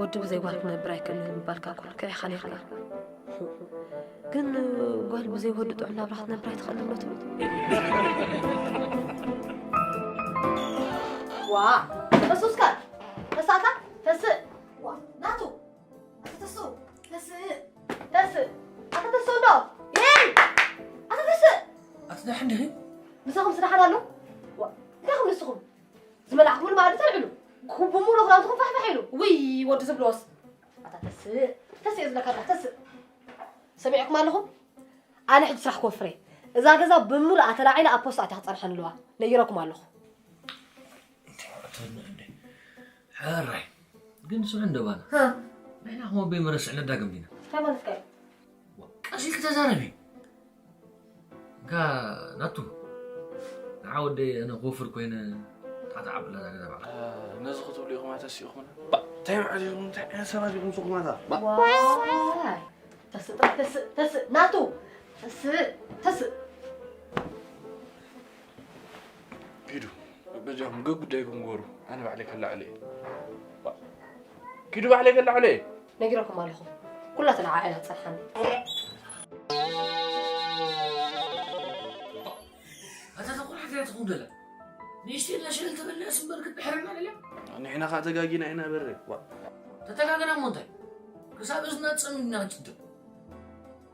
ወዲ ብዘይ ጓል ክነብር ኣይክእልን ምባልካ እኮ ልክዕ ኢኻ ነይርካ። ግን ጓል ብዘይ ወዲ ጥዑም ናብራ ክትነብር ኣይትኽእልን ዶ ትብል? ዋ፣ ተሱስካ ተሳእካ ተስእ። ዋ፣ ናቱ፣ ኣታ ተስኡ፣ ተስእ፣ ተስእ፣ ኣታ ተስኡ እንዶ። የይ! ኣታ ተስእ! ኣቲ ደሓን ዲኺ? ምሳኹም ስራሕ ኣሎ? ዋ፣ እንታይ ኹም ንስኹም? ዝመላእኩምሉ መኣዲ ተልዕሉ። ኩቡሙ ዶ ክዳውንትኹም ፋሕፋሕ ኢሉ። ውይ፣ ወዲ ዝብልዎስ። ኣታ ተስእ፣ ተስእ እየ ዝብለካ ኣለኹ፣ ተስእ። ሰሚዕኩም ኣለኹም? ኣነ ሕጂ ስራሕ ክወፍር እየ። እዛ ገዛ ብምሉኣ ተላዒላ ኣብ ፖስታ ኣትያ ክጸንሓኒ ኣለዋ። ነጊረኩም ኣለኹ። እንታይ ማለት ነው እንዴ? ሕራይ። ግን ስምዒ እንደ ባና። ሃ። ንሕና ከም ኣቦይ መረስዕ ነዳግም ዲና? እንታይ ማለትካ እዩ? ቀስ ኢልኪ ተዛረቢ። እንካ ናቱ። ንዓ ወደይ ኣነ ክወፍር ኮይነ ታዕታ ዓብላ እዛ ገዛ ባዕላ። ነዚ ክትብሉ ኢኹም ኣተሲእኹምና። ባ፣ እንታይ ማለት ኢኹም? እንታይ ዓይነት ሰባት ኢኹም ንስኹም ኣታ? ባ። ዋይ። ተስእ፣ ተስእ፣ ተስእ፣ ናቱ። ተስእ፣ ተስእ። ኪዱ፣ በጃኹም ገ ጉዳይኩም ግበሩ። ኣነ ባዕለይ ከላዕሎ እየ። ባ፣ ኪዱ ባዕለይ ከላዕሎ እየ። ነጊረኩም ኣለኹ። ኩላትና ዓዕላ ጸንሓኒ። ኣታ ተቑራሕቲ እያ ትኹን ገለ። ንእሽተይ ኢልና ሸለል ተበልናስ እምበር ክትድሕረና ደልያ? ንሕና ኸኣ ተጋጊና ኢና በረ። ዋ። ተተጋገና እሞ እንታይ? ክሳብ እዝና ጸሚምና ክንጭድም።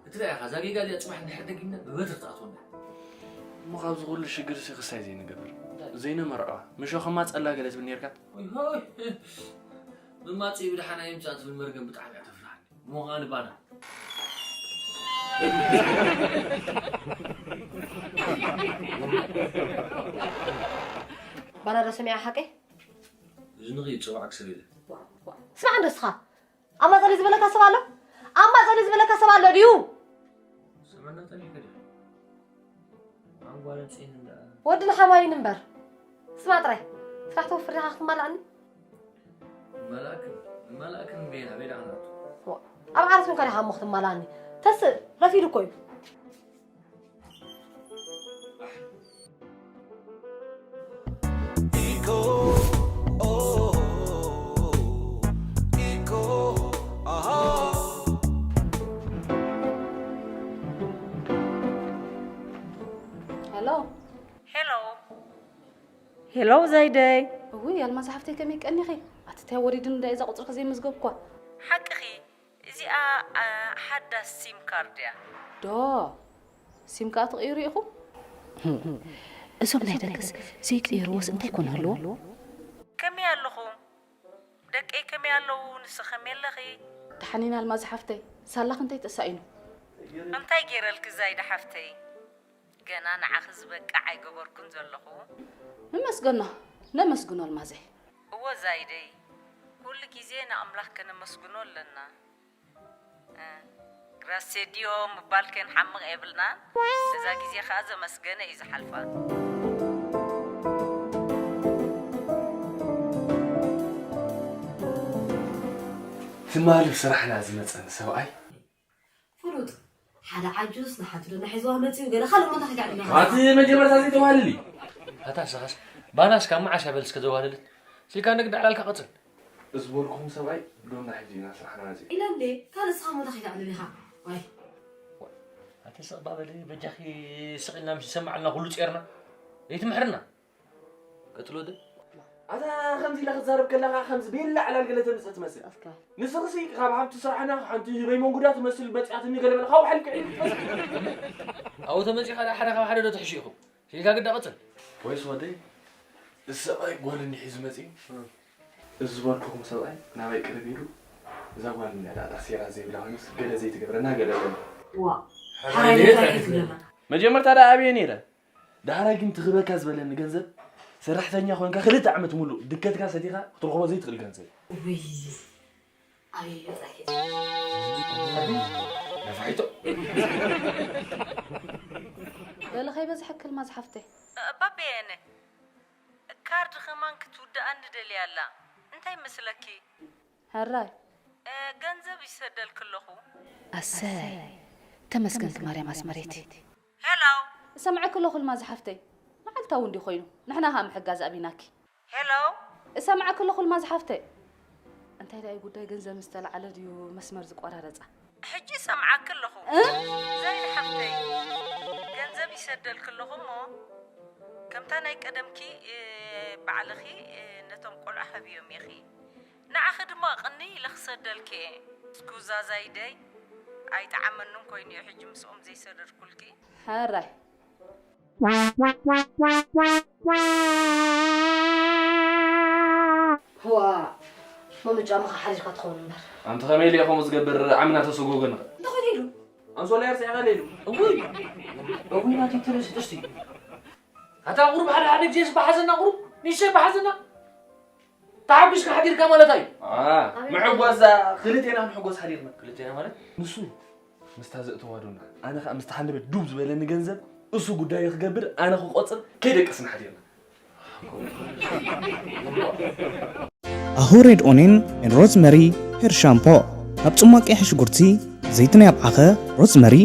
እትረኣኻ፣ እዛ ጌጋ እዚኣ ጽባሕ እንድሕር ደጊምና ብበትሪ ትኣትወና። እሞ ካብዚ ኩሉ ሽግርሲ ክስታይ ዘይንገብር? እንታይ? ዘይነመርዖ። ምሾ ከማጸላ ገለ ትብል ኔርካ? ሆይ፣ ሆይ። መማጽኢ ብደሓን ኣይምጻእ ትብል መርገም ብጣዕሚ እያ ተፍርሃኒ። እሞ ኸኣ ንባና። ባና ዶ ሰሚዓ ሓቀይ? እዝንኺ ይጽዋዕ ክሰብ ኢለ። ዋ፣ ዋ። ስማዕ እንዶ እስኻ። ኣማጸኒ ዝበለካ ሰብ ኣሎ? ኣማጸኒ ዝበለካ ሰብ ኣሎ ድዩ? ስምዕና ጠፊእካ ዲኻ? ኣንጓለን ጽኢን እንዳ ወዲ ንሓማይን እምበር። ስማዕ ጥራይ። ስራሕ ተወፍር ዲኻ ክትማልኣኒ? መላእክን፣ መላእክን ቤና፣ ቤና ናቱ። ዋ፣ ኣብ ዓረስ እንኳ ዲኻ እሞ ክትማልኣኒ? ተስእ፣ ረፊዱ እኮ እዩ። Eco, oh, Eco, aha. ሄሎ። ሄሎ። ሄሎ፣ ዘይደይ። እውይ፣ ኣልማዝ ሓፍተይ፣ ከመይ ቀኒኺ? ኣቲ፣ እንታይ ወሪድኒ እንዳ እዛ ቁጽርኺ ዘይመዝገብኳ? ሓቅኺ፣ እዚኣ፣ ኣ፣ ሓዳስ ሲም ካርድ እያ። ዶ? ሲም ከኣ ትቕይሩ ኢኹም? እዞም ናይ ደቅስ ዘይቅይርዎስ እንታይ ኮን ኣለዎ? ከመይ ኣለኹም? ደቀይ ከመይ ኣለዉ? ንስኺ ከመይ ኣለኺ? ደሓን ኢና ኣልማዝ ሓፍተይ። ሳላኺ እንታይ ተሳኢኑ? እንታይ ገይረልኪ ዛይዳ ሓፍተይ? ገና ንዓኺ ዝበቅዕ ኣይገበርኩን ዘለኹ። ንመስገኖ፣ ነመስግኖ ኣልማዘይ። እወ ዛይደይ፣ ኩሉ ግዜ ንኣምላኽ ከነመስግኖ ኣለና። እ፣ ግራሴ ድዮ ምባል ከንሓምቕ የብልናን። እዛ ግዜ ኸኣ ዘመስገነ እዩ ዝሓልፋ። ትማሊ ብስራሕና ዝመጸኒ ሰብኣይ ፍሉጥ። ሓደ ዓጁዝ ንሓንቲ ደና ሒዝዋ መጺኡ፣ ገለ ካልእ ቦታ ከይዳ ዕድመኻ ኣቲ መጀመርታ ዘይተዋህልሊ። ኣታ ንስኻስ፣ ባናስ ካብ መዓስ እያ በል እስከ ዘዋህለለት? ስልካ ንግዲ ዕላልካ ቀጽል። ዝበልኩኹም ሰብኣይ ዶና ሕጂ ኢና ስራሕና መጺኡ። ኢለ እንዴ፣ ካልእ እስኻ ቦታ ከይዳ ዕድመኻ። ዋይ። ኣቲ ስቕ ባበሊ፣ በጃኺ ስቕ ኢልና ምስ ንሰማዕ ኣለና ኩሉ ጼርና። ዘይትምሕርና። ቀጽሎ ደ። ኣታ ከምዚ ኢላ ክትዛረብ ከላ ኸዓ ከምዚ ቤላ ዕላል ገለ ተምጽእ ትመስል። ኣፍካ። ንስኽሲ ካብ ሃብቲ ስራሕና ሓንቲ ህበይ መንጉዳ ትመስል መጺኣትኒ ገለ በለ፣ ካብኡ ሓሊፍካ ዒሉ ትመስል። ኣብኡ ተመጺኻ ደኣ ሓደ ካብ ሓደ ዶ ትሕሹ ኢኹም? ሲልካ ግዳ ቀጽል። ወይስ ወደይ፣ እዚ ሰብኣይ ጓል እንዲሕ እዩ ዝመጽእ። እዚ ዝበልኩኹም ሰብኣይ ናባይ ቅርብ ኢሉ፣ እዛ ጓል እንዲያ ደኣ ሴራ ዘይብላ ኮይኑስ ገለ ዘይትገብረና ገለ በለ። ዋ፣ ሓራይ ሓራይ ነታ ነታ ኣይትብለና። መጀመርታ ደኣ ኣበየ ነይረ? ዳሕራይ ግን ትኽበካ ዝበለኒ ገንዘብ፣ ሰራሕተኛ ኮንካ ክልተ ዓመት ሙሉእ ድከትካ ሰቲኻ ክትረኽቦ ዘይትኽእል ገንዘብ። ውይ፣ ኣበይ በጻሕኪ? ነፋሒቶ። በሊ ከይበዝሐኪ ኣልማዝ ሓፍተይ። ባቤ የነ፣ ካርድ ከማን ክትውድኣኒ ደልያ ኣላ። እንታይ ይመስለኪ? ሕራይ። እ፣ ገንዘብ ይሰደልኪ ኣለኹ። ኣሰይ፣ ተመስገንኪ ማርያም ኣስመረይቲ። ሄሎ። እሰምዐኪ ኣለኹ ኣልማዝ ሓፍተይ። መዓልታዊ እንዲ ኮይኑ፣ ንሕና ኸኣ ምሕጋዝ ኣቢናኪ። ሄሎ። እሰምዐኪ ኣለኹ ኣልማዝ ሓፍተይ። እንታይ ደኣ ጉዳይ ገንዘብ ምስ ተላዓለ ድዩ መስመር ዝቆራረጻ? ሕጂ ይሰምዓኪ ኣለኹ። እ? ዘይን ሓፍተይ፣ ገንዘብ ይሰደልኪ ኣለኹ እሞ፣ ከምታ ናይ ቀደምኪ፣ እ፣ ባዕልኺ፣ እ፣ ነቶም ቆልዑ ሃብዮም ኢኺ። ንዓኺ ድማ ቅንይ ኢለ ክሰደልኪ እየ። እስኩ ዛዛይደይ፣ ኣይጠዓመንን ኮይኑ እዩ ሕጂ ምስኦም ዘይሰደድኩልኪ። ሕራይ። ህዋ፣ መኑ ጫማኻ ሓዚርካ ትኸውን እምበር። ኣንቲ ከመይ ኢለ እየ ከምኡ ዝገብር? ዓምና ተሰጎገንኻ። እንተኸደ ኢሉ። ኣንሶላ እያ ርሲዕኻ ኢሉ። እውይ። እውይ፣ ናተይ ትርእሲ ጥስቲ። ኣታ ቁሩብ ሓደ ሓደ ግዜ ዝባሓዘና ቁሩብ፣ ንእሽተይ ባሓዘና። ተሓጒስካ ሓዲርካ ማለት እዩ። አ፣ ምሕጓስ እዛ ክልቴና ክንሕጎስ ሓዲርና። ክልቴና ማለት? ንሱ ምስታ ዘእተዋ ዶና፣ ኣነ ኸኣ ምስታ ሃንደበት ዱብ ዝበለኒ ገንዘብ፣ እሱ ጉዳዩ ክገብር፣ ኣነ ክቆጽር፣ ከይደቀስና ሓዲርና። ኣሁ ሬድ ኦኔን ኤን ሮዝመሪ ሄር ሻምፖ፣ ካብ ጽሟቕ ቀይሕ ሽጉርቲ፣ ዘይቲ ናይ ኣብዓኸ፣ ሮዝመሪ፣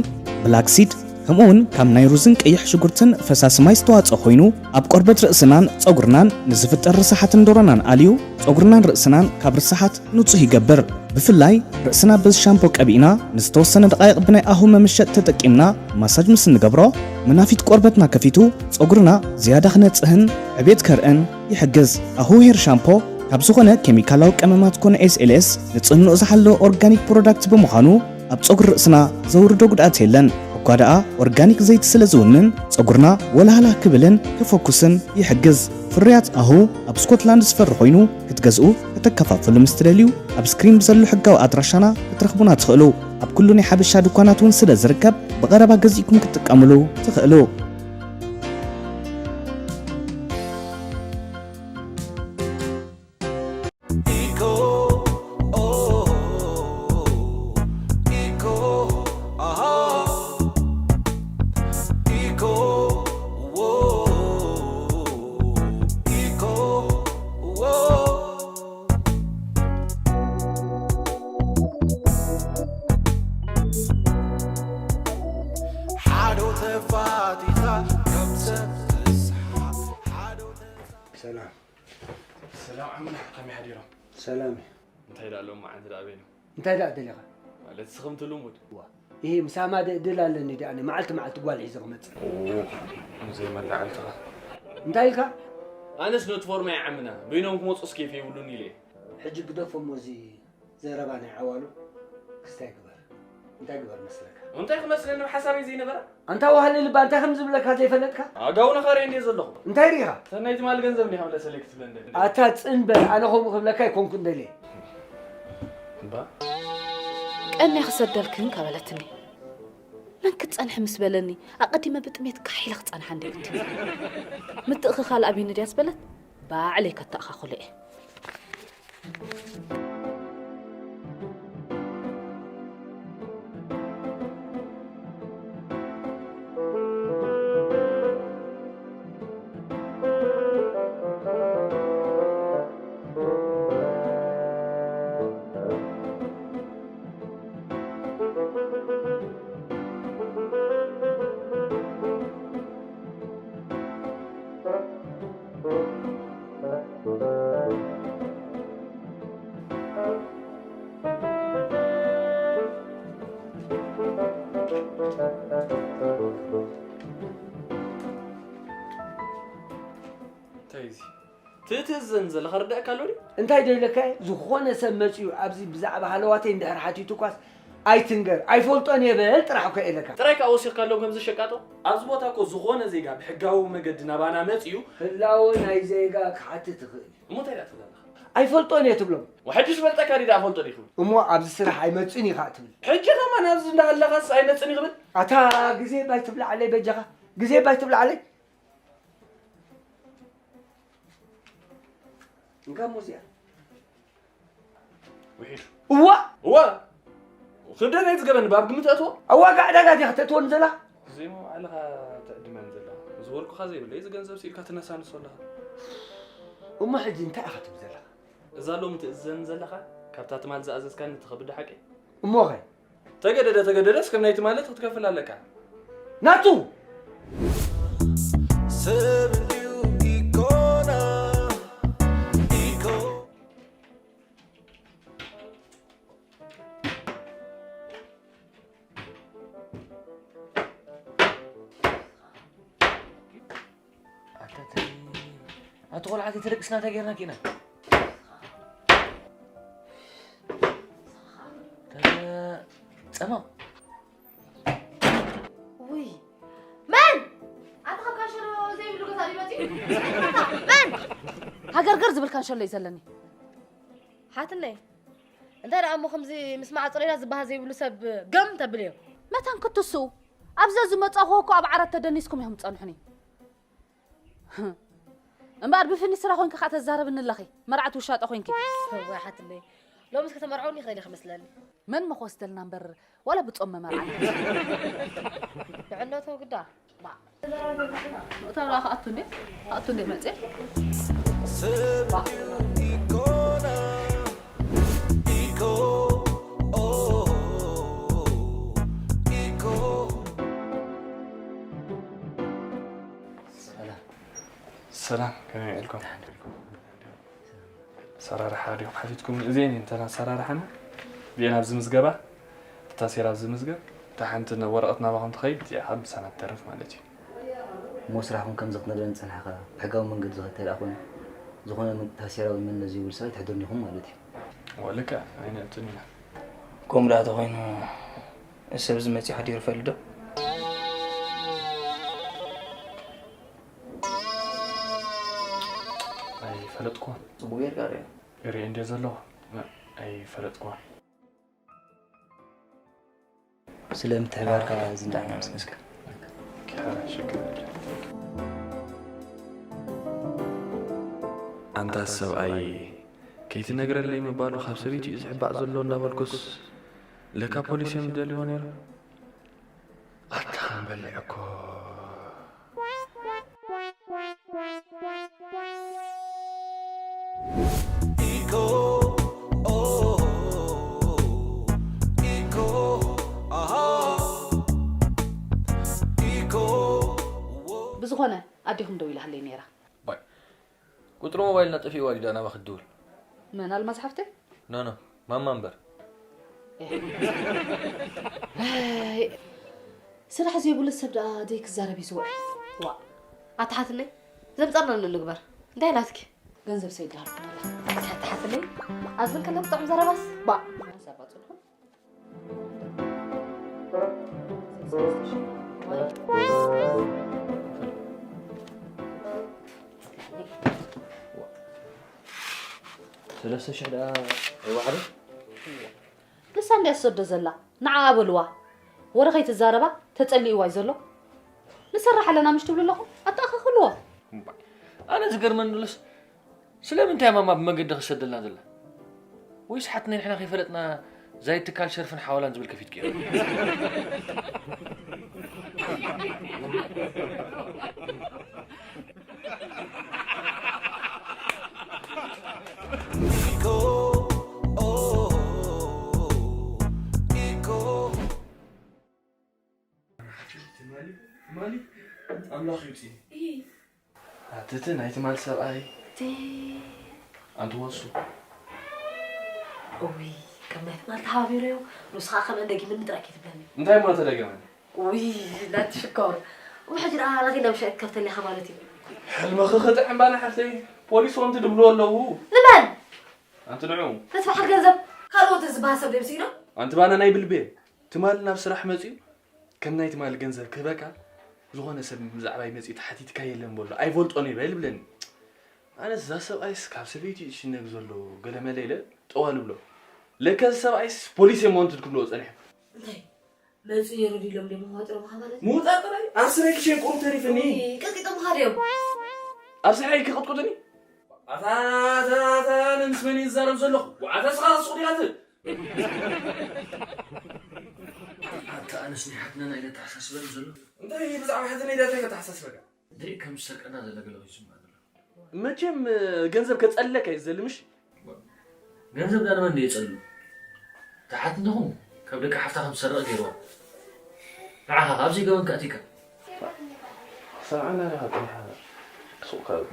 ብላክ ሲድ፣ ከምኡ እውን ካብ ናይ ሩዝን ቀይሕ ሽጉርትን ፈሳሲ ማይ ዝተዋጽኦ ኮይኑ፣ ኣብ ቆርበት ርእስናን ጸጉርናን ንዝፍጠር ርሳሓትን ዶሮናን ኣልዩ፣ ጸጉርናን ርእስናን ካብ ርሳሓት ንጹህ ይገብር። ብፍላይ ርእስና በዚ ሻምፖ ቀቢእና ንዝተወሰነ ደቓይቕ ብናይ ኣሁ መምሸጥ ተጠቂምና ማሳጅ ምስ እንገብሮ፣ መናፊት ቆርበትና ከፊቱ ጸጉርና ዝያዳ ክነጽህን ዕቤት ከርእን ይሕግዝ። ኣሁ ሄር ሻምፖ ካብ ዝኾነ ኬሚካላዊ ቀመማት ኮነ ኤስ ኤል ኤስ ንጽህንኡ ዝሓለወ ኦርጋኒክ ፕሮዳክት ብምዃኑ ኣብ ጸጉሪ ርእስና ዘውርዶ ጉድኣት የለን። እኳ ደኣ ኦርጋኒክ ዘይቲ ስለ ዝውንን ጸጉርና ወልሃላ ክብልን ክፈኩስን ይሕግዝ። ፍርያት ኣሁ ኣብ ስኮትላንድ ዝፈሪ ኮይኑ ክትገዝኡ ከተከፋፍሉ ምስ ትደልዩ ኣብ ስክሪን ብዘሎ ሕጋዊ ኣድራሻና ክትረኽቡና ትኽእሉ። ኣብ ኩሉ ናይ ሓበሻ ድኳናት እውን ስለ ዝርከብ ብቐረባ ገዚእኩም ክትጥቀምሉ ትኽእሉ። Eco, oh, eco, aha, eco, whoa, eco, whoa. ሓደ ተፋቲኻ ከም ሰብ ትስሓቕ፣ ሓደ ተፋ- ሰላም። ሰላም ዓምና፣ ከመይ ሓዲሮም? ሰላም እዩ። እንታይ ደኣ ሎም መዓልቲ ደኣ በይኑ? እንታይ ደኣ ደሊኻ? ማለት ስኽምቲ ልሙድ። ዋ፣ ይሄ ምሳማ ደ-፣ ድል ኣለኒ ደኣ፣ ኣነ መዓልቲ መዓልቲ ጓል ሒዘ ክመጽእ። ኦ፣ ዘይመላዕልትኻ። እንታይ ኢልካ? ኣነስ ነቲ ፎርማ ይዓምና፣ በይኖም ክመጹስ ኬፍ የብሉን ኢለ እየ። ሕጂ ግደፎ እሞ እዚ ዘረባ ናይ ዓዋሉ ክስታይ ግበር። እንታይ ግበር መስለካ? እንታይ ክመስለኒ ብሓሳበይ ዘይነበረ? ኣንታ ዋህሊ ልባ፣ እንታይ ከም ዝብለካ ዘይፈለጥካ? ኣጋውና ኻርየ እንድየ ዘለኹ። እንታይ ርኢኻ? ሰናይ ትማል ገንዘብ እንዲኻ መለ ሰለይ ክትብለኒ ደሊ። ኣታ ጽን በል፣ ኣነ ከምኡ ክብለካ ኣይኮንኩን ደልየ። እምባ? ቀንየ ክሰደልክን ከበለትኒ። መን ክትጸንሒ ምስ በለኒ፣ ኣቐዲመ ብጥሜት ጋሕ ኢለ ክጸንሓ እንድየ ግዲ። ምትእኽኻል ኣብዩኒ ድያ ዝበለት? ባዕለይ ከተኣኻኽሎ እየ። እንታይ እዚ? ትእትእዘን ዘለኻ ርዳእካ ኣሎ ድዩ? እንታይ ዶ ኢለካ እየ? ዝኾነ ሰብ መጺኡ ኣብዚ ብዛዕባ ሃለዋተይ እንድሕር ሓቲቱ እኳስ ኣይትንገር፣ ኣይፈልጦን እየ በል ጥራሕ እኮ እየ ኢለካ። ጥራይ ከኣ ወሲኽካሎም ከምዚ ሸቃጦ? ኣብዚ ቦታ እኮ ዝኾነ ዜጋ ብሕጋዊ መገዲ ናባና መጺኡ። ህላወ ናይ ዜጋ ክሓትት ይኽእል እዩ። እሞ እንታይ ደኣ ትብል ኣለኻ? ኣይፈልጦን እየ ትብሎም። ወሐጂ ዝፈልጠካ ድዩ ደኣ ፈልጦ ዲኹ? እሞ ኣብዚ ስራሕ ኣይመጽእን እዩ ከኣ ትብል። ሕጂ ከማን ኣብዚ እንዳሃለኻስ ኣይመጽእን እዩ ክብል? ኣታ ግዜ ባይ ትብላዓለይ በጃኻ። ግዜ ባይ ትብላዓለይ። እንካ ሙዚያ። ውሒዱ። እዋ! እዋ! ክንደይ ናይ ዝገበኒ፣ ባብ ግምት ኣእትዎ? ኣብ ዋጋ ዕዳጋ ዲኻ ተእትወኒ ዘላ? ዘይሞ ባዕልኻ ትዕድመኒ ዘለኻ። እዚ ወርቅኻ ዘይብለይ፣ እዚ ገንዘብ ስኢልካ ትነሳንሶ ኣለኻ። እሞ ሕጂ እንታይ ኢኻ ትብል ዘለኻ? እዛ ሎሚ ትእዝዘኒ ዘለኻ፣ ካብታ ትማል ዝኣዘዝካኒ ትኸብድ ሓቂ? እሞ ኸ? ተገደደ ተገደደስ ከም ናይ ትማሊ ክትከፍል ኣለካ። ናቱ! ሰብ እንድዩ ኢኮና፣ ኢኮ- ኣቲ ቆልዓ ተደቅስና እንታይ ጌርና ኪና? ጸማ ውይ መን ኣቲ ካብ ካንሸሎ ዘይብሉ ገዛ ድዩ መፂኡ? መን ሃገርገር ዝብል ካንሸሎ እዩ ዘለኒ። ሓትነይ እንታይ ደኣ እሞ ከምዚ ምስ ማዕጾ ሌላ ዝበሃል ዘይብሉ ሰብ ገም ተብል እዮም። መታን ክትስኡ ኣብዛ ዝመጻኹ እኮ ኣብ ዓራት ተደኒስኩም ኢኹም ትጸንሑኒ። እምበኣር ብፍኒስትራ ኮይንኪ ከዓ ተዛረብኒ ኣለኺ። መርዓት ውሻጠ ኮይንኪ። ወይ ሓትነይ ሎምስ ከተመርዐውኒ ይኽእል ኢኺ መስለኒ። መን መኾስተልና እምበር ዋላ ብጾም መመርዓ ንዕነቱ ግዳ እታ ደኣ ክኣቱ እንዴ ክኣቱ እንዴ መፅእ ሰላም ከመይ ውዒልኩም? ኣሰራርሓ ዲኹም ሓቲትኩም? እዚኤን እየን እተን ኣሰራርሓና። እዚኤን ኣብዚ ምዝገባ፣ እታ ታሴራ ኣብዚ ምዝገብ፣ እታ ሓንቲ ወረቐት ናባኹም ትኸይድ፣ እዚኣ ከዓ ምሳና ትተርፍ ማለት እዩ። እሞ ስራሕኩም ከምዚ ክትነግረኒ ዝጸናሕካ ብሕጋዊ መንገዲ ዝኸድ ተደኣ ኮይኑ ዝኾነ ታሴራዊ መንነት ዘይብሉ ሰብ ኣይትሕድሩን ኢኹም ማለት እዩ። እወ ልክዕ ኣይነእቱን ኢና። ከምኡ ደኣ ተኾይኑ እዚ ሰብ እዚ መጺኡ ሓዲሩ ይፈልጥ ዶ? ኣይፈለጥኩዎን። ጽቡቕ ጌርካ ርእ። ርእየ እንድየ ዘለኹ። ኣይፈለጥኩዎን። ስለ ምትሕብባርካ ዝንዳዕና መስገስካ። ኣንታ ሰብኣይ ከይትነግረለይ ምባሉ ካብ ሰበይቲ እዩ ዝሕባእ ዘሎ እንዳበልኩስ ለካ ፖሊስ እዮም ዝደልይዎ ነይሮም። ኣታ ከም በሊዐ እኮ። ብዝኾነ ኣዴኹም ደዊላትለይ ነይራ። ቁፅሪ ሞባይልና ጠፊእዋ ድዩ ናባኺ ትድውል? መን ኣልማዝ ሓፍተይ? ኖ ኖ ማማ እምበር። ስራሕ ዘይብሉ ሰብ ደኣ ደይ ክዛረብ እዩ ዝውዕል። ዋእ ኣታ ሓትነይ ዘምፀርና ንንግበር እንታይ ናትኪ? ገንዘብ ሰይድሃልኩም ኣላ። ኣታ ሓትነይ ኣዝን ከለ ጥዑም ዘረባስ ባእ። ሰለስተ ሽሕ ደኣ ኣይወዓለን? ንሳ እንድያ ትሰዶ ዘላ ንዓኣ በልዋ። ወረ ከይትዛረባ ተጸሊእዋ እዩ ዘሎ። ንሰርሕ ኣለና ምሽ ትብሉ ኣለኹም ኣተኣኻኽልዎ። ኣነ ዝገርመኒ ዘሎስ ስለምንታይ ማማ ብመገዲ ክትሰደልና ዘላ? ወይስ ሓትነይ ንሕና ከይፈለጥና ዛይ ትካል ሸርፍን ሓወላን ዝብል ከፊትክዮ? ኣምላኽ ይውፅእ። ኣትቲ ናይ ትማል ሰብኣይ ኣንቲ ወሱ እውይ ከም ናይ ትማል ተሓባቢረዮ ንሱ ከዓ ከምአን ደጊምኒ ጥራይ ከይትብለኒ እንታይ እሞ ተደገመኒ ውይ ናቲ ሽኮር እሞ ሕጂ ደኣ ናተይ ናብ ሻሂ ክትከፍተኒ ኢኻ ማለት እዩ ሕልምኺ ክጥዕም ባና ሓፍተይ ፖሊስ ወንቲ ድብልዎ ኣለዉ ንመን ኣንቲ ንዑ ነቲ በዓል ገንዘብ ካልኦት ዝበሃል ሰብ ደምስኢኖ ኣንቲ ባና ናይ ብልቤ ትማል ናብ ስራሕ መፅዩ ከም ናይ ትማሊ ገንዘብ ክህበካ ዝኾነ ሰብ ብዛዕባይ መፂኡ ተሓቲትካ የለን በሎ ኣይፈልጦን እየ በል ይብለኒ ኣነስ እዛ ሰብኣይስ ካብ ሰበይቱ እዩ ዝሽነግ ዘሎ ገለመለ ኢለ ጠዋል እብሎ ለከ እዚ ሰብኣይስ ፖሊስ እየ መወንትድ ክብልዎ ፀኒሑ እንታይ መፂኡ ነይሩ ድዩ ኢሎም ድዮም መዋጥሮምኻ ማለት እዩ ምውፃእ ጥራይ ኣብ ስረይ ክሸንቁሩ ተሪፍኒ ቀጥቂጦምኻ ድዮም ኣብ ስረይ ክቕጥቁጥኒ ኣታ ኣታ ኣታ ኣነ ምስ መን እየ ዝዛረብ ዘለኹ ወዓተ ስኻ ሱቕ ዲኻ ትብል ኣታ ኣነስ ናይ ሓትነና ኢለ ተሓሳስበኒ ዘሎ እንታይ ብዛዕባ ሓትነ ኢለ እንታይ ከተሓሳስበካ እንታይ ከም ዝሰርቀና ዘለ ገለ ኮይኑ ይስምዐኒ ኣሎ መቸም ገንዘብ ከፀልለካ እዩ ዝደሊ ምሽ ገንዘብ ዳንመን ድየ ፀሉ ተሓት እንተኹም ካብ ደቂ ሓፍታ ከም ዝሰርቕ ገይርዋ ንዓኻ ካብዚ ገበን ከእቲካ ሰምዓና ዲኻ ጥራሕ ሱቕ ካብ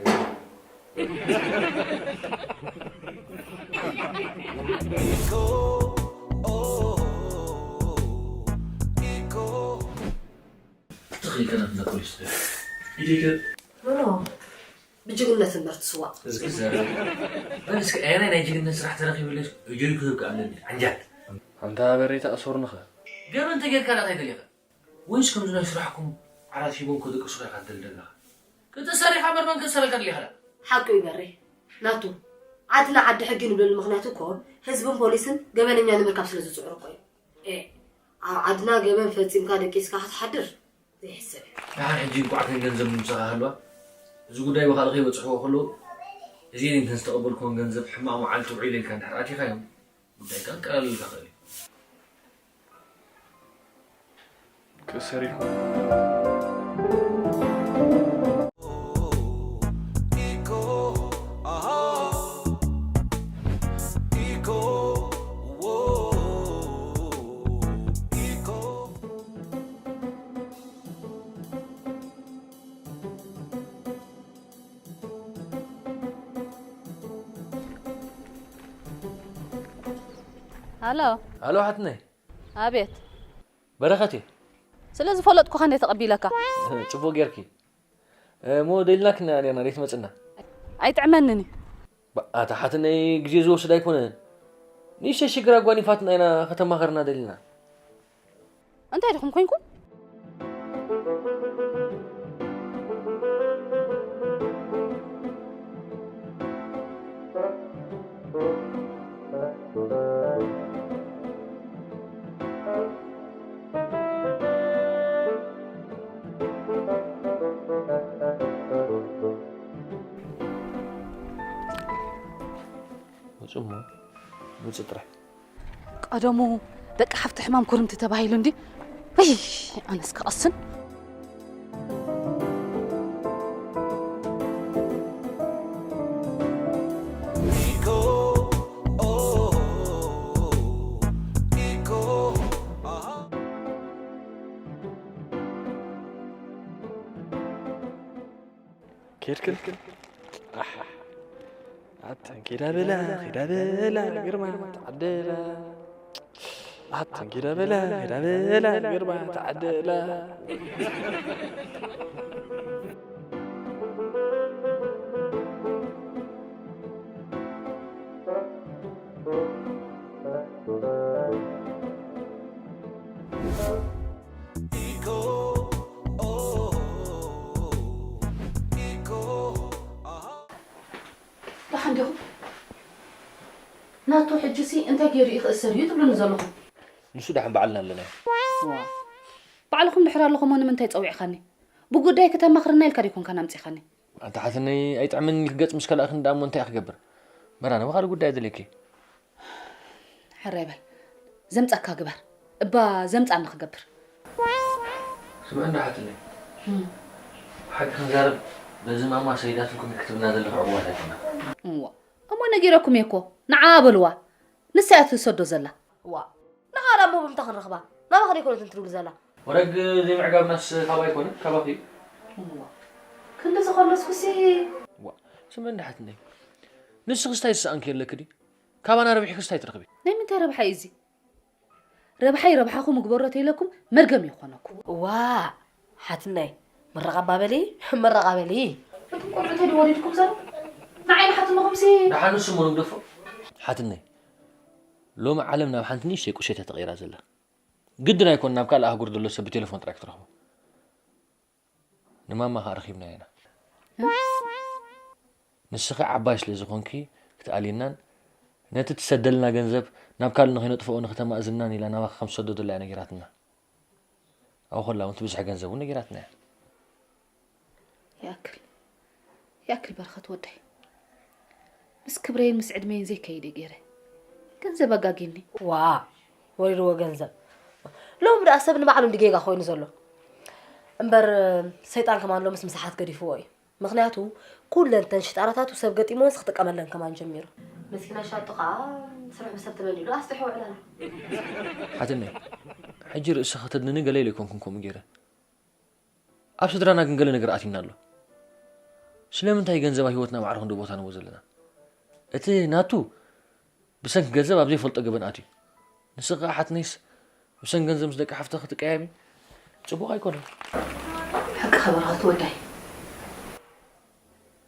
ትኽእል ከናትና ፖሊስ ኢደይከ ኖ ኖ ብጅግነት እምበር ትስዋእ። እስኪ ዘረባ። በል እስኪ ኣየናይ ናይ ጅግነት ስራሕ ተረኺብለሽ? እጆይ ክህብ ኣለኒ። ዓንጃል። ኣንታ በሬ ተኣሰርንኸ? ገበን ተጌርካ ዳ እንታይ ደሊኻ? ወይስ ከምዚ ናይ ስራሕኩም ዓራት ሂቦም ክድቅሱኻ ኢኻ ትደሊ ዘለኻ? ክትእሰር ኢኻ እምበር መን ክእሰረካ ደሊኻ ዳ? ሓቁ እዩ በሬ። ናቱ፣ ዓድና ዓዲ ሕጊ ንብለሉ ምኽንያት እኮ ህዝብን ፖሊስን ገበነኛ ንምርካብ ስለ ዝጽዕሩ እኮ እዩ። ኤ፣ ኣብ ዓድና ገበን ፈጺምካ ደቂስካ ክትሓድር ዘይሕሰብ እዩ። ደሓን ሕጂ እንቋዕ ከም ገንዘብ ንምሳኻ ሃልዋ። እዚ ጉዳይ ብኻልእ ከይበጽሕዎ ከለዉ፣ እዚ እንተን ዝተቐበልክዎን ገንዘብ ሕማቕ መዓልቲ ውዒለ ኢልካ እንድሕር ኣቲኻዮም፣ ጉዳይካ ክቀላልልካ ይኽእል እዩ። ክእሰር ኢልኩም። ሃሎ። ሃሎ ሓትነይ። ኣቤት። በረኸት እየ። ስለ ዝፈለጥኩኻ እንደ ተቐቢለካ። ጽቡቕ ጌርኪ። እሞ ደሊናኪ ኢና ኔርና፣ ደይትመጽና? ኣይጥዕመንን እዩ። ባ-፣ ኣታ ሓትነይ ግዜ ዝወስድ ኣይኮነን። ንእሽተይ ሽግር ኣጓኒፋትና ኢና ከተማኸርና ደሊና። እንታይ ዲኹም ኮንኩም? ውጹ እሞ፣ ውጹ ጥራሕ። ቀደሙ ደቂ ሓፍቲ ሕማም ኩርምቲ ተባሂሉ እንዲ። እይ፣ ኣነስ ክቐስን። ኬድክን? ኣሕ። ኣታ ኬዳ በላ፣ ኬዳ በላ፣ ግርማ ተዓደላ። ኣታ ኬዳ በላ፣ ኬዳ በላ፣ ግርማ ተዓደላ። ደሓን ዲኹም? ናቱ ሕጂሲ እንታይ ገይሩ እዩ ክእሰር እዩ ትብሉኒ ዘለኹም? ንሱ ደሓን ባዕልና ኣለናዮ። ዋ፣ ባዕልኹም ድሕር ኣለኹም፣ እሞ ንምንታይ ጸዊዕኻኒ? ብጉዳይ ክተማኽርና ኢልካ ዶ ኣይኮንካን ኣምጺኻኒ? ኣንታ ሓትነይ ኣይጥዕምን ኢልኪ ገጽ ምስ ከላእክኒ ደኣ እሞ እንታይ እየ ክገብር? መራና ብኻልእ ጉዳይ ኣደልየኪ። ሕራይ በል። ዘምጻካ ግበር። እባ ዘምጻኒ ክገብር። ስምዒ እንዳ ሓትነይ። እም። ሓቂ ክንዛረብ በዚ ማማ ሰይዳትኩም ክትብልና ዘለኺ ዕቑባት ኣይኮነን። እዋ። እሞ ነጊረኩም እየ እኮ። ንዓ በልዋ። ንሳ እያ ትሰዶ ዘላ። ዋ። ንኻ ዳሞ ብምንታይ ክንረኽባ? ናባኽን ኣይኮነትን ትድውል ዘላ። ወረግ ዘይምዕጋብናስ ካባ ኣይኮነን፣ ካባኺ እዩ። እዋ። ክንዲ ዝኾነስኩሲ። ዋ። ስምዒ እንዳ ሓትነይ። ንስኺስ እንታይ ዝሰኣንኪ ኣለኪ ድዩ? ካባና ረቢሕክስ እንታይ ትረኽቢ? ናይ ምንታይ ረብሓ እዩ እዚ? ረብሓይ ረብሓኹም ግበሮ ተይለኩም መርገም ይኾነኩም። ዋ፣ ሓትነይ፣ ምረቓ ኣባበሊ፣ ምረቓ በሊ። እቶም ቆልዑ እንታይ ድዩ ወሪድኩም ዘሎ? ንዓይ ንሓትነኹምሲ። ደሓን ንሱ እሞ ንግደፎ። ሓትነይ፣ ሎሚ ዓለም ናብ ሓንቲ ንእሽተይ ቁሸት እያ ተቐይራ ዘላ። ግድን ኣይኮን ናብ ካልእ ኣህጉር ዘሎ ሰብ ብቴሌፎን ጥራይ ክትረኽቦ። ንማማ ኸኣ ረኺብናዮ ኢና። እ? ንስኺ ዓባይ ስለ ዝኾንኪ ክትኣልየናን ነቲ ትሰደልና ገንዘብ ናብ ካልእ ንኸይነጥፍኦ ንኽተማእዝናን ኢላ ናባኺ ከም ዝሰደደላ እያ ነጊራትና። ኣብኡ ከላ እውን እቲ ብዝሒ ገንዘብ እውን ነጊራትና እያ። ይኣክል፣ ይኣክል በረኸት ወደይ። ምስ ክብረይን ምስ ዕድመይን ዘይከይድ እየ ገይረ። ገንዘብ ኣጋጊኒ። ዋ፣ ወሪድዎ ገንዘብ። ሎሚ ደኣ ሰብ ንባዕሉ እንዲ ጌጋ ኮይኑ ዘሎ። እምበር ሰይጣን ከማን ሎምስ ምሳሓት ገዲፍዎ እዩ። ምኽንያቱ ኩለን ተን ሽጣራታቱ ሰብ ገጢምወንስ ክጥቀመለን ከማን ጀሚሩ። መስኪና ሻጡ ኸኣ ስርሑ ብሰብ ተበሊሉ ኣስጢሑ ውዕላላ። ሓትነይ፣ ሕጂ ርእሲ ከተድንኒ ገለ ኢለ ኣይኮንኩን ከምኡ ገይረ። ኣብ ስድራና ግን ገለ ነገር ኣትዩና ኣሎ። ስለምንታይ ገንዘብ ኣብ ህይወትና ማዕረ ክንዲ ቦታ ንህቦ ዘለና? እቲ ናቱ ብሰንኪ ገንዘብ ኣብ ዘይፈልጦ ገበን ኣትዩ። ንስኺ ኸኣ ሓትነይስ ብሰንኪ ገንዘብ ምስ ደቂ ሓፍትኺ ክትቀያየሚ ጽቡቕ ኣይኮነን። ሓቅኻ በረኸት ወዳይ።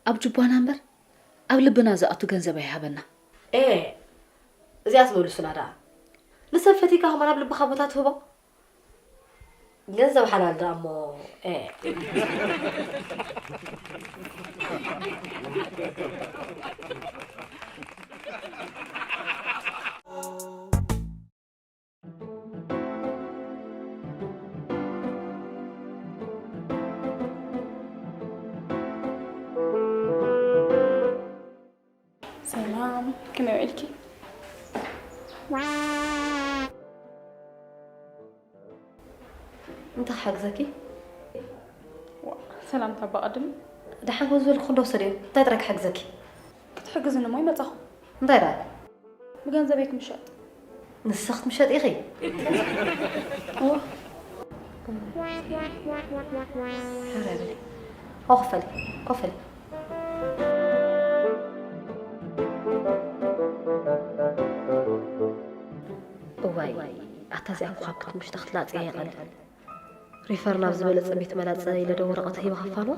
ኣብ ጅቧና እምበር ኣብ ልብና ዝኣቱ ገንዘብ ኣይሃበና። ኤ፣ እዚኣስ መልሱላ ደኣ። ንሰብ ፈቲካ ከማን ኣብ ልብኻ ቦታ ትህቦ? ገንዘብ ሓላል ደኣ እሞ፣ ኤ። ሰላም፣ ከመይ ውዒልኪ? እንታይ ክሓግዘኪ? ዋ፣ ሰላምታ በቐድም። ደሓን ኮን ዝበልኩ ክንዶ ወሰደ እዩ። እንታይ ጥራይ ክሓግዘኪ? ክትሕግዝኒ እሞ ይመጻኹ። እንታይ ደኣ? ብገንዘበይ ክምሸጥ። ንስኺ ክትምሸጢ ኢኺ? እወ። ሕራይ በሊ። ኮፍ በሊ፣ ኮፍ በሊ። እዋይ፣ ኣታ እዚኣ እኮ ካብ ክትምሽጢ ክትላጽያ ይቐልል። ሪፈር ናብ ዝበለጸ ቤት መላጸ ኢለ ዶ ወረቐት ሂበ ከፋንዋ?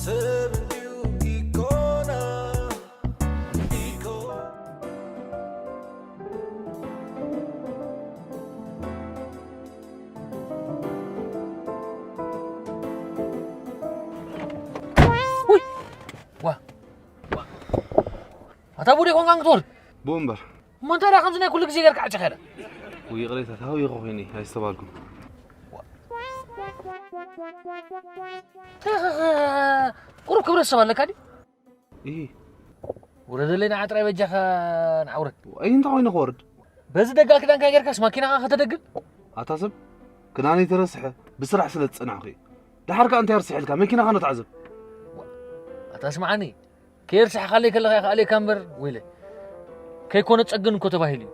ሰብ እንድዩ ኢኮና፣ ኢኮ- ውይ! ዋ! ኣታ ቡዴ ኮንካ ክትወርድ? ብኡ እምበር። እሞ እንታይ ደኣ ከምዚ ናይ ኩሉ ግዜ ጌርካ ዓጨኻ ኢለ? ውይ፣ ይቕሬታ፣ ተሃዊኹ ኮይነ ኣይስተባልኩን። ቁሩብ ክብረት ሰብ ኣለካ ድዩ? ኢሂ። ውረደለይ ንዓ ጥራይ በጃኻ ንዓ ውረድ። ኣይ፣ እንታይ ኮይነ ክወርድ? በዚ ደጋ ክዳንካ ጌርካስ ማኪናኻ ከተደግል? ኣታ ሰብ፣ ክዳነይ ተረስሐ፣ ብስራሕ ስለ ዝጸናሕኩ እዩ። ደሓር ከኣ እንታይ ኣርሲሐልካ? መኪናኻ ዶ ትዓዘብ? ኣታ ስምዓኒ፣ ከየርሳሕካለይ ከለኻ ኢኻ ኣልየካ እምበር፣ ወይለ። ከይኮነ ጸግን እኮ ተባሂሉ እዩ።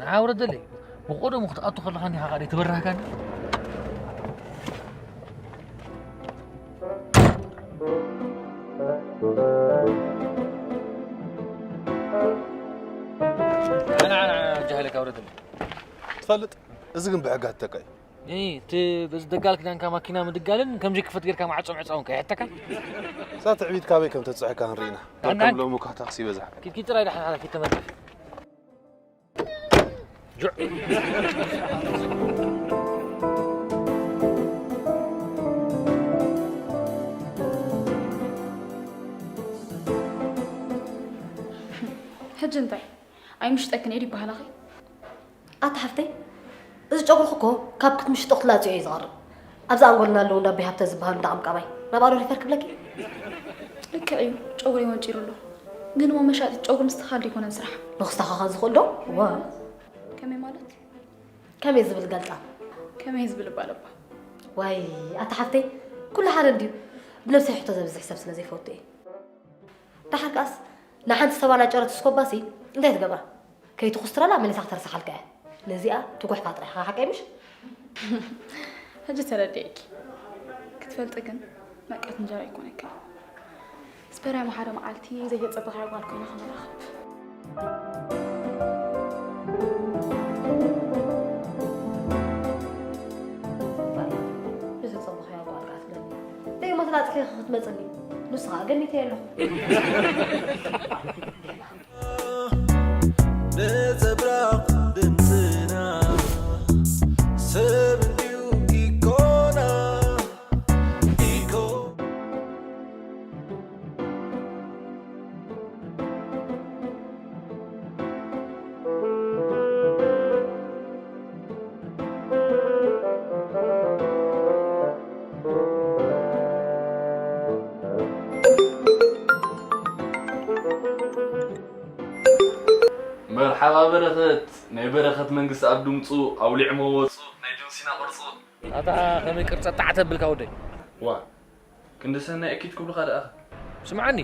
ንዓ ውረደለይ። ብቐደሙ ክትኣቱ ከለኻ እንዲኻ ኻዲ ተበራህካኒ። ንዓ፣ ንዓ፣ ጃህለካ ውረደለይ። ትፈልጥ፣ እዚ ግን ብሕጊ ኣተካ እዩ። እ፣ እቲ በዚ ደጋል ክዳንካ ማኪና ምድጋልን ከምዚ ክፈት ጌርካ ማዕጾ ምዕጻውን ከ ይሕተካ? እዛ ትዕቢት ካበይ ከም ተብጽሐካ ክንርኢና። ኣናን- ከም ሎሚ እኳ ታክሲ ይበዝሓ። ኪድ ኪድ ጥራይ ደሓን ሓላ ኪድ ተመልከት። ጁዕ። ሕጂ እንታይ? ኣይምሽጠክን እየ ይበሃላኺ? ኣታ ሓፍተይ፣ እዚ ጨጉርኺ እኮ ካብ ክትምሽጦ ክትላጽዮ እዩ ዝቐርብ። ኣብዚ ኣንጎልና ኣለዉ እንዳ ኣቦይ ሃብተ ዝበሃሉ እንዳ ቀምቃማይ። ናባዶ ሪፈር ክብለኪ? ልክዕ እዩ፣ ጨጉረይ ወንጪሩ ኣሎ። ግን እሞ መሻጢት ጨጉሪ ምስትኽኻል ዶ ኣይኮነን ስራሕ? ንኽስተኻኸል ዝኽእል ዶ? ዋ። ከመይ ማለት? ከመይ ዝብል ገልጣም? ከመይ ዝብል እባ ለባ? ዋይ፣ ኣታ ሓፍተይ፣ ኩሉ ሓደ እንድዩ። ብነብሰይ ሕቶ ዘብዝሕ ሰብ ስለ ዘይፈቱ እየ። ደሓር ከኣስ ንሓንቲ ሰባና ጨረት እስኮባሲ እንታይ ትገብራ? ከይትኹስትረላ መሊሳ ክተርሳሓልካ እያ። ነዚኣ ትጉሕፋ ጥራሕ ኢኻ፣ ሓቀይ ምሽ? ሕጂ ተረዲኤኪ። ክትፈልጢ ግን መቀት እንጀራ ኣይኮነክን። ስፐራይ ሓደ መዓልቲ ዘይተጸበኻያ ጓል ኮይና ክንራኸብ። እዚ ጽቡቕ እያ ጓል ክትብለኒ። ደይሞ ተላጽኪ ክትመጽኒ። ንስኻ ገኒተ ኣለኹ። ነጸብራቕ ድምጽና ሰብ እንድዩ ኢኮና ኢኮ መርሓባ በረኸት፣ ናይ በረኸት መንግስቲ ኣብ ድምፁ፣ ኣውሊዕ መወፁ፣ ናይ ጆንሲና ቅርፁ። ኣታ ከመይ ቅርፀ ጣዕ ተብልካ ወደይ? ዋ፣ ክንዲ ሰናይ እኪት ክብሉኻ ደኣኸ። ስምዓኒ።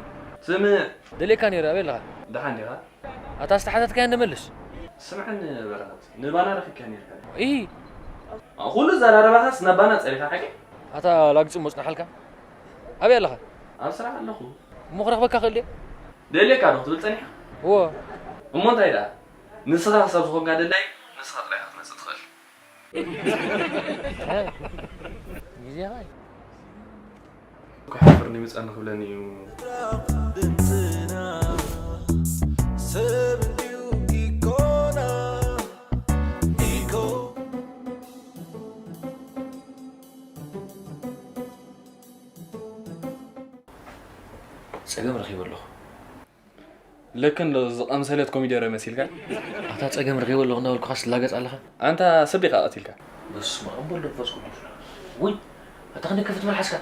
ስምዕ። ደልየካ ነይረ፣ ኣበይ ኣለኻ? ደሓን ዲኻ? ኣታ ዝተሓተትካዮ እንደ መልስ። ስምዓኒ በረኸት፣ ንባና ረኺብካ ነይርካ። ኢሂ። ኣ፣ ኩሉ ዘራረባኻስ ናብ ባና ጸሪኻ ሓቂ? ኣታ ላግጺ እሞ ጽናሓልካ። ኣበይ ኣለኻ? ኣብ ስራሕ ኣለኹ። እሞ ክረኽበካ ክእል ድየ? ደልየካ ዶ ክትብል ጸኒሕካ? እወ። እሞ እንታይ ደኣ? ንስኻ ክሳብ ዝኾንካ ደላይ፣ ንስኻ ጥራይ ኢኻ ክትመጽእ ትኽእል። ግዜ ኸይ ክሓፍር ንምጻ ንኽብለኒ እዩ። ጸገም ረኺበ ኣለኹ። ለከን ዶ ዝቐምሰለት ኮሚደረ መሲልካ? ኣታ ጸገም ረኺበ ኣለኹ እናበልኩኻስ ትላገጽ ኣለኻ? ኣንታ ሰብ ዲኻ ቀቲልካ? በስመ ኣብ ወወልድ ወመንፈስ ቅዱስ። ውይ፣ ኣታ ክንደይ ክፍት መልሓስካ?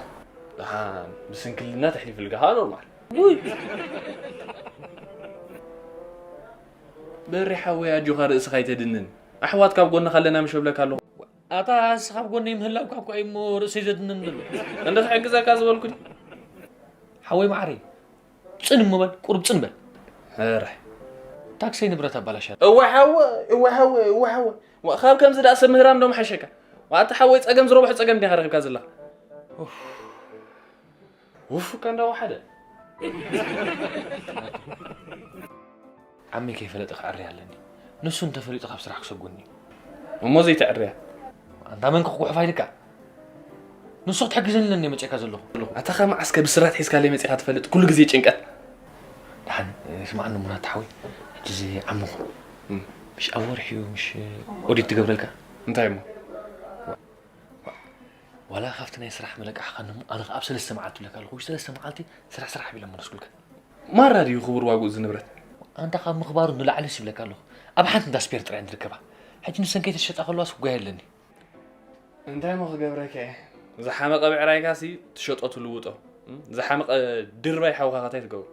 ደሓን ብስንክልና ተሕሊፉልካ ኸኣ ኖርማል። ውይ! በሪ ሓወይ ኣጆኻ ርእስኻ ኣይተድንን። ኣሕዋት ካብ ጎንኻ ኣለና ምሽ እብለካ ኣለኹ። ኣታ ንስኻ ኣብ ጎነይ ምህላውካ እኳ እዩ እሞ ርእሰይ ዘድንን ዘሎ። እንዶ ክሕግዘካ ዝበልኩ ድዩ? ሓወይ መዓረይ፣ ጽን እሞ በል፣ ቁሩብ ጽን በል። ሕራይ። ታክሰይ ንብረት ኣባላሽያ። እወ ሓወ፣ እወ ሓወ፣ እወ ሓወ። ዋ፣ ካብ ከምዚ ደኣ ሰብ ምህራም ዶ ምሓሸካ? ዋ፣ ኣታ ሓወይ ጸገም ዝረብሖ ጸገም ዲኻ ረኺብካ ዘለኻ? ኡፍ። ውፍ እካ እንዳወሓደ። ዓመይ ከይፈለጠ ክዕሪ ኣለኒ። ንሱ እንተፈሊጡ ካብ ስራሕ ክሰጉኒ። እሞ ዘይትዕርያ። ኣንታ መን ክጉሕፋ ኢልካ? ንሱ ክትሕግዘኒ ኢለ እየ መጺእካ ዘለኹ። ኣታ ካብ መዓስከ ብስራት ሒዝካለይ መጺእካ ትፈልጥ? ኩሉ ግዜ ጭንቀት። ደሓን፣ ስምዓኒ ሙና ተሓወይ፣ ሕጂ እዚ ዓምኹ። እም። ምሽ ኣብ ወርሒ እዩ፣ ምሽ ኦዲት ትገብረልካ? እንታይ እሞ? ዋላ ካብቲ ናይ ስራሕ መለቃሕኻኒ እሞ፣ ኣነ ከኣ ኣብ ሰለስተ መዓልቲ እብለካ ኣለኹ። ውሽጢ ሰለስተ መዓልቲ ስራሕ ስራሕ ኣቢለ መለስኩልካ። ማራ ድዩ ክቡር ዋግኡ እዚ ንብረት? ኣንታ ካብ ምኽባሩ ንላዕሊስ ይብለካ ኣለኹ። ኣብ ሓንቲ እንዳ ስፔር ጥራይ ንርከባ። ሕጂ ንሰን ከይተሸጣ ከለዋስ ጉያ የለኒ። እንታይ እሞ ክገብረካ እየ? ዝሓመቐ ብዕራይካሲ ትሸጦ ትልውጦ። እም? ዝሓመቐ ድርባይ ሓውኻ ከታይ ትገብሮ?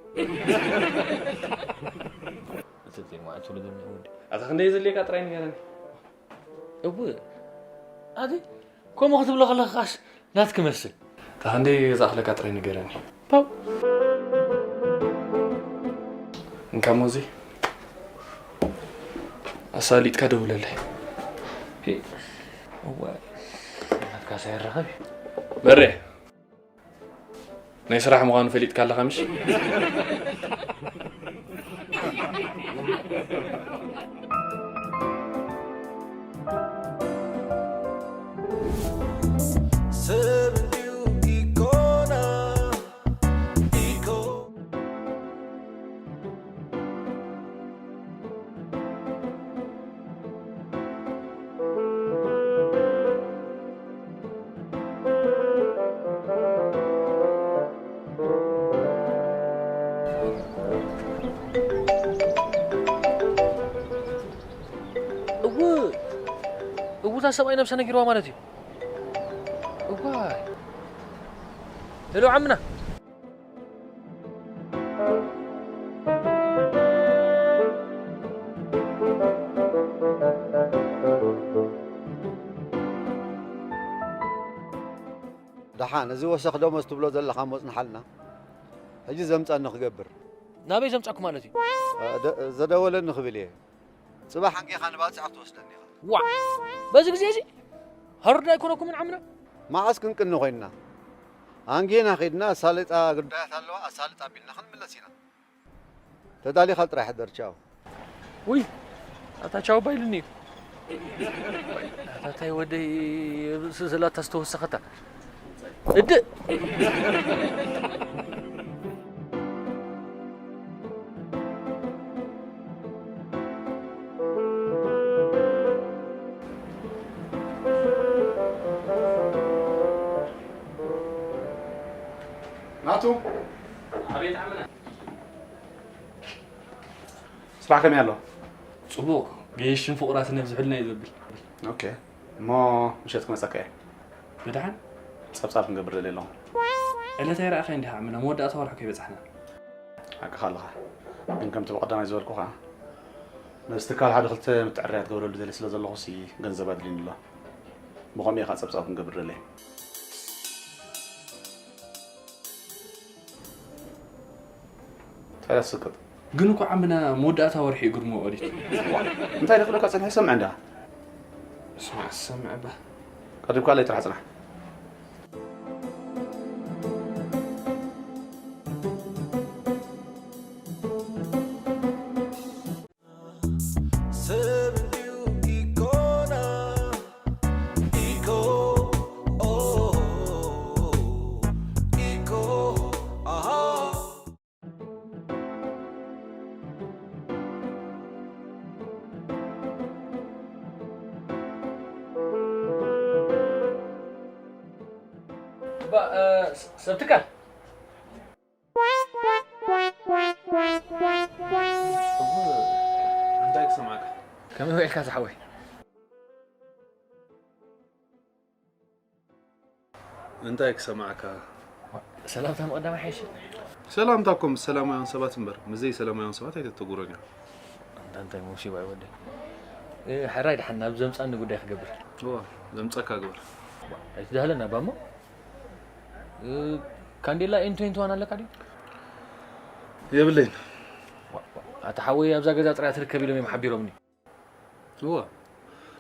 እቲ ዜማ ትብሎ ዘሎ ወዲ። ኣታ ክንደይ ዘድልየካ ጥራይ ንገረኒ። እወ። ኣቲ ከምኡ ክትብሎ ከለኻስ ናትክ መስል። እታ ክንደይ ዝኣኽለካ ጥራይ ንገረኒ። ፓው። እንካ ሞዚ ኣሳሊጥካ ደውለለይ። ፒ-፣ እዋይ፣ ናትካ ሳይረኸብ እዩ። በሬ፣ ናይ ስራሕ ምዃኑ ፈሊጥካ ኣለኻ ምሽ? ሰብ እንድዩ ኢኮና፣ ኢኮ-፣ እው፣ እው፣ እታ ሰብኣይ ነብሳ ነጊርዋ ማለት እዩ። እዋይ። ሄሎ ዓምና። ደሓን፣ እዚ ወሰኽ ደሞዝ ትብሎ ዘለኻ እሞ ጽንሓልና። ሕጂ ዘምጻኒ ክገብር። ናበይ ዘምጻኩ ማለት እዩ? እ፣ ደ-፣ ዘደወለኒ ክብል እየ። ጽባሕ ኣንጊኻ ንባጽዕ ክትወስደኒ ኢኻ። ዋ! በዚ ግዜ እዚ? ሃሩድ ኣይኮነኩምን ዓምና? መዓስ ክንቅኒ ኮይንና? ኣንጊና ኸይድና ኣሳልጣ ግዳያት ኣለዋ፣ ኣሳልጥ ኣቢልና ክንምለስ ኢና። ተዳሊኻ ጥራይ ሕደር፣ ቻው። ውይ፣ ኣታ ቻው ባይልኒ እዩ። ኣታ ታይ ወደይ ርእሲ ዘላታ ዝተወሰኸታ። እድእ! ናቱ። ኣቤት ዓምና። ስራሕ ከመይ ኣሎ? ጽቡቕ፣ ገየሽን ፍቑራትን የብዝሑልና እዩ ዘብል። ኦኬ፣ እሞ ምሸት ክመጸካ እየ። ብድሓን? ጸብጻብ ክንገብር ደልየ ኣለኹ። ዕለታይ ረኣኻይ እንዲኻ ዓምና፣ መወዳእታ ወርሒ እኮ ይበጻሕና። ሓቅኻ ኣለኻ። ግን ከምቲ ብቐዳማይ ዝበልኩኻ፣ ነዚ ትካል ሓደ ክልተ ምትዕርራይ ክገብረሉ ደልየ ስለ ዘለኹሲ ገንዘብ ኣድልዩኒ ኣሎ። ብኸምኡ ኢኻ ጸብጻብ ክንገብር ደልየ። እንታይ ደስክት? ግን እኮ ዓምና መወዳእታ ወርሒ እዩ ግርሞ ኦዲት። እንታይ ደኽለካ ጽንሒ ሰምዕ እንዳ? ስማዕ ሰምዕ ባ። ቀሪብካ ኣለይ ጥራሕ ጽናሕ። ሰብ እንድዩ ኢኮ እ፣ ስ-፣ ሰብ ትካል። እንታይ ክሰምዓካ? ከመይ ውዒልካ ዝሓወይ? እንታይ ክሰምዓካ? ሰላምታ ምቕዳም ኣይሓይሽን? ሰላምታ እኮ ምስ ሰላማውያን ሰባት እምበር፣ ምስ ዘይሰላማውያን ሰባት ኣይተተግብሮን እያ። ኣንታ እንታይ ሙሲባ እዩ ወደይ። እ፣ ሕራይ ደሓን ናብ ዘምጻኒ ጉዳይ ክገብር። እዋ፣ ዘምጸካ ግበር። ኣይትዳህለን ኣባ እሞ። እ፣ ካንዴላ ኤንቶ ኤንቶ ዋን ኣለካ ድዩ? የብለይን። ዋ፣ ዋ፣ ኣታ ሓወይ ኣብዛ ገዛ ጥራይ ትርከብ ኢሎም እዮም ሓቢሮምኒ። እዋ፣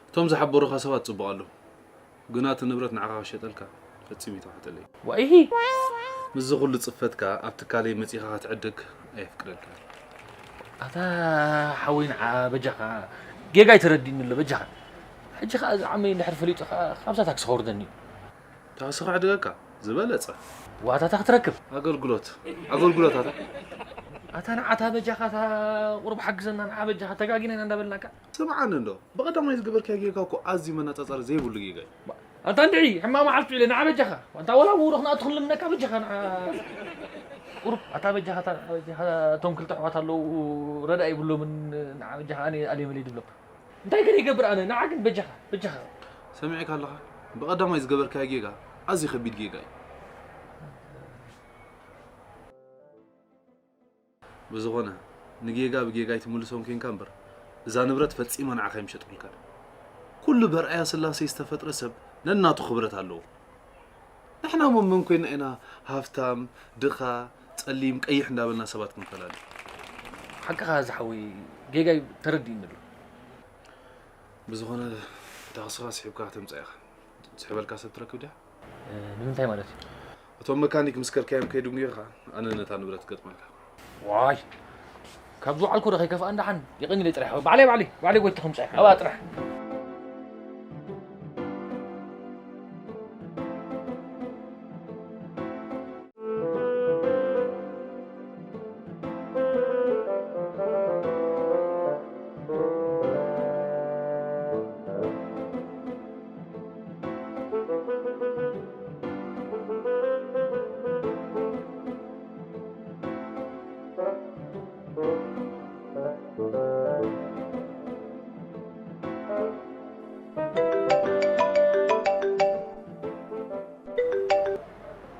እቶም ዝሓበሩኻ ሰባት ጽቡቕ ኣለዉ። ግና እቲ ንብረት ንዓኻ ክሸጠልካ ፈጺሙ ይተዋሕጠለይ። ዋይሂ! ምስዚ ኩሉ ጽፈትካ ኣብ ትካለይ መጺኻ ክትዕድግ ኣየፍቅደልካን። ኣታ ሓወይ ንዓ በጃኻ ጌጋ ኣይተረዲእኒ ኣሎ በጃኻ። ሕጂ ኸኣ እዚ ዓመይ እንድሕር ፈሊጡ ኸኣ ካብዛ ታክሲ ከውርደኒ እዩ። ታክሲ ከዕድገካ ዝበለጸ። ዋታታ ክትረክብ። ኣገልግሎት፣ ኣገልግሎት ኣታ። ኣታ ንዓታ በጃኻ እታ ቁሩብ ሓግዘና ንዓ በጃኻ ተጋጊና ኢና እንዳበልናካ። ስምዓኒ እንዶ፣ ብቐዳማይ ዝገበርካዮ ጌጋ እኮ ኣዝዩ መነጻጸሪ ዘይብሉ ጌጋ እዩ። ኣንታ እንድዒ፣ ሕማቕ መዓልቲ ውዒለ፣ ንዓ በጃኻ። ኣንታ ወላ ብውሮ ክንኣቱ ክንልምነካ በጃኻ፣ ንዓ ቁሩብ፣ ኣታ በጃኻ፣ ኣታ በጃኻ፣ እቶም ክልተ ኣሕዋት ኣለዉ፣ ረዳኢ ይብሎምን፣ ንዓ በጃኻ፣ ኣነ ኣልየ መልየ ድብሎም። እንታይ ከ ይገብር ኣነ? ንዓ ግን በጃኻ፣ በጃኻ። ሰሚዕካ ኣለኻ? ብቐዳማይ ዝገበርካዮ ጌጋ ኣዝዩ ከቢድ ጌጋ እዩ። ብዝኾነ፣ ንጌጋ ብጌጋ ኣይትምልሶን ኬንካ እምበር፣ እዛ ንብረት ፈጺማ ንዓኻ ኣይምሸጥኩልካን። ኩሉ በርኣያ ስላሴ ዝተፈጥረ ሰብ ነናቱ ክብረት ኣለዎ። ንሕና እሞ መን ኮይና ኢና ሃፍታም፣ ድኻ፣ ጸሊም፣ ቀይሕ እንዳበልና ሰባት ክንፈላሊ? ሓቅኻ ዝሓወይ፣ ጌጋይ ተረዲእኒ ኣሎ። ብዝኾነ፣ ታኽስኻ ስሒብካ ከተምጽኣ ኢኻ። ዝሕበልካ ሰብ ትረክብ ዲኻ? እ፣ ንምንታይ ማለት እዩ? እቶም መካኒክ ምስ ከድካዮም ከይድንጉዩኻ፣ ኣነ ነታ ንብረት ክገጥመልካ። ዋይ! ካብ ዝወዓልኩ ዶ ከይከፍኣኒ ደሓን? የቐንየለይ ጥራሕ። ባዕለይ፣ ባዕለይ፣ ባዕለይ ጎይተ ከምጽኣ። ኣብኣ ጥራሕ።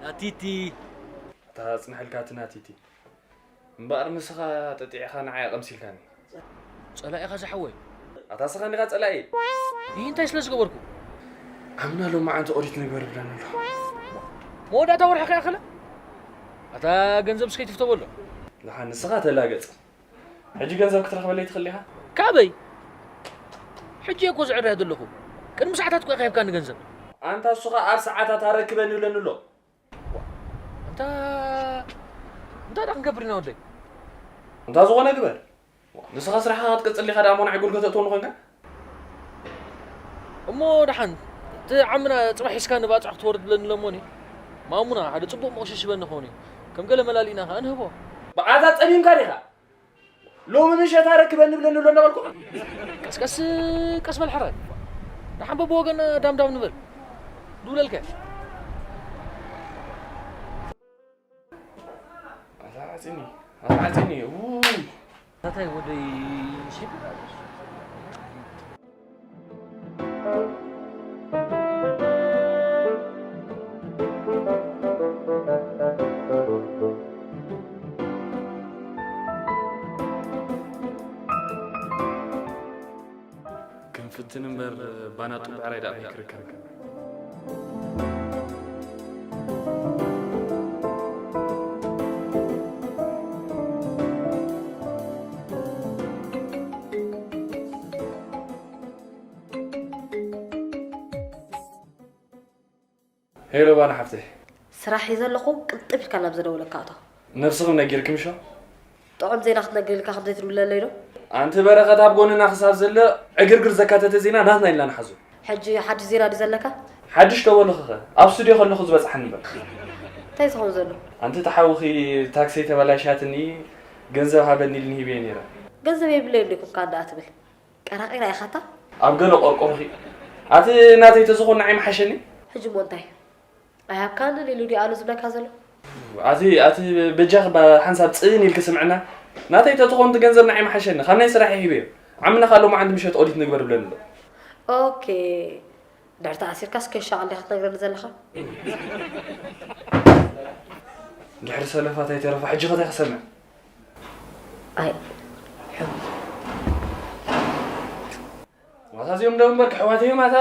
ናቲቲ። ኣታ ጽንሐልካ እቲ ናቲቲ። እምበኣር ንስኻ ጠጢዕኻ ንዓይ ኣቐምሲልካኒ። ጸላኢኻ ዝሓወይ። ኣታ ስኻ እንዲኻ ጸላኢ። ይህ እንታይ ስለ ዝገበርኩ? ኣምና ሎማዓንቲ ኦዲት ንግበር ብለኒ ኣሎ። መወዳእታ ወርሒ ከይኣኸለ? ኣታ ገንዘብ እስከ ይትፍቶ በሎ። ደሓን ንስኻ ተላገጽ። ሕጂ ገንዘብ ክትረኽበለይ ትኽእል ኢኻ? ካበይ? ሕጂ እየ እኮ ዝዕረያ ዘለኹ። ቅድሚ ሰዓታት እኮ ኢኻ ሂብካኒ ገንዘብ። ኣንታ እሱ ኸኣ ኣብ ሰዓታት ኣረክበኒ ይብለኒ ኣሎ። እንታ፣ እንታይ ደኣ ክንገብር ኢና ወደይ? እንታ ዝኾነ ግበር። ንስኻ ስራሕኻ ክትቅጽል ኢኻ ደኣ እሞ ንዓይ ጎልጎ ተእትወኒ ኮንካ? እሞ ደሓን፣ እቲ ዓምና ጽባሕ ሒዝካ ንባጽዕ ክትወርድ ብለኒ እሎሞኒ። ማሙና ሓደ ጽቡቕ መቑሸሽ ይበኒ ክኸውን እዩ። ከም ገለ መላሊእና ከኣ ንህቦ። ብኣታ ጸሚምካ ዲኻ? ሎሚ ምሸት ኣረክበኒ ብለኒ ኣሎ እናበልኩ። ቀስ ቀስ፣ ቀስ በል ሕራይ። ደሓን በብወገን ዳም ዳም ንበል። ድውለልከ? ኣታ ዓጺኒ፣ ኣታ ዓጺኒ፣ ውይ። ኣታ ወደይ ሸይጣን። ክንፍትን እምበር ባና ጡብ ዕራይ ደኣ ከይክርክር። ሄሎ ባና ሓፍተይ። ስራሕ እዩ ዘለኹ፣ ቅልጥፍ ኢልካ ናብ ዝደወለካ እቶ። ነብስኽም ነጊርክም ሾ? ጥዑም ዜና ክትነግር ኢልካ ከም ዘይትድውለለይ ዶ? ኣንቲ በረኸት ኣብ ጎንና ክሳብ ዘሎ ዕግርግር ዘካተተ ዜና ናትና ኢልና ንሓዞ። ሕጂ ሓድሽ ዜና ድዩ ዘለካ? ሓድሽ ተበልኹኸ፣ ኣብ ስቱድዮ ከለኹ ዝበጽሓኒ እምበር። እንታይ ዝኸውን ዘሎ? ኣንቲ ተሓውኺ ታክሰይ ተበላሽያትኒ፣ ገንዘብ ሃበኒ ኢልኒ ሂበዮ ነይረ። ገንዘብ የብለይ እንዲኩም ከ እንዳ ትብል። ቀራቒራ ኢኻታ? ኣብ ገለ ቆርቆርኺ። ኣቲ ናተይ ተዝኾን ንዓይ ምሓሸኒ። ሕጂ እሞ እንታይ? ኣይሃብካን ኢሉ ድዩ ኣሉ ዝብለካ ዘሎ? ኣቲ ኣቲ በጃኺ ባ ሓንሳብ ጽን ኢልኪ ስምዕና። ናተይ ተትኾን እቲ ገንዘብ ንዓይ ምሓሸኒ። ካብ ናይ ስራሕ ሂበዮ። ዓምና ካልኦ መዓንቲ ምሸት ኦዲት ንግበር ብለኒ ኣሎ። ኦኬ። ድሕሪ ተኣሲርካስ ከይሻቐል ዲኻ ክትነግረኒ ዘለኻ? ድሕሪ ሰለፋት ኣይተረፋ ሕጂ ከታይ ክሰምዕ? ኣይ። ዋታ እዚኦም ደው እምበር ክሕዋት እዮም ኣታ።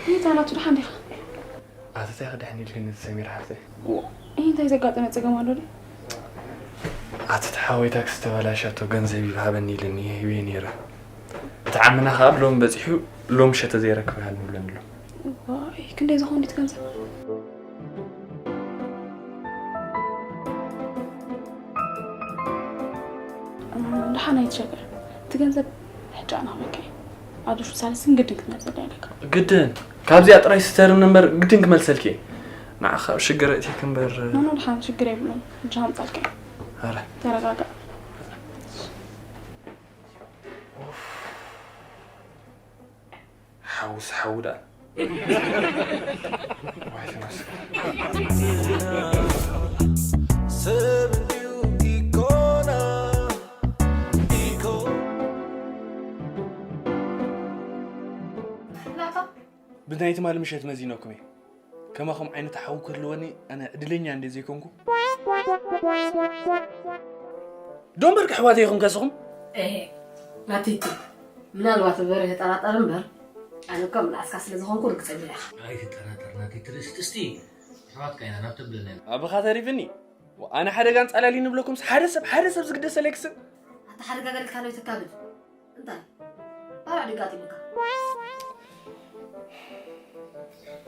ይታ ናቱ ደሓን ዲኻ? ኣተታይ ክድሕን ኢልክኒ ሰሚር ሓፍተይ። እ፣ እንታይ ዘጋጠመ ጸገም ኣሎ ድዩ? ኣቲ ተሓወይ ታክሲ ተበላሻቶ ገንዘብ ይሃበኒ ኢልኒ ሂበዮ ነይረ። እቲ ዓምና ከኣ ሎም በጺሑ ሎም ሸተ ዘይረክብ ሃልኒ ብለኒ ኣሎ። ዋይ፣ ክንደይ ዝኾን እቲ ገንዘብ? ደሓን ኣይትሸገር። እቲ ገንዘብ ሕጂ ኣነ ክበካ እዩ። ኣዶ ሹ ሳልስን ግድን ክትመልሰልኒ ኣለካ። ግድን? ካብዚኣ ጥራይ ስተርም ነምበር ግድን ክመልሰልኪ እየ። ንዓኻ ኣብ ሽግር እትይክ እምበር። ኖ፣ ኖ፣ ደሓን ሽግር የብሉን። ሕጂ ሃምጻልካ እየ። ኣረ። ተረጋጋእ። ሓውስ ሓው ደኣ። ዋይ ተመስገን። ብናይ ትማሊ ምሸት መዚነኩም እየ። ከማኹም ዓይነት ሓው ክህልወኒ ኣነ ዕድለኛ እንደ ዘይኮንኩ። ዶምበር ኣሕዋተይ ኢኹም ከስኹም? ኤሄ፣ ናተይ ትብ። ምናልባት በርሀ ጠራጠር እምበር፣ ኣነ እኮ ምልኣስካ ስለ ዝኾንኩ ርግጸኛ ኢኻ። ኣይትጠራጠር ናተይ ትርእስቲ፣ እስቲ ኣሕዋትካ ኢና ናብ ተብለና ኢና። ኣባኻ ተሪፍኒ። ኣነ ሓደጋ ኣንጻላሊ ንብለኩምስ ሓደ ሰብ፣ ሓደ ሰብ ዝግደሰለይ ክስብ። ኣታ ሓደጋ ገዲፍካ ዶ ይተካብድ? እንታይ? ባርዕ ድጋጥ ይብልካ።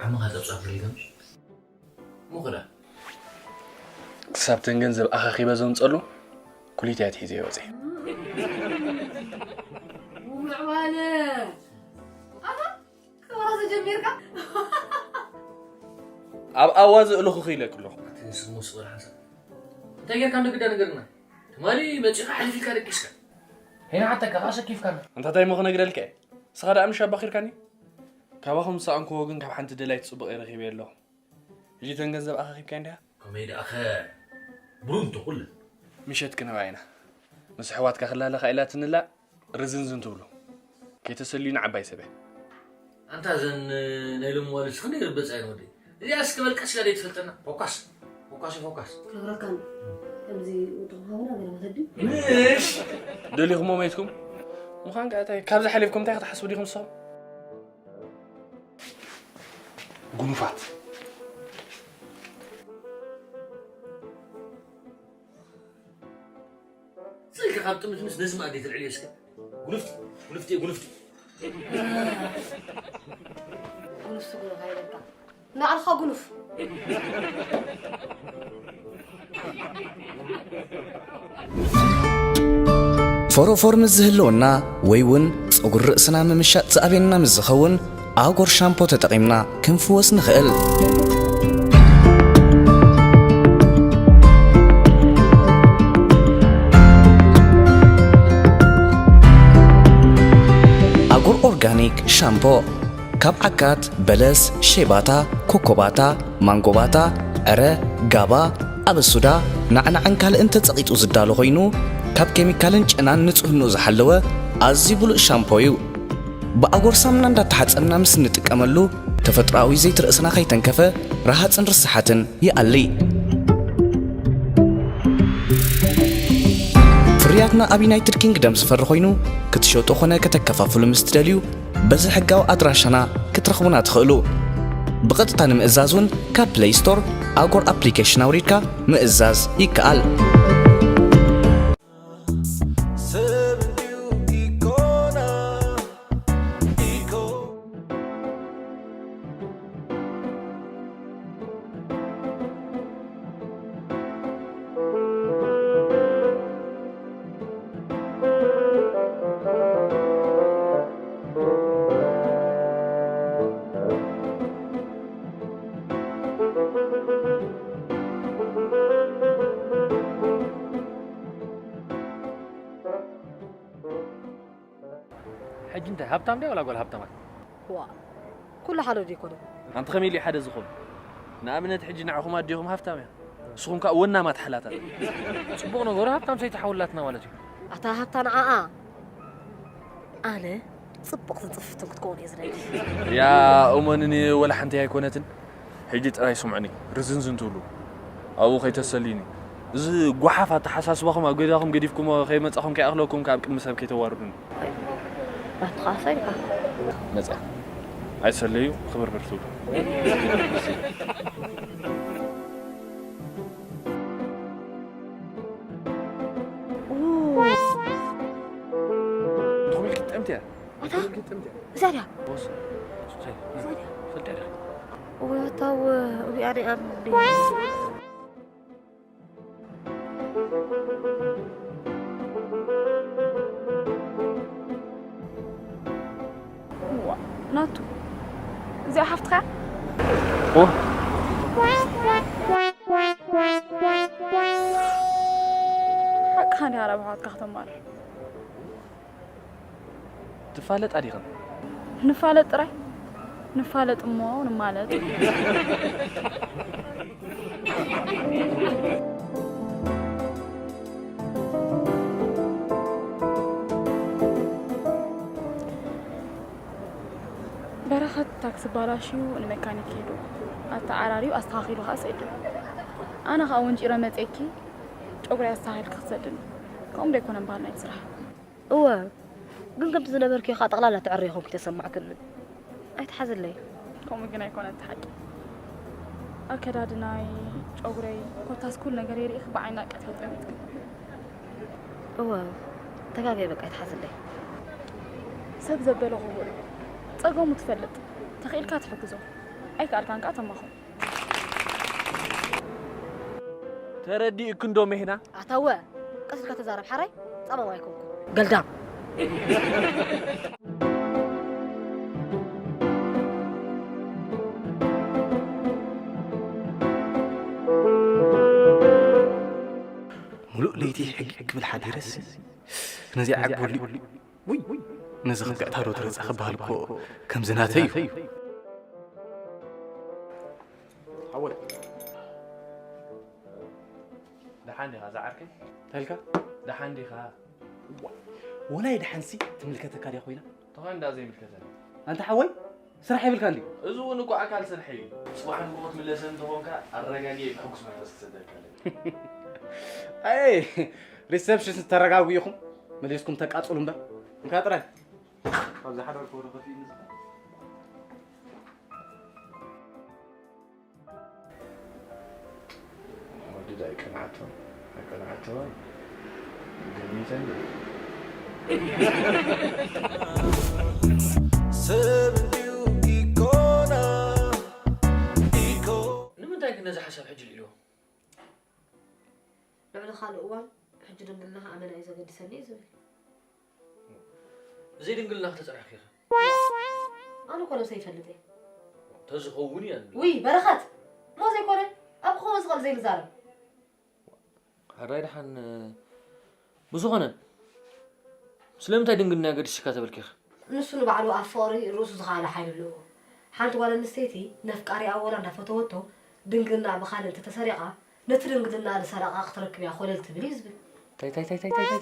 ዓመኻ ጸብጻብ ሪገም። ምኹዳ። ክሳብ ተን ገንዘብ ኣኻኺበ ዘምጸሉ፣ ኩሊት እያ ትሒዘ ይወጽእ። ምዕባለ። ኣታ፣ ክብራ ዘጀሚርካ? ኣብ ኣዋዝ እልኹ ኢለክ ኣለኹ። ኣቲ ንስኹም ወስቑ ሓንሳብ። እንታይ ጌርካ እንዶ ግዳ ንገርና? ትማሊ መጺኻ ሓሊፊልካ ደቂስካ። ሄና ሓተካ፣ ከኣ ሸኪፍካና። እንታይ እንታይ እሞ ክነግረልካ እየ? ንስኻ ደኣ ምሽ ኣባኺርካኒ? ካባኹም ዝሰኣንክዎ ግን ካብ ሓንቲ ደላይት ጽቡቕ እየ ረኺበዮ ኣለኹ። ሕጂ ተን ገንዘብ ኣኻኺብካየን ዲኻ? ከመይ ደኣኸ ብሩንቶ ኩለን። ምሸት ክንህባ ኢና። ምስ ኣሕዋትካ ክላለኻ ኢላትንላ ርዝንዝን ትብሉ። ከይተሰልዩ ንዓባይ ሰብ እየ። ኣንታ እዘን ናይ ሎሚ ዋልስ ክንደይ ርበጻ እየን ወደይ። እዚኣ እስከ በል ቀስ ኢላ ዘይትፈልጠና። ፎካስ፣ ፎካስ፣ ፎካስ። ክነግረካ እንዶ። ከምዚ ውድቕ ሃቡና ገለ መተዲ። ምሽ! ደሊኹሞ መይትኩም? ምዃን ከኣ እንታይ? ካብዚ ሓሊፍኩም እንታይ ክትሓስቡ ዲኹም ንስኹም? ጉኑፋት። ስልኪ ካብ ጥምትምስ ነዚ መኣዲ ትልዕልዮ እስከ። ጉልፍቲ፣ ጉልፍቲ፣ ጉልፍቲ። ጉልፍቲ ጉልፍ ኣይበልካ። ንባዕልኻ ጉልፍ። ፎሮፎር ምስ ዝህልወና ወይ እውን ጸጉሪ ርእስና ምምሻጥ ዝኣብየና ምስ ዝኸውን፣ ኣጎር ሻምፖ ተጠቒምና ክንፍወስ ንኽእል። ኣጎር ኦርጋኒክ ሻምፖ ካብ ዓካት፣ በለስ፣ ሼባታ፣ ኮኮባታ፣ ማንጎባታ፣ ዕረ፣ ጋባ፣ ኣበሱዳ፣ ናዕናዕን ካልእን ተጸቒጡ ዝዳሎ ኮይኑ፣ ካብ ኬሚካልን ጨናን ንጽህንኡ ዝሓለወ ኣዝዩ ብሉጽ ሻምፖ እዩ። ብኣጎር ሳሙና እንዳተሓጸብና ምስ እንጥቀመሉ፣ ተፈጥሮኣዊ ዘይቲ ርእስና ከይተንከፈ፣ ረሃጽን ርሳሓትን ይኣሊ። ፍርያትና ኣብ ዩናይትድ ኪንግደም ዝፈሪ ኮይኑ፣ ክትሸጡ ኾነ ከተከፋፍሉ ምስ ትደልዩ፣ በዚ ሕጋዊ ኣድራሻና ክትረኽቡና ትኽእሉ። ብቐጥታ ንምእዛዝ እውን ካብ ፕለይ ስቶር ኣጎር ኣፕሊኬሽን ኣውሪድካ ምእዛዝ ይከኣል። ሰብ እንድዩ ኢኮና፣ ኢኮ። ሕጂ እንታይ ሃብታም ድያ ዋላ ጓል ሃብታማት? ዋ፣ ኩሉ ሓደ ዶ ይኮነ? ኣንቲ ከመይ ኢሉ ሓደ ዝኸውን? ንኣብነት ሕጂ ንዓኹም ኣዴኹም ሃብታም እያ፣ ንስኹም ከኣ ወናማት ሓላታት። ጽቡቕ ነገሩ ሃብታም ሰይቲ ሓውላትና ማለት እዩ። ኣታ ሃብታ ንዓኣ ኣነ ጽቡቕትን ጽፍፍትን ክትከውን እየ ዝደሊ። ያ እመንኒ፣ ወላ ሓንቲ ኣይኮነትን። ሕጂ ጥራይ ስምዑኒ፣ ርዝንዝን ትብሉ ኣብኡ ከይተሰልዩኒ። እዚ ጓሓፍ ኣተሓሳስባኹም ኣብ ገዛኹም ገዲፍኩሞ ከይመጻኹም ከይኣኽለኩም ካብ ቅድሚ ሰብ ከይተዋርዱኒ። ናትኻ ኢልካ መጻ ኣይሰለዩ ክብርብር ትብሉ። ትኹም ኢልኪ ትጠምትያ። ኣታ ትኹም ኢልኪ ትጠምትያ። እዛ ድያ? ቦስ። እዛ ድያ? ሰደረ። እወታው እዚኣ ናይ ኣምኒ ናቱ እዚኣ ሓፍትኻ? ሓቅኻ እንዲኻ ናብ ኣሕዋትካ ክተማርር። ትፋለጣ ዲኽን? ንፋለጥ ጥራይ ንፋለጥ እሞ ንማለጥ። በረኸት ታክሲ ባላሽዩ ንመካኒክ ኪዱ ኣተዓራርዩ ኣስተኻኺሉ ኸኣ ሰዱ። ኣነ ኸኣ ወንጪረ መጼኪ ጨጉሪ ኣስተኻኺልኪ ክትሰድኒ። ከምኡ ዶ ኣይኮነን ባህልና እቲ ስራሕ? እወ ግን ከምቲ ዝነበርክዮ ከዓ ጠቕላላ ትዕርዮ ከምኪ ተሰማዕክኒ ኣይትሓዝለይ ከምኡ ግን ኣይኮነ እቲ ሓቂ ኣከዳድናይ ጨጉረይ ኮታስ ኩሉ ነገር የርእኽ ብዓይና ቀትሪ ጠሚጥክን እወ ተጋግየ በቃ ኣይትሓዝለይ ሰብ ዘበለ ክቡር ጸገሙ ትፈልጥ ተኽኢልካ ትሕግዞ ኣይከኣልካን ከዓ ተማኽሮ ተረዲእክ እንዶ ሜህና? ኣታወ ቀስ ኢልካ ተዛረብ ሓራይ ጻማም ኣይኮንኩ ገልዳም ሙሉእ ለይቲ ሕግ ክብል ሓዲረስ ነዚኣ ዓግበሉ ውይ ነዚ ክግዕታ ዶ ትረጻ ክበሃል እኮ ከምዚ ናተይ እዩ ሓወይ ደሓን ዲኻ ዝዓርከይ? ተልካ ደሓን ዲኻ? ወላይ ደሓንሲ ትምልከተካ ድያ ኮይና? ተኾን እንዳ ዘይምልከተኒ። ኣንታ ሓወይ ስራሕ የብልካ እንዲ? እዚ እውን እኮ ኣካል ስርሐይ እዩ። ጽባሕ ንግሆ ትምለሰኒ እንተኾንካ ኣረጋጊኤ ብሕጉስ መንፈስ ክሰደልካ ኣለኒ። ኣይ ሪሰፕሽን ተረጋጉ ኢኹም መሊስኩም ተቃጽሉ እምበር እንካ ጥራይ ካብዚ ሓዳር ክወረ ከፊእኒ ዝኽእል ወዲ ዳይ ቀናዕቶ ቀናዕቶ ገሚተን ሰብ እንዲዩ ኢኮና ኢኮ ንምንታይ ግን ነዚ ሓሳብ ሕጂ ልኢልዎ ልዕሊ ካልእ እዋን ሕጂ ድንግልናኻ ኣመና እዩ ዘገድሰኒ እዩ ዝብል ዘይድንግልና ክተጸናሕኪ ኢኺ። ኣነ እኮ ነብሰይ ይፈልጥ እየ። ተዝኸውን እየ ዝብል። ውይ በረኸት! እሞ ዘይኮነ ኣብ ክኸውን ዝኽእል ዘይንዛረብ። ሕራይ ደሓን ብዝኾነ ስለምንታይ ድንግልና ገዲስካ ተበልኪ ኢኺ? ንሱ ንባዕሉ ኣብ ፍቕሪ ርእሱ ዝኸኣለ ሓይሊ ኣለዎ። ሓንቲ ጓል ኣንስተይቲ ነፍቃሪኣ ወላ እንዳፈተወቶ ድንግልናኣ ብኻልእ እንተተሰሪቓ ነቲ ድንግልናኣ ዝሰረቓ ክትረክብ እያ ኮለል ትብል እዩ ዝብል። ታይ ታይ ታይ ታይ ታይ ታይ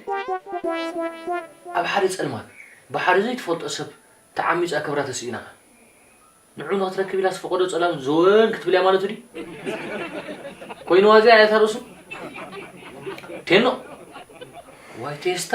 ኣብ ሓደ ጸልማት ብሓደ ዘይትፈልጦ ሰብ ተዓሚጻ ክብራ ተስኢናኻ ንዑ ንክትረክብ ኢላ ዝፈቐዶ ጸላም ዘወን ክትብል እያ ማለቱ ድዩ? ኮይንዋ እዚኣ እያ እታ ርእሱ? ቴኖ ዋይ ቴስታ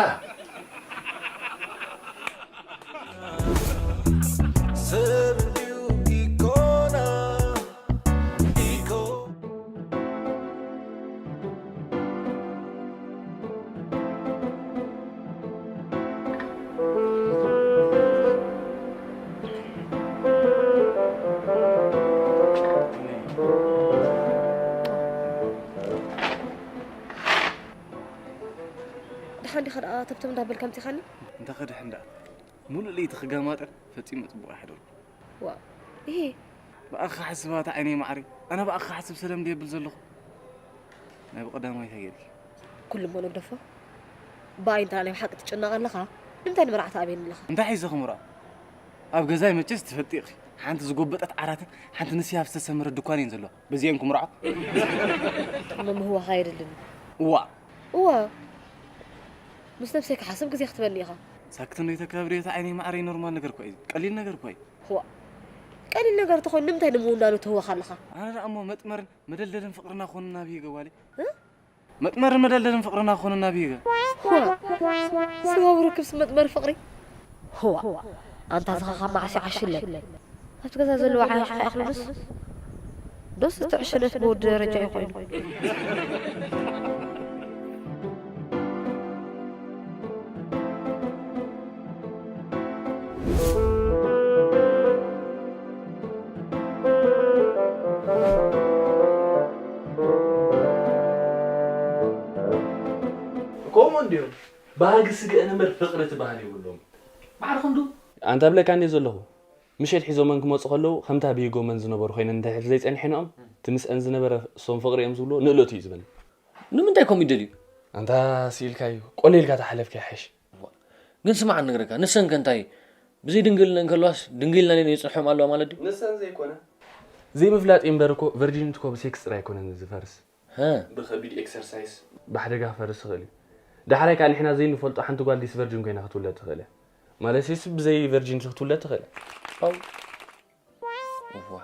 ደሓን ዲኻ ደኣ ተብተብ እንዳበልካ ኣምጺኻኒ? እንታይ ከድሕን ደኣ ሙሉእ ለይቲ ክጋማጠር ፈጺመ ጽቡቕ ኣይሓደርኩ። ዋእ እሂ ብኣኻ ክሓስብ ኣታ ዓይነይ ማዕረይ ኣነ ብኣኻ ክሓስብ ሰለም ድየ ብል ዘለኹ ናይ ብቐዳማይ እንታይ ገይርኪ? ኩሉ እሞ ንግደፎ ብኣይ እንተ ናይ ብሓቂ ትጭነቕ ኣለኻ ንምንታይ ንመርዓ ትኣብየኒ ኣለኻ? እንታይ ሒዘ ክምርዖ? ኣብ ገዛይ መቸስ ትፈልጢ ኢኺ። ሓንቲ ዝጎበጠት ዓራትን ሓንቲ ንስያ ዝተሰመረ ድኳን እየን ዘለዋ። በዚአን ክምርዖ? ምምህዋኻ የድልን። እዋ። እዋ። ምስ ነብሰይ ክሓስብ ግዜ ክትበኒ ኢኻ። ሳክት እንዶ ይተካብሪ፣ እቲ ዓይነይ ማዕረይ ኖርማል ነገር እኮ እዩ። ቀሊል ነገር እኮ እዩ። እዋ። ቀሊል ነገር ተኾይኑ ንምንታይ ንምውናኑ ትህወኻ ኣለኻ? ኣነ ደኣ እሞ መጥመርን መደልደልን ፍቕርና ክኾንና ብሂገ ጓለይ። እ? መጥመርን መደልደልን ፍቕርና ክኾንና ብሂገ። እዋ። ስጋዊ ርክብስ መጥመሪ ፍቕሪ? እዋ። ኣንታ ዝኻኻ መዓስ ይዓሽለይ? ኣብቲ ገዛ ዘለዉ ዓሽ ኣይኣኽሉንስ? ዶስ እቲ ዕሽነት ብወዲ ደረጃ እዩ ኮይኑ? ከምኡ እንድዮም። ባህጊ ስግአን እምበር ፍቕሪ እቲ ባህሊ የብሎም። ባዕልኹም ዶ? ኣንታ ብለካ እንድየ ዘለኹ። ምሸት ሒዞመን ክመጹ ከለዉ፣ ከምታ ብሂጎመን ዝነበሩ ኮይነን እንድሕር ዘይጸኒሐንኦም፣ እቲ ምስአን ዝነበረ እሶም ፍቕሪ እዮም ዝብልዎ፣ ንእለቱ እዩ ዝበኒ። ንምንታይ ከምኡ ይደልዩ? ኣንታ ስኢልካዩ፣ ቆለ ኢልካ ተሓለፍካ ይሓይሽ። እዋ። ግን ስማዕ፣ ንግረካ፣ ንሰን ከ እንታይ? ብዘይ ድንግልነን ከለዋስ፣ ድንግልናን የጽንሖም ኣለዋ ማለት ድዩ? ንሰን ዘይኮነ። ዘይምፍላጥ እዩ እምበር እኮ፣ ቨርጂኒቲ እኮ ብሴክስ ጥራይ ኣይኮነን ዝፈርስ። ሀ። ብኸቢድ ኤክሰርሳይስ። ብሓደጋ ክፈርስ ይኽእል እዩ። ዳሕራይ ከኣ ንሕና ዘይንፈልጦ ሓንቲ ጓል ዲስ ቨርጂን ኮይና ክትውለድ ትኽእል እያ። ማለትስ ብዘይ ቨርጂኒቲ ክትውለድ ትኽእል እያ። ፓው። እዋ።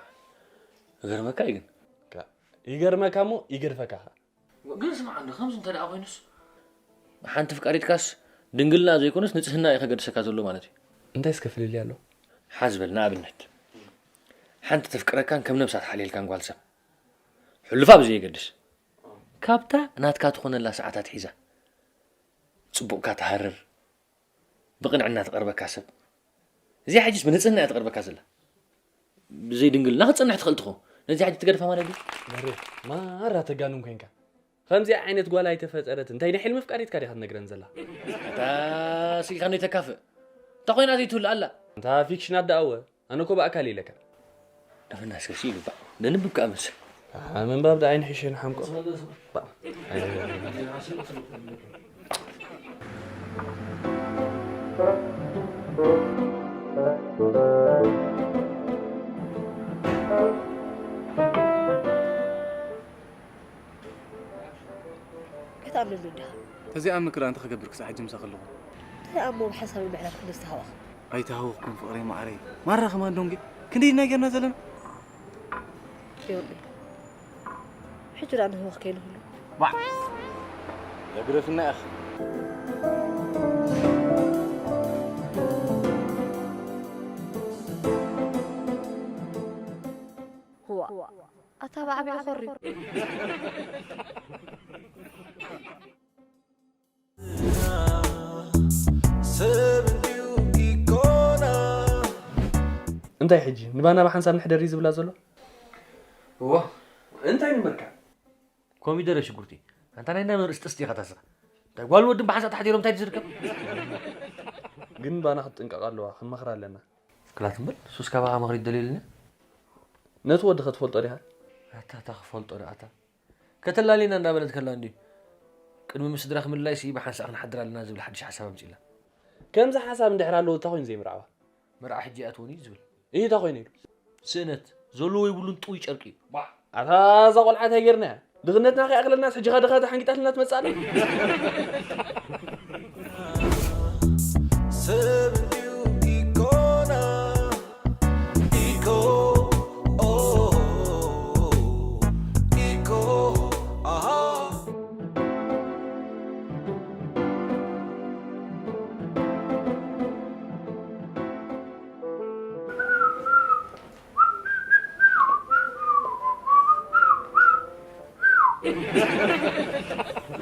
ይገርመካ እዩ ግን። ካ-፣ ይገርመካ እሞ ይገድፈካ ኸኣ። ግን ስማዕ እንዶ፣ ከምዚ እንተ ደኣ ኮይኑስ? ሓንቲ ፍቃሪትካስ ድንግልና ዘይኮነስ ንጽህና እዩ ከገድሰካ ዘሎ ማለት እዩ። እንታይ እስከ ፍልልይ ኣሎ? ሓዝ በል፣ ንኣብነት፣ ሓንቲ ተፍቅረካን ከም ነብሳ ትሓልየልካን ጓል ሰብ፣ ሕሉፋ ብዘየገድስ፣ ካብታ ናትካ ትኾነላ ሰዓታት ሒዛ፣ ጽቡቕካ ትሃርር፣ ብቕንዕና ትቐርበካ ሰብ። እዚኣ ሕጂስ ብንጽህና እያ ትቐርበካ ዘላ። ብዘይ ድንግልና ክትጸንሕ ትኽእል ትኸውን። ነዚኣ ሕጂ ትገድፋ ማለት ድዩ? በሬ፣ ማራ ተጋንን ኮንካ። ከምዚኣ ዓይነት ጓል ኣይተፈጠረትን። እንታይ ናይ ሕልሚ ፍቃሪትካ ዲኻ ትነግረን ዘላ? ኣታ ስኢልካ እንዶ ይተካፍእ። እንተ ኮይና ዘይትህሉ ኣላ። እንታ ፊክሽን ኣዳኣወ። ኣነ እኮ ብኣካል ኢለካ። ደፈና እስከ ስኢሉ ባዕ። ነንብብ ከኣ መሰል። ኣሓ፣ ምንባብ ደኣ ኣይንሕሸን ሓምቆ። ባዕ። ኣይትኣምነሉ እንዲኻ። ተዘይኣምንኪ ደኣ እንታይ ክገብር ክሳዕ ሕጂ ምሳኺ ኣለኹ? እንታይ እሞ ብሓሳብ ምዕራፍ ክንደይ ዝተሃወኽ? ኣይተሃወኽኩን ፍቕረይ መዓረይ። ማራ ከማን ዶንጌ። ክንደይ ኢና ጌርና ዘለና? ዮኒ። ሕጂ ደኣ ንህወኽ ከይንህሉ። ባዕ! የግረፍና ኢኺ። ህዋ። ኣታ ብዓቢኡ ኾርዩ። ሰብ እንድዩ ኢኮና። እንታይ ሕጂ ንባና ብሓንሳብ ንሕደር እዩ ዝብላ ዘሎ? እዋ፣ እንታይ ንመርካ? ኮሚደረ ሽጉርቲ። ኣንታ ናይ እንዳመን ርእሲ ጥስቲ ኢኻ ታስራ። እንታይ ጓል ወድን ብሓንሳብ ተሓዲሮም እንታይ ዝርከብ? ግን ባና ክትጥንቀቕ ኣለዋ፣ ክንመኽራ ኣለና። ክላት እምበር፣ ሱስ ካባኻ ምኽሪ ትደልየልና? ነቲ ወዲ ኸትፈልጦ ዲኻ? ኣታ፣ ኣታ ክፈልጦ ዶ፣ ኣታ? ከተላልየና እንዳበለት ከላ እንድዩ። ቅድሚ ምስ ስድራ ክምልላይሲ ብሓንሳእ ክንሓድር ኣለና ዝብል ሓድሽ ሓሳብ ኣምጺእላ። ከምዚ ሓሳብ እንድሕር ኣለዎ፣ እንታይ ኮይኑ ዘይምርዓዋ? መርዓ ሕጂ ኣይኣትዎን እዩ ዝብል። እሂ፣ እንታይ ኮይኑ ኢሉ? ስእነት፣ ዘለዎ ይብሉን ጥውይ ጨርቂ እዩ። ባዕ! ኣታ እዛ ቆልዓ እንታይ ጌርናያ? ድኽነትና ከይኣኽለናስ ሕጂ ኸኣ ድኻ ተሓንጊጣትና ትመጽእ ኣላ? ሰብ እንድዩ ኢኮና፣ ኢኮ፣ ኦ፣ ኢኮ፣ ኣሃ።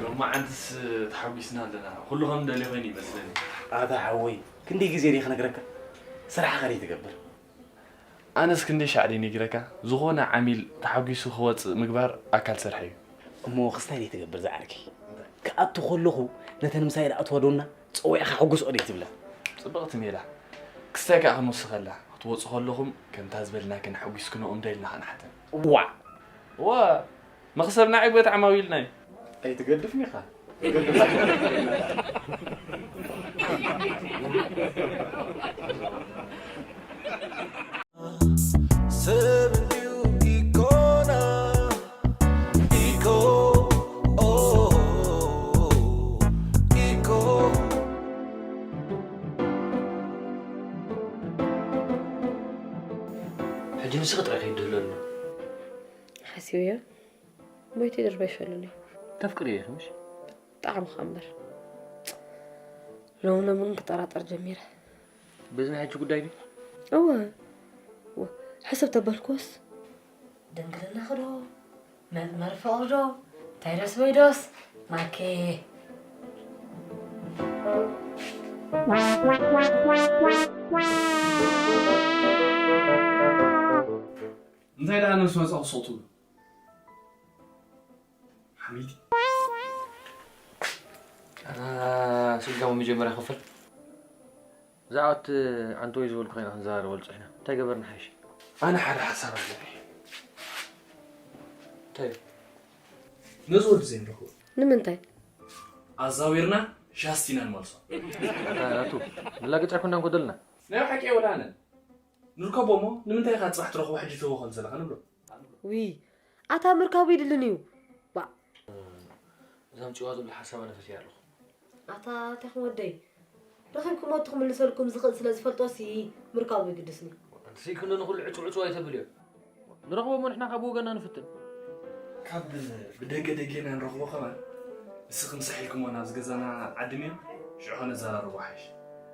ሎማዓንትስ ተሓጒስና ኣለና። ኩሉ ከም ንደልዮ ኮይኑ ይመስለኒ። ኣታ ሓወይ፣ ክንደይ ግዜ ድየ ክነግረካ? ስራሕኻ ደይ ትገብር? ኣነስ ክንደይ ሻዕ ድየ ነጊረካ? ዝኾነ ዓሚል ተሓጒሱ ክወጽእ ምግባር ኣካል ስራሕ እዩ። እሞ ክስታይ ደይ ትገብር ዝዓርከይ? ክኣቱ ከለኹ ነተን ምሳይ ዝኣትዋ ዶና ጸዊዕካ ሕጉስኦ ደይ ትብላ? ጽብቕቲ ሜላ። ክስታይ ከኣ ክንወስኸላ፣ ክትወጹ ከለኹም ከምታ ዝበልናክን ኣሐጒስክንኦም ዶ ኢልና ከኣ ንሓተን። ዋዕ! ዋ! መኽሰብና ዕግበት ዓማዊልና እዩ። ኣይትገድፍን ኢኻ። ትገድፍ ኣይኮነን። ንስኺ ጥራይ ከይድህለሉ። ሓሲበዮ። ሞይተ ይድርበሸሉኒ። ተፍቅሪ ኢኺ ምሽ? ብጣዕሚ ኸኣ እምበር። ሎሚ ሎሚ ግን ክጠራጠር ጀሚረ። በዚ ናይ ሕጂ ጉዳይ ድዩ? እወ። እወ። ሕስብ ተበልኩስ ድንግልና ኸዶ መርፍቕዶ እንታይ ደስ ወይ ዶስ ማኬ። እንታይ ደኣ ነብሲ መጻ ክሰቱ ሓሚድ ስልጋሙ መጀመርያ ክፍል ብዛዕባ እቲ ዓንተወይ ዝበልኩ ኮይና ክንዘራረበሉ ፀኒሕና እንታይ ገበርና ሓይሽ ኣነ ሓደ ሓሳብ ኣለኒ እንታይ ነዚ ወዲ ዘይንረኽቦ ንምንታይ ኣዛዊርና ሻስቲና ንመልሶ ኣታ ናቱ ንላገፅ ኣይኮና ንጎደልና ናይ ብሓቂ የውላነ ንርከቦ እሞ ንምንታይ ኢኻ ፅባሕ ትረኽቦ ሕጂ ትህቦ ከም ዘለኻ ንብሎ ውይ ኣታ ምርካቡ ይድልን እዩ ባ እዛም ፅዋ ዝብሉ ሓሳብ ኣነ ፈትያ ኣለኹ ኣታ እንታይ ክወደይ ረኺብኩም ወዲ ክምልሰልኩም ዝኽእል ስለ ዝፈልጦ ሲ ምርካቡ ይግድስኒ ስይ ክንዶ ንኩሉ ዕፁ ዕፁ ኣይተብል እዮም ንረኽቦ እሞ ንሕና ካብ ወገና ንፍትን ካብ ብደገ ደጌና ንረኽቦ ከማን ንስኺ ምሳሕ ኢልኩሞ ናብዚ ገዛና ዓድምዮ ሽዑ ከነዘራርቦ ሓይሽ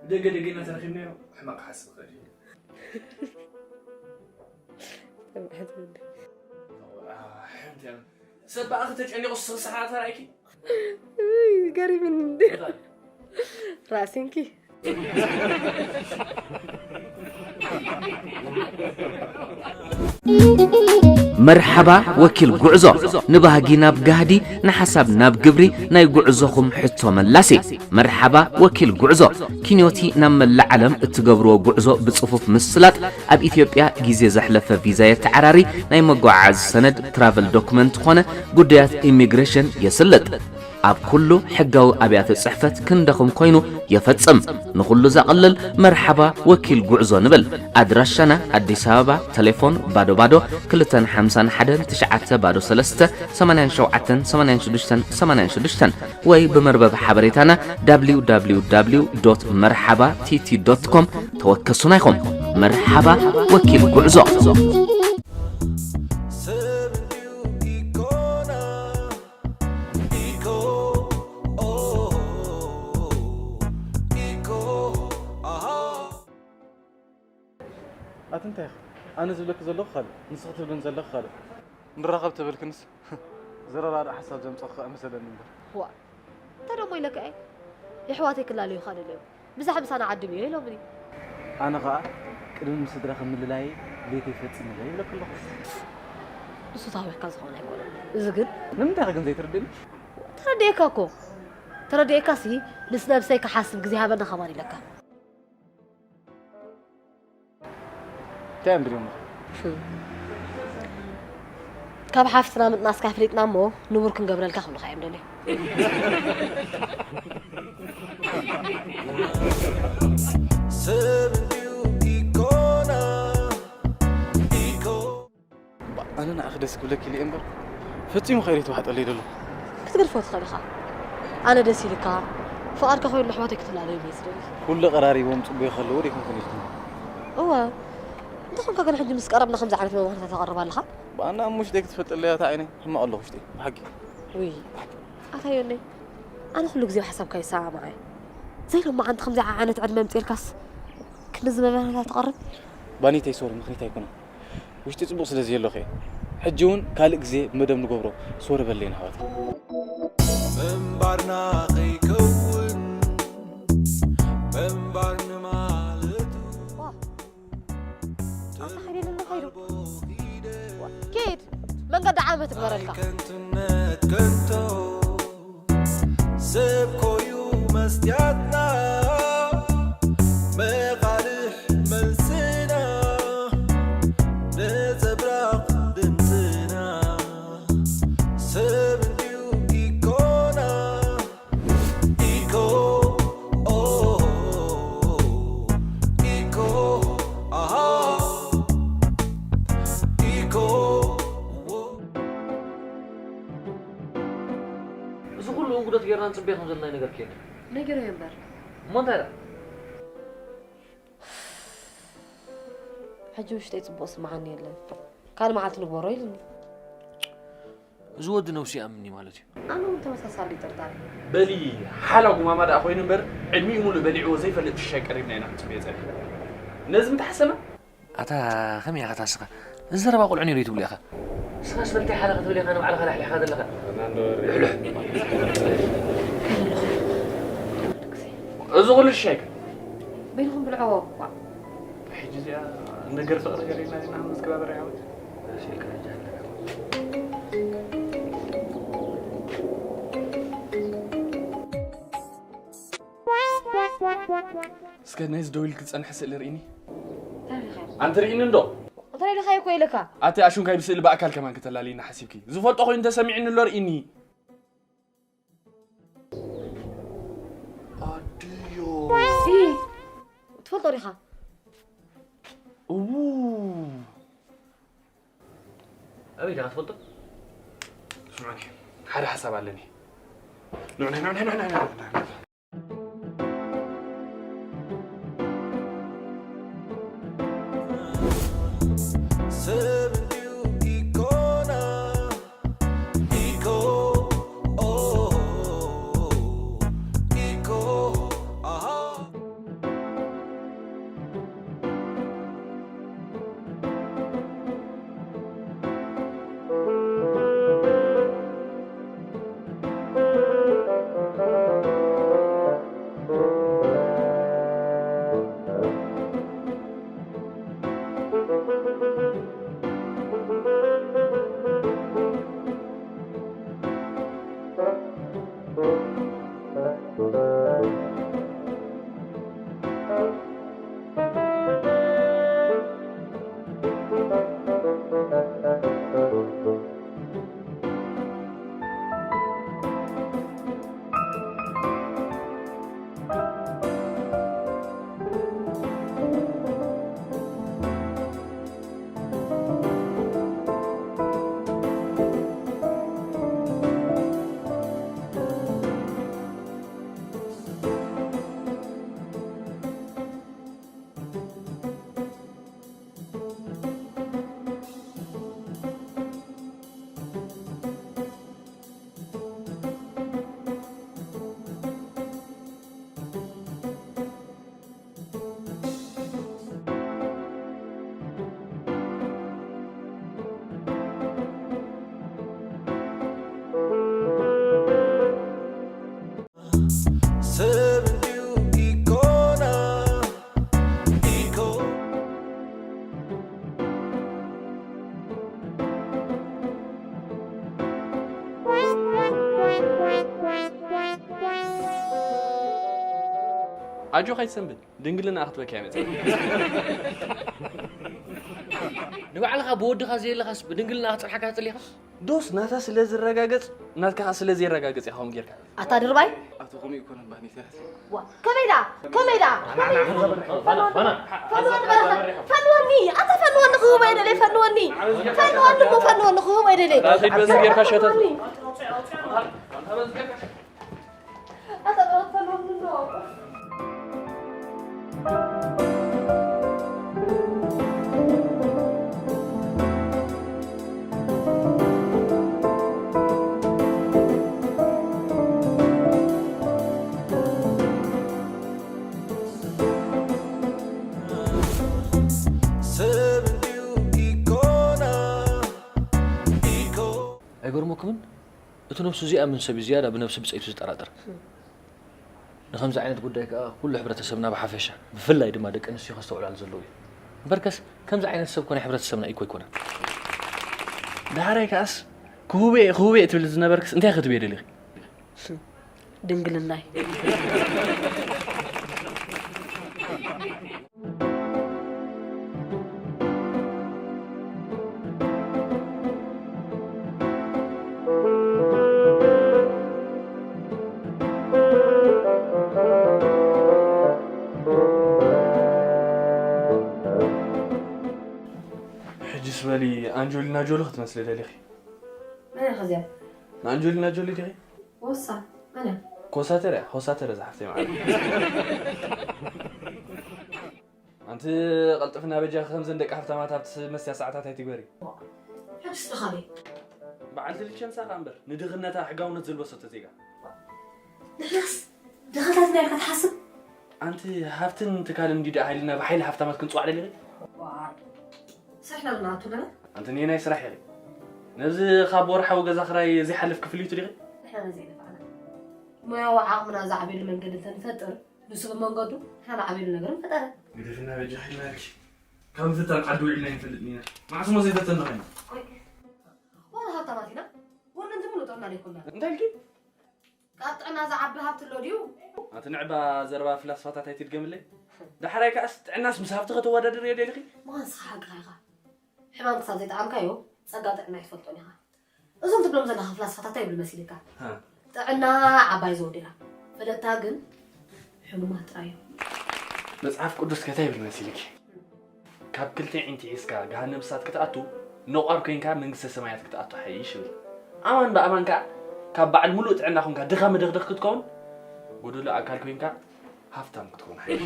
ብደገ ደጌና ተረኺብናዮ ሕማቕ ክሓስብ ይኽእል እዩ ተባዕት ወዲ ኣሕምት እያ ሰብ ብኣኺ ተጨኒቑ ስኽስሓ ተራእይኪ ገሪብኒ እንዲ ራሲንኪ መርሓባ ወኪል ጉዕዞ ንባህጊ ናብ ጋህዲ ንሓሳብ ናብ ግብሪ ናይ ጉዕዞኹም ሕቶ መላሲ መርሓባ ወኪል ጉዕዞ ኪንዮቲ ናብ መላእ ዓለም እትገብርዎ ጉዕዞ ብጽፉፍ ምስላጥ ኣብ ኢትዮጵያ ግዜ ዘሕለፈ ቪዛ የተዓራሪ ናይ መጓዓዓዚ ሰነድ ትራቨል ዶክመንት ኾነ ጉዳያት ኢሚግሬሽን የስልጥ ኣብ ኩሉ ሕጋዊ ኣብያተ ጽሕፈት ክንደኹም ኮይኑ የፈጽም። ንኹሉ ዘቕልል መርሓባ ወኪል ጉዕዞ ንብል። ኣድራሻና ኣዲስ ኣበባ፣ ተሌፎን ባዶ ባዶ ክልተ ሓምሳ ሓደ ትሽዓተ ባዶ ሰለስተ ሰማንያን ሸውዓተን ሰማንያን ሽዱሽተን ሰማንያን ሽዱሽተን ወይ ብመርበብ ሓበሬታና www መርሓባ ቲቲ com ተወከሱና ኢኹም። መርሓባ ወኪል ጉዕዞ። ኣቲ እንታይ ኢኻ? ኣነ ዝብለኪ ዘለኹ ካልእ፣ ንስኺ ትብልኒ ዘለኺ ካልእ። ንራኸብ ተበልክንስ ዝረራዳእ ሓሳብ ዘምፀኹ ከኣ መሰለኒ እምበር። ዋእ፣ እንታይ ደሞ ኢለካ እየ? የሕዋተይ ክላለዩኻ ደለዩ። ምሳሕ ምሳና ዓድምዮ ኢሎምኒ። ኣነ ኸኣ ቅድሚ ምስ ስድራኺ ምልላየይ ድሌተይ ፈጺመለይ ይብለኪ ኣለኹ። ንሱ ታዊኽካ ዝኾነ ኣይኮነን። እዚ ግን ንምንታይ ኢኺ ግን ዘይትርድእኒ? ተረዲኤካ እኮ። ተረዲኤካሲ ምስ ነብሰይ ክሓስብ ግዜ ሃበኒ ከማን ኢለካ። እንታይ እዮም ድልዮም? ካብ ሓፍትና ምጥናስካ ኣፍሊጥና እሞ ንቡር ክንገብረልካ ክብሉኻ እዮም ደልዮም። ሰብ እንድዩ ኢኮና ኢኮ ኣነ ንዓኺ ደስ ክብለኪ ኢለ እየ እምበር ፈጺሙ ከይደ ተዋሕጠለይ ደሎ። ክትገድፎ ትኽእል ኢኻ። ኣነ ደስ ኢልካ ፍቓድካ ኮይኑ ኣሕዋተይ ክትላለዮም እየ ዝደሊ። ኩሉ ቀራሪቦም ጽቡቕ ከለዉ ዲኹም ኮኒስኩም? እወ እንተኾንካ ግን ሕጂ ምስ ቀረብና ከምዚ ዓይነት መምሃርታ ተቕርብ ኣለኻ? ብኣና ኣብ ውሽጠይ ክትፈልጠለያ እታ ዓይነይ ሕማቕ ኣለኹ ውሽጠይ ብሓቂ። ውይ ኣታ ዮነይ ኣነ ኩሉ ግዜ ብሓሳብካ ይሰማማዕ እየ። ዘይሎማዓንቲ ከምዚ ዓይነት ዕድመ ኣምጺኤልካስ ክንድዚ መምሃርታ ተቕርብ? ባኒተይ ሶሪ ምኽኒት ኣይኮነን። ውሽጢ ጽቡቕ ስለ ዘየሎኺ እየ። ሕጂ እውን ካልእ ግዜ ብመደብ ንገብሮ። ሶሪ በለይን ኣሕዋተይ። ምንባርና ከይከውን ምንባር ንማለቱ ኣታ ሓይለና ኸይዱ ኪድ መንገዲ ዓመት ግበረልካ። ከንቱነት ከንቶ ሰብ ኮዩ መስትያትና መቓልሕ መልስና ነጸብራቕ ድምፅና ሰብ እንድዩ ኢኮና ኢኮ ኢኮ ኣሃ ኢኮ እዚ ኩሉ እንጉዶት ጌርና ንጽበዮ ከም ዘለና ይነገርኪ የለን። ነጊረዮ እምበር። እሞ እንታይ ደኣ? ሕጂ ውሽጠይ ጽቡቕ ስምዓኒ የለን። ካልእ መዓልቲ ንግበሮ ኢሉኒ። እዚ ወዲ ነብሱ ይኣምንኒ ማለት እዩ። ኣነ እውን ተመሳሳሊ ጥርጣሬ። በሊ ሓላ ጉማማ ደኣ ኮይኑ እምበር ዕድሚኡ ሙሉእ በሊዕዎ ዘይፈልጥ ሽሻይ ቀሪብና ኢና ክንጽበዮ ጸኒሕና። ነዚ ምተሓሰና ኣታ ከመይ ኢኻ ታስኻ? እዚ ዘረባ ቆልዑ ነይሩ ትብሉ ኢኻ። ንስኻስ በልታይ ሓደ ክትብል ኢኻ ንባዕልኻ ላሕሊሕኻ ዘለኻ። እዚ ኩሉ ሽሻይካ በይንኹም ብልዕዎ። ሕጂ እዚኣ ነገር ፍቕሪ ገሪና ዲና መዝግባ በሪያ ዓወት እስከ ነዚ ደው ኢልክ ዝጸንሐ ስእሊ ርኢኒ። ኣንቲ ርኢኒ እንዶ እንታይ ኢልካ እኮ ኢልካ ኣቲ ኣሹንካይ ብስእሊ ብኣካል ከማን ከተላልይና ሓሲብኪ ዝፈልጦ ኮይኑ ተሰሚዕኒ ኣሎ ርኢኒ። ኣድዮ ትፈልጦ ዲኻ? እዉ ኣበይ ዲኻ ትፈልጦ? ስምዑኒ፣ ሓደ ሓሳብ ኣለኒ። ንዑ ንዑ ንዑ ንዑ ንዑ ንዑ። ኣጆኻ ኣይትሰንብድ፣ ድንግልና ክትበኪ ኣይመጽእ። ንባዕልኻ ብወድኻ ዘየለኻስ ብድንግልና ክጸንሓካ ትጽሊኻ? ዶስ ናታ ስለ ዝረጋገጽ ናትካ ከኣ ስለ ዘይረጋገጽ ኢኻ ከምኡ ጌርካ። ኣታ ድርባይ ኣቶ ከምኡ ይኮነ ባህኒ ተያዝ። ዋ ከመይ ደኣ ከመይ ደኣ ከመይ ፈንወኒ በረኸ ፈንወኒ ኣታ ፈንወኒ ክህቦ የደለይ ፈንወኒ ፈንወኒ እሞ ፈንወኒ ክህቦ የደለይ ናተይ በዚ ጌርካ ሸተት ፈንወኒ። ኣይገርመኩምን? እቲ ነብሱ ዘይኣምን ሰብ እዩ ዝያዳ ብነብሲ ብጸይቱ ዝጠራጠር። ንኸምዚ ዓይነት ጉዳይ ከኣ ኩሉ ሕብረተሰብና ብሓፈሻ ብፍላይ ድማ ደቂ ኣንስትዮ ከስተውዕላሉ ዘለዎ እዩ። እምበርከስ ከምዚ ዓይነት ሰብ ኮ ናይ ሕብረተሰብና ኢኮ ኣይኮነን። ደሓራይ ከኣስ ክሁብ እየ ክሁብ እየ ትብል ዝነበርክስ እንታይ ክትብየ ደሊኺ? ድንግልናይ። ሕጅስ በሊ ኣንጆሊና ጆሊ ክትመስሊ ደሊኺ። መን ኢኻ እዚኣ? ንኣንጆሊና ጆሊ ዲኺ? ወሳ መን እያ? ኮሳተር እያ፣ ኮሳተር እዛ ሓፍተይ ማለት። ኣንቲ እቲ ቐልጥፍና በጃኺ ከምዘን ደቂ ሃፍታማት ኣብቲ መስትያ ሰዓታት ኣይትግበሪ። ሕጅስ ድኻበይ? በዓልቲ ሊቸንሳ ከኣ እምበር ንድኽነታ ሕጋውነት ዘልበሰቶ ዜጋ። ንሕናስ ድኻታት ኢና ኢልካ ትሓስብ? ኣንቲ ሃፍትን ትካልን እንዲ ደኣ ሃይልና ብሓይሊ ሃፍታማት ክንጽዋዕ ደሊኺ? ዋይ፣ ስራሕ ኢና ንኣቱ ኣለና። ኣንቲ ንየናይ ስራሕ ኢኺ? ነዚ ካብ ወርሓዊ ገዛ ክራይ ዘይሓልፍ ክፍሊቱ ዲኺ? ንሕና ነዚ ኣይነፍዓና። ሞያዊ ዓቕምና ዘዕብየሉ መንገዲ እንተንፈጥር፣ ንሱ ብመንገዱ ንሕና ነዕብየሉ ነገር ምፈጠረ። ግደፍና በጃኺ ኢልናልኪ። ካብ ምፍታን ዓዲ ውዒልና ኣይንፈልጥን ኢና። መዓስ እሞ ዘይፈተና ኮይና? ዋላ ሃብታማት ኢና፣ ወነንቲ ሙሉእ ጥዕና ዘይኮና። እንታይ ኢልኪ? ካብ ጥዕና ዝዓቢ ሃብቲ ኣሎ ድዩ? ኣቲ ንዕባ ዘረባ ፍላስፋታት ኣይትድገምለይ። ዳሕራይ ከኣስ ጥዕናስ ምስ ሃብቲ ከተወዳድርዮ ደሊኺ? ምዃን ንስኻ ሓቅኻ ኢኻ። ሕማም ክሳብ ዘይጠዓምካዮ ጸጋ ጥዕና ኣይትፈልጦን ኢኻ። እዞም ትብሎም ዘለኻ ፍላስፋታት እንታይ ይብሉ መሲልካ? ሃ። ጥዕና ዓባይ ዘውዲ እያ። ፈለጥታ ግን ሕሙማት ጥራይ እዮም። መጽሓፍ ቅዱስ ከ እንታይ ይብል መሲልኪ? ካብ ክልተ ኣዒንቲ ሒዝካ ገሃነም እሳት ክትኣቱ፣ ነቋር ኮይንካ መንግስተ ሰማያት ክትኣቱ ሓይሽ ይብል። ኣማን ብኣማን ከኣ ካብ በዓል ሙሉእ ጥዕና ኮንካ ድኻ መደኽደኽ ክትከውን፣ ጎደሎ ኣካል ኮይንካ ሃፍታም ክትኮን ሓይሽ።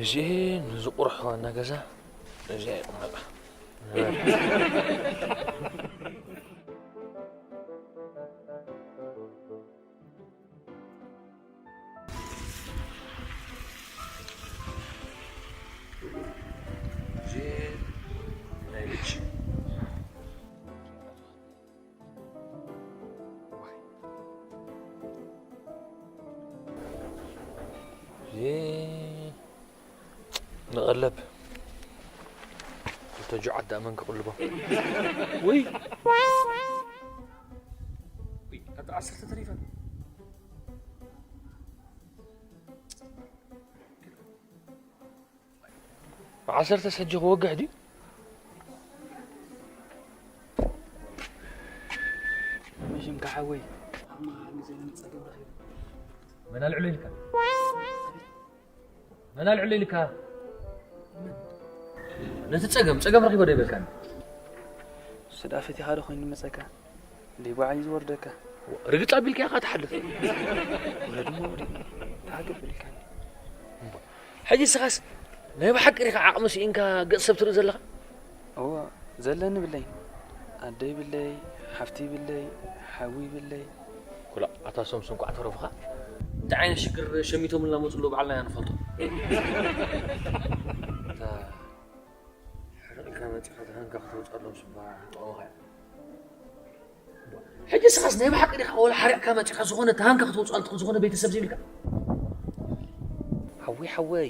እዚ ነዚ ቁሩሕ ዋና ገዛ እዚ ኣይቕመጣ። እዚ ናይ ልጅ እዚ ንቐለብ ክልተ ጁዓት ደኣ መን ክቕልቦ? ውይ! ውይ፣ ኣታ ዓሰርተ ተሪፈን። ዓሰርተ ሰጂ ክወግሕ ድዩ? መሽም ከሓወይ፣ ኣብ መኻር ግዜ ጸገም ረኺቡ። መን ኣልዕሎ ኢልካ? መን ኣልዕሎ ኢልካ? ነቲ ጸገም፣ ጸገም ረኺቦ ዶ ይበልካኒ? ስዳ ፈቲኻ ዶ ኮይኑ መጸካ? ደይ ባዕሊ ዝወርደካ። ርግጽ ኣቢልካ ኢኻ ትሓልፍ። ወረድ እሞ ወረድ። ተዓገብ በልካኒ። እምባ። ሕጂ ንስኻስ ናይ ብሓቂ ዲኻ ዓቕሚ ስኢንካ ገጽ ሰብ ትርኢ ዘለኻ? እወ፣ ዘለኒ ብለይ። ኣደ ይብለይ፣ ሓፍቲ ይብለይ፣ ሓዊ ይብለይ። ኩላ ኣታ ሶምሶን ኳዕ ተረፉኻ? እንታይ ዓይነት ሽግር ሸሚቶምልና መጹ ኣለዉ ባዕልና ኢና ንፈልጦ። እታ ሕርቕ ኢልካ መጺኻ ተሃንካ ከተውጽኣሎም ስባ ጠቐምኻ። ሕጂ ንስኻስ ናይ ብሓቂ ዲኻ ወላ ሓሪቕካ መጺኻ ዝኾነ ተሃንካ ከተውጽኣሉ ትኽእል ዝኾነ ቤተሰብ ዘይብልካ? ሓወይ፣ ሓወይ፣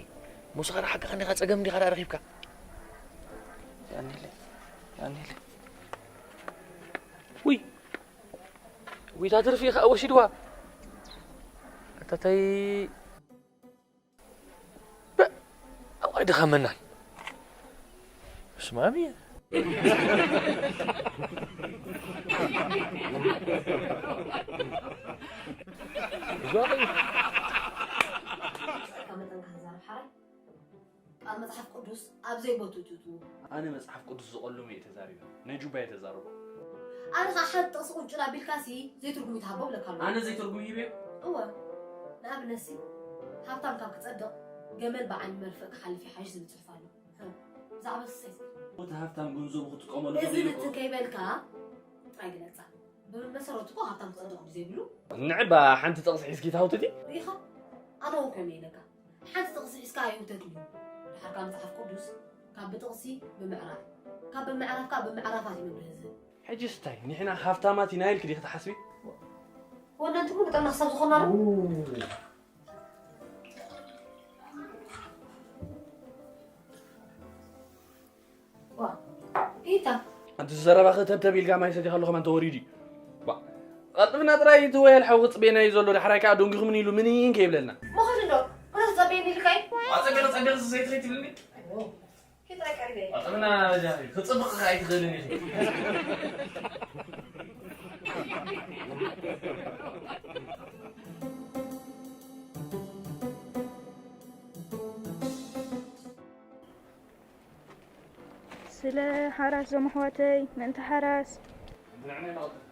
ምሳኻ ደኣ ሓቅኻ እንዲኻ፣ ጸገም እንዲኻ ደኣ ረኺብካ። ያኒለ፣ ያኒለ። ውይ፣ ውይ፣ እታ ትርፊ ኸኣ ወሲድዋ። ኣታ ታይ በ-፣ እዋይ ድኻ መናን። ስማሚ። እዛ ኸይ- ካብ መጠንካ ተዛረብ ሓራይ። ቃል መጽሓፍ ቅዱስ ኣብ ዘይቦትኡ ትእትዎ። ኣነ መጽሓፍ ቅዱስ ዝቐልሞ እየ ተዛሪበ። ናይ ጁባ እየ ተዛረቦ። ኣነ ኸዓ ሓንቲ ጥቕሲ ቁንጭል ኣቢልካሲ ዘይትርጉም ይትሃቦ ብለካ ኣለኹ። ኣነ ዘይትርጉም ሂበዮ? እወ። ንኣብነትሲ፣ ሃብታም ካብ ክጸድቕ፣ ገመል ብዓይኒ መርፍእ ክሓልፍ ይሓይሽ ዝብል ጽሑፍ ኣሎ። ህም። ብዛዕባ ንስኻ እስኪ። እቲ ሃብታም ገንዘቡ ክጥቀመሉ እዚ ተኽኢሉ እኮ። ንትን ከይበልካ ጥራይ ግለጻ። ብመሰረቱ እኮ ሃብታም ክጸድቕ ድዩ ዘይብሉ? ንዕባ ሓንቲ ጥቕሲ ሒዝኪ ትሃውትቲ? ርኢኻ? ኣነ እውን ከምኡ ኢለካ። ሓንቲ ጥቕሲ ሒዝካ ኣይህውተትን እዩ። ድሓር ካብ መጽሓፍ ቅዱስ፣ ካብ ብጥቕሲ ብምዕራፍ፣ ካብ ብምዕራፍ ከኣ ብምዕራፋት እዩ መብርሂ ዝህብ። ሕጂስ እንታይ? ንሕና ሃብታማት ኢና ኢልኪ ዲኺ ትሓስቢ? ወነንቲ ሙሉእ ጥዕና ክሳብ ዝኾንና ዶ? ዋ፣ ኢታ። ኣንቲ ዘረባኺ ተብተብ ኢልካ ማይ ሰቲኻ ኣለኹ፣ ማን ተወሪዱ እዩ? ዋ፣ ቀልጥፍና ጥራይ እቲ ወያል ሓው ክጽበየና እዩ ዘሎ፣ ዳሕራይ ከኣ ደንጊኹምኒ ኢሉ ምኒን ከይብለልና። መኸዲ ዶ? ወደ ትጸበየኒ ኢልካ እዩ? ኣጸገረ ጸገረ ዘይትኸይ ትብልኒ? ኣይዎ። ኪድ ጥራይ ቀሪበ። ኣጥምና ጃሂ፣ ክጽብቕ ከኣ ኣይትኽእልን ኢኺ። ስለ ሓራስ ዞም ኣሕዋተይ፣ ምእንቲ ሓራስ። ንዕና ይቐጥል።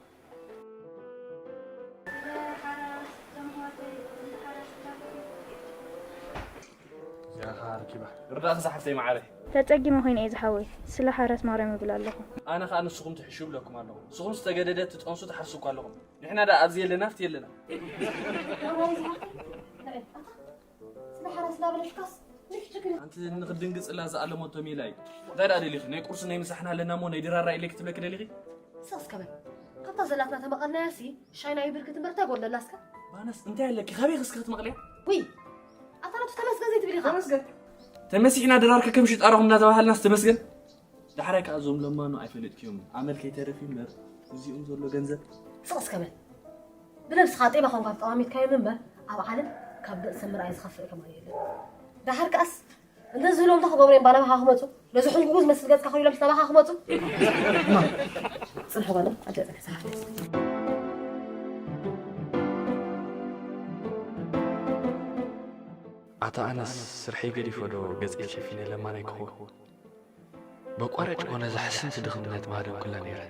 ረኪባ ርዳእኺ ዝሓፍተይ መዓረይ። ተጸጊመ ኮይነ እየ ዝሓወይ፣ ስለ ሓራስ ማርያም እብል ኣለኹ። ኣነ ኸኣ ንስኹም ትሕሹ እብለኩም ኣለኹ። ንስኹም ዝተገደደ ትጠንሱ ትሓርሱ እኳ ኣለኹም። ንሕና ደኣ ኣብዚ የለና ኣብቲ የለና። ስለ ሓራስ እንዳበለሽካስ ንፍትግን ኣንቲ ንኽድንግጽላ ዝኣለመቶ ሜላ እዩ። እንታይ ደኣ ደሊኺ? ናይ ቁርሲ ናይ ምሳሕና ኣለና እሞ ናይ ድራር ራእይለይ ክትብለኪ ደሊኺ? ስቕ እስከ በል። ካብታ ዘላትና ተመቐልናያ ሲ ሻይ ናይ ብርክት እምበር እንታይ ጎድለና እስከ? ባነስ እንታይ ኣለኪ? ካበይ ክስኪ ክትመቕልያ? ውይ! ኣታ ናቱ ተመስገን ዘይትብል ኢኻ? ተመስገን። ተመሲሕና ድራር ከከም ሽጣራኹም እናተባሃልናስ ተመስገን? ዳሕራይ ከኣ እዞም ለማኑ ኣይፈለጥክዮም ኣመል ከይተርፍ እዩ እምበር እዚኦም ዘሎ ገንዘብ ስቕ እስከ በል። ብነብስኻ ጤባ ኾንካ ተጠማሚትካዮም እምበር ኣብ ዓለም ካብ ገጽ ሰብ ምርኣይ ዝኸፍእ ከማን የለን። ደሓር ከኣስ እንተዝህልዎም እንታይ ክገብሩ እዮም ባናባኻ ክመጹ? ነዚ ሕንጉጉ ዝመስል ገጽካ ከይሎም ናባኻ ክመጹ? እማ ጽንሑ በሎ ኣደ ጽንሑ ሰሓፍተይ። ኣታ ኣነስ ስርሐይ ገዲፈ ዶ ገጸይ ሸፊነ ለማናይ ክኸውን? በቋራጭ ኮነ እዛ ሕስምቲ ድኽነት ምሃደምኩላ ነይረ።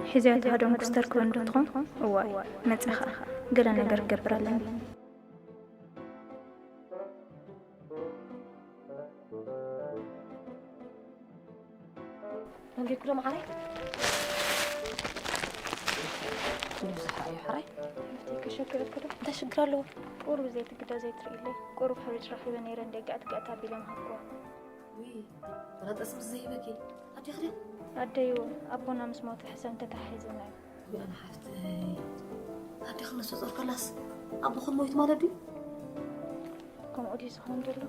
ሕዚኣ እታ ሃደምኩስ ተርክበኒ ዶ ትኾን? እዋይ፣ መጺኣ ኸኣ ገለ ነገር ክገብር ኣለኒ። ደንጊርኩ ዶ መዓረይ? ክንዲ ብዙሕ ረኣዩ ሕራይ? ከሸግረኪ ዶ? እንታይ ሽግር ኣለዎ? ቁሩብ ዘይትግዳ ዘይትርእይለይ? ቁሩብ ሕሩጭ ረኺበ ነይረ እንድየ ጋዕት ጋዕት ኣቢለ ምሃብክዋ። ውይ፣ ወላ ጠስሚ ዘይበኪ። ኣዴኺ ድያ? ኣደይዎ፣ ኣቦና ምስ ሞተ ሕሰም ተተሓሒዝና እዩ። ኣነ ሓፍተይ፣ ኣዴኺ ነፍሰ ጾር ከላስ ኣቦኽን ሞይቱ ማለት ድዩ? ከምኡ ድዩ ዝኸውን ዘሎ?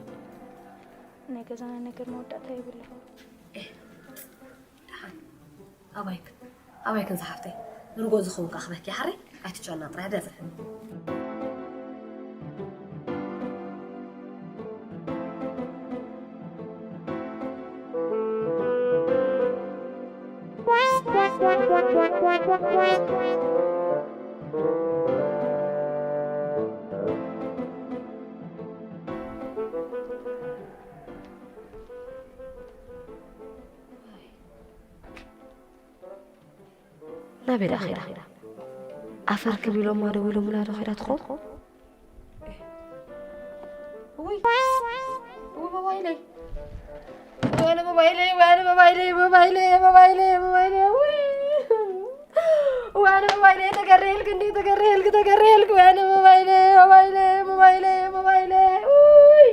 ናይ ገዛና ነገር መወዳእታ የብሉን። ኤህ፣ ደሓን። ኣባይክን፣ ኣባይክን ዝሓፍተይ። ንርጎ ዝኸውን ከኣ ክበኪ ሓረይ፣ ኣይትጨና ጥራይ ደዝሕን። ናበይ ደኣ ኸይዳ? ኣፈር ክብ ኢሎማ ደው ኢሎምላ ዶ ኸይዳ ትኸውን? ውይ፣ ውይ፣ ሞባይለይ። ወይኔ ሞባይለይ፣ ወይኔ ሞባይለይ፣ ሞባይለይ፣ ሞባይለይ፣ ሞባይለይ፣ ውይ። ወይኔ ሞባይለይ፣ ተገረየልክ እንዴ፣ ተገረየልክ፣ ተገረየልክ፣ ወይኔ ሞባይለይ፣ ሞባይለይ፣ ሞባይለይ፣ ሞባይለይ፣ ውይ።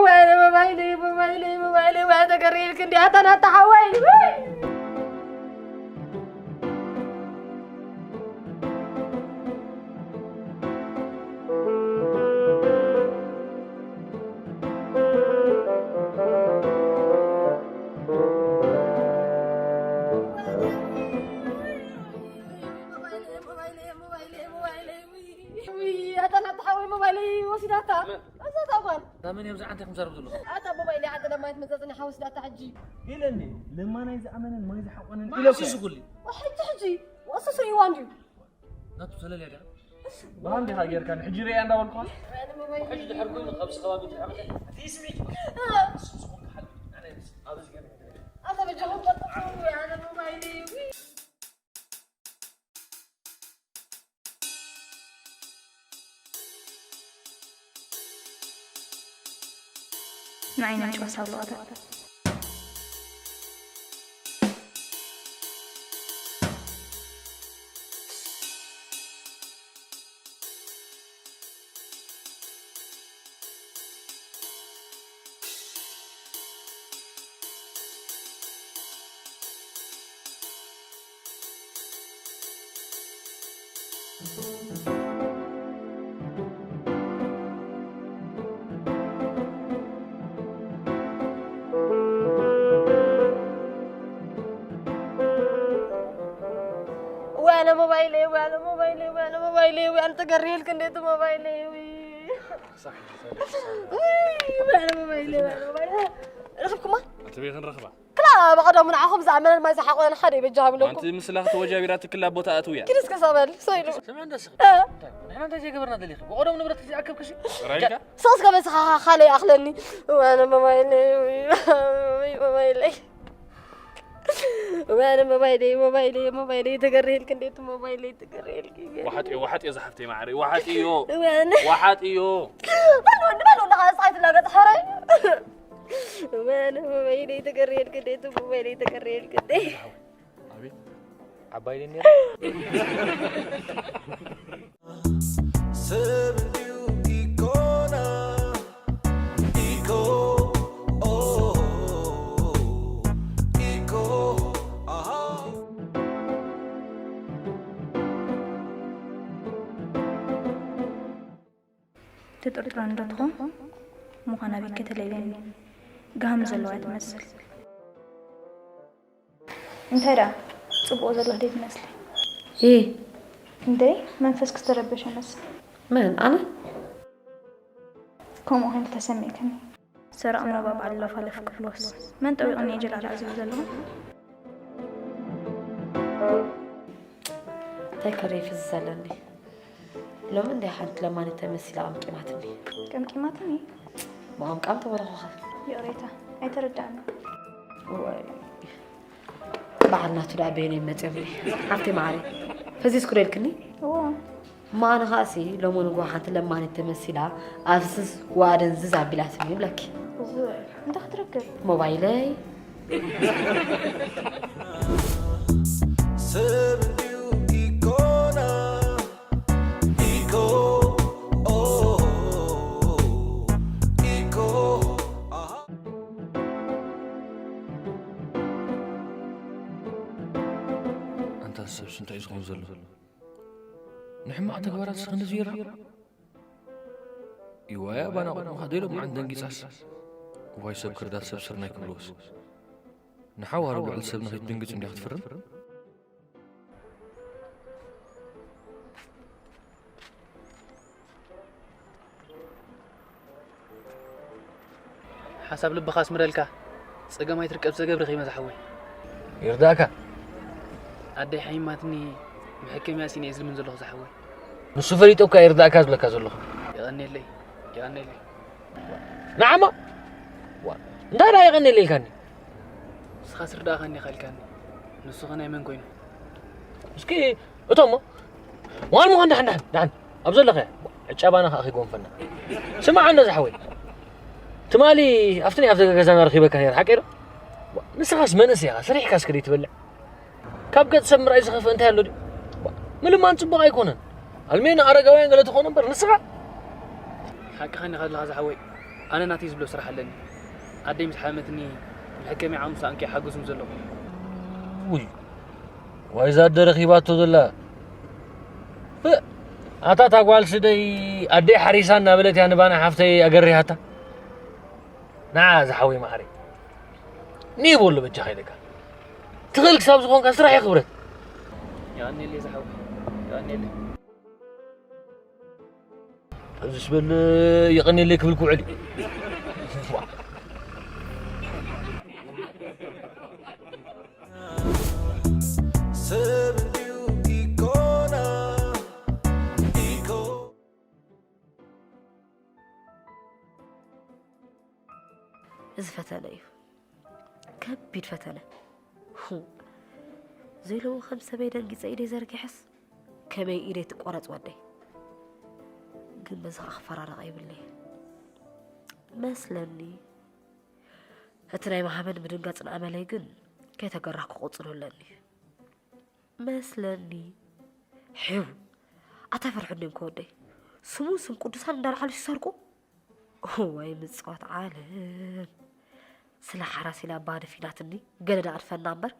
ወይኔ ሞባይለይ፣ ሞባይለይ፣ ሞባይለይ፣ ወይኔ ተገረየልክ እንዴ፣ ኣታ ናታ ሓወይ፣ ውይ። ውይ፣ ኣታ ናታ ሓወይ ሞባይለይ ወሲዳታ። መን? እዛ እታ ጓል። እታ መን እያ ብዛዕባ እንታይ ከም ትዛረብ ዘለኹ? ኣታ ሞባይለይ ዓዲ ለማየት መጸጽኒ ሓወስዳታ ሕጂ። ኢለኒ፣ ለማናይ ዝኣመነን ማይ ዝሓቆነን ማዕስ ኢለኩ። እዩ ዝጉሊ? ሕጂ፣ ሕጂ። ወስሱ ይዋን ድዩ? ናቱ ተለልያ ድያ? ብሃም ዲኻ ጌርካ ንሕጂ ርእያ እንዳበልኩኻ? ሕጂ ድሕር ኮይኑ ካብዚ ከባቢ ድሕር እቲ ስሚት። ኣታ በጃኹም ቀጥታ ኣነ ሞባይለይ። ንዓይ ነንጭዋስ ኣብ ለቐታ። ዋነ ሞባይለይ፣ ዋነ ሞባይለይ፣ ዋነ ሞባይለይ፣ ዋነ ተገሪህልክ እንዴት ሞባይለይ፣ ውይ። ሳኪ፣ ሳኪ፣ ሳኪ። ውይ፣ ዋነ ሞባይለይ፣ ዋነ ሞባይለይ። ረኽብኩማ? ኣቲ ቤት ንረኽባ። ክላ ብቐደሙ ንዓኹም ዝኣመነን ማይ ዝሓቖነን ሓደ ይበጃኹም ኢለኩም። ኣንቲ ምስላ ተወጃቢራ ትክላ ቦታ ኣትውያ። ኪድ እስከ ሰበል፣ ሰይዱ። ስምዒ እንደስኽ። እ። እንታይ? ንሕና እንታይ ዘይገበርና ደሊኺ? ብቐደሙ ንብረት እዚ ኣከብክሲ? ራይካ? ሶስ ከመ ስኻ ካልእ ይኣኽለኒ። ወነ ሞባይለይ፣ ሞባይለይ። ወነ ሞባይለይ፣ ሞባይለይ፣ ሞባይለይ ተገርህልክ እንዴት ሞባይለይ ተገርህልክ? ወሓጥዮ፣ ወሓጥዮ ዝሓፍተይ ማዕረይ፣ ወሓጥዮ። ወነ። ወሓጥዮ። በል ወዲ በል ወዲ ኻስ ኣይትላገጽ ሕራይ። ወነ ሞባይለይ ተገርህልክ እንዴት ሞባይለይ ተገርህልክ እንዴ? ኣቤት። ዓባይ ድን ነይሩ? ሰብ እንዲዩ ኢኮና፣ ኢኮ፣ ኦ፣ ኢኮ፣ ኣሃ። ትጥርጥረኒ ዶ ትኾን? ምዃና ቤት ከተለይለኒ። ጋህሚ ዘለዋ እያ ትመስል። እንታይ ደኣ? ጽቡቕ ዘለኽ ደይ ትመስሊ። እ። እንዴ፣ መንፈስ ክስተረበሸ መስል። መን? ኣነ? ከምኡ ኮይኑ ተሰሚዕክኒ። ሰራቕ ምባብ ኣለፋለፍ ክብሎስ። መን ጠዊቕኒ እየ ጀላላ ዝብል ዘለኹ? እንታይ ከረይ ፍዝዝ ኣለኒ። ሎሚ እንደ ሓንቲ ለማኒ ተመሲላ ቀምቂማትኒ። ቀምቂማትኒ? ምቐምቃም ተበለኹኸ። ይቕሬታ፣ ኣይተረዳእኒ። እዋይ። በዓል ናቱ ደኣ በየነይ መጺኦምኒ። ሓፍተይ መዓረይ፣ ፈዚዝኩ ዶ ኢልክኒ? እዎ። እሞ ኣነ ኸኣሲ ሎሚ ንግሆ ሓንቲ ለማኒት ተመሲላ ኣብዝዝ ወኣደንዝዝ ኣቢላትኒ ይብለኪ። እውይ፣ እንታይ ክትረክብ? ሞባይለይ። ሰብ እንዲዩ ኢኮና፣ ኢኮ፣ ኦ፣ ኢኮ፣ ኣሃ። ኣንታ ሰብሲ እንታይ እዩ ዝኸውን ዘሎ? ንሕማቕ ተግባራት ስኽንዚ ይራ? ይዋያ ባና ቅድምኻ ደይሎም ዓን ደንጊጻስ። እዋይ ሰብ ክርዳት ሰብ ስርናይ ክብልዎስ። ንሓዋሩ ልዕሊ ሰብ ንኸይትድንግጽ እንዲያ ክትፍርም? ሓሳብ ልብኻ ኣስምረልካ። ጸገም ኣይትርከብ ጸገብ ረኺበ ዝሓወይ። ይርዳእካ። ኣደይ ሓይማትኒ መሐከምያ ሲነ እየ ዝልምን ዘለኹ ዝሓወይ። ንሱ ፈሊጡ እኳ ይርዳእካ ዝብለካ ዘለኹ። የቐኔለይ፣ የቐኔለይ። ንዓማ? ዋ፣ እንታይ ደኣ የቐኔለይ ኢልካኒ? ንስኻስ ርዳእኻኒ ኢኻ ኢልካኒ። ንሱኸ ናይ መን ኮይኑ? እስኪ እቶሞ፣ ዋል ምዃን ደሓን፣ ደሓን፣ ደሓን። ኣብ ዘለኸ ዕጫባና ከኣ ከይጎንፈና። ስማዕ እንዶ ዝሓወይ። ትማሊ ኣብቲ ናይ ኣፍደገ ገዛና ረኺበካ ነይረ፣ ሓቀይ ዶ? ንስኻስ መንእሰይ ኢኻ፣ ሰሪሕካ እስከ ደይትበልዕ? ካብ ገጽ ሰብ ምርኣይ ዝኸፍእ እንታይ ኣሎ ድዩ? ምልማን ጽቡቕ ኣይኮነን። ኣልሜን ኣረጋውያን ገለ ትኾኑ እምበር ንስኻ? ሓቅኻ ኢኻ ዘለኻ ዝሓወይ። ኣነ ናተይ ዝብሎ ስራሕ ኣለኒ። ኣደይ ምስ ሓመትኒ መሐከምያ ዓሙሳ እንኪ ሓግዙም ዘለኹ። ውይ፣ ዋይ እዛ ኣደ ረኺባቶ ዘላ። እ፣ ኣታ እታ ጓል ስደይ ኣደይ ሓሪሳ እናበለት እያ ንባና ሓፍተይ ኣገሪሃታ። ንዓ ዝሓወይ መዓረይ። ኒ በሎ በጃኻ ኢለካ። ትኽእል ክሳብ ዝኾንካ ስራሕ እዩ ክብረት። የቐኔለይ ዝሓወይ፣ የቐኔለይ። እዚስ በል የቐኔለይ ክብል ክውዕል እዩ። ሰብ እንዲዩ ኢኮና፣ ኢኮ። እዚ ፈተነ እዩ። ከቢድ ፈተነ። ሁ። ዘይለዎ ከም ሰበይ ደንጊጸ ኢደይ ዘርጊሐስ ከመይ ኢደይ ትቆረጽ ወደይ። ግን በዚ ኸኣ ክፈራረቕ የብለይ። መስለኒ። እቲ ናይ መሃመን ምድንጋጽን ኣመለይ ግን ከይተገራህኩ ክቕጽሎ ኣለኒ። መስለኒ። ሒው። ኣታ ፈርሑ እንድዮም ከወደይ። ስሙን ስም ቅዱሳን እንዳልዓሉ ሲሰርቁ። እዋይ ምጽዋት ዓለም። ስለ ሓራስ ኢላ ባድፍ ኢላትኒ። ገለ ደኣ ኣድፈና እምበር።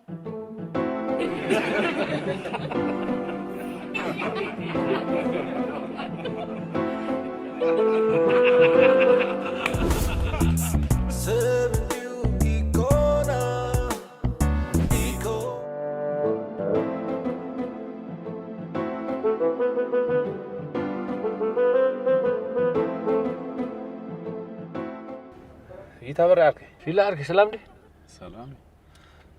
ሰብ እንድዩ ኢኮና፣ ኢኮ። ይታበረ ዓርከይ። ፊላ ዓርከይ፣ ሰላም ድዩ? ሰላም።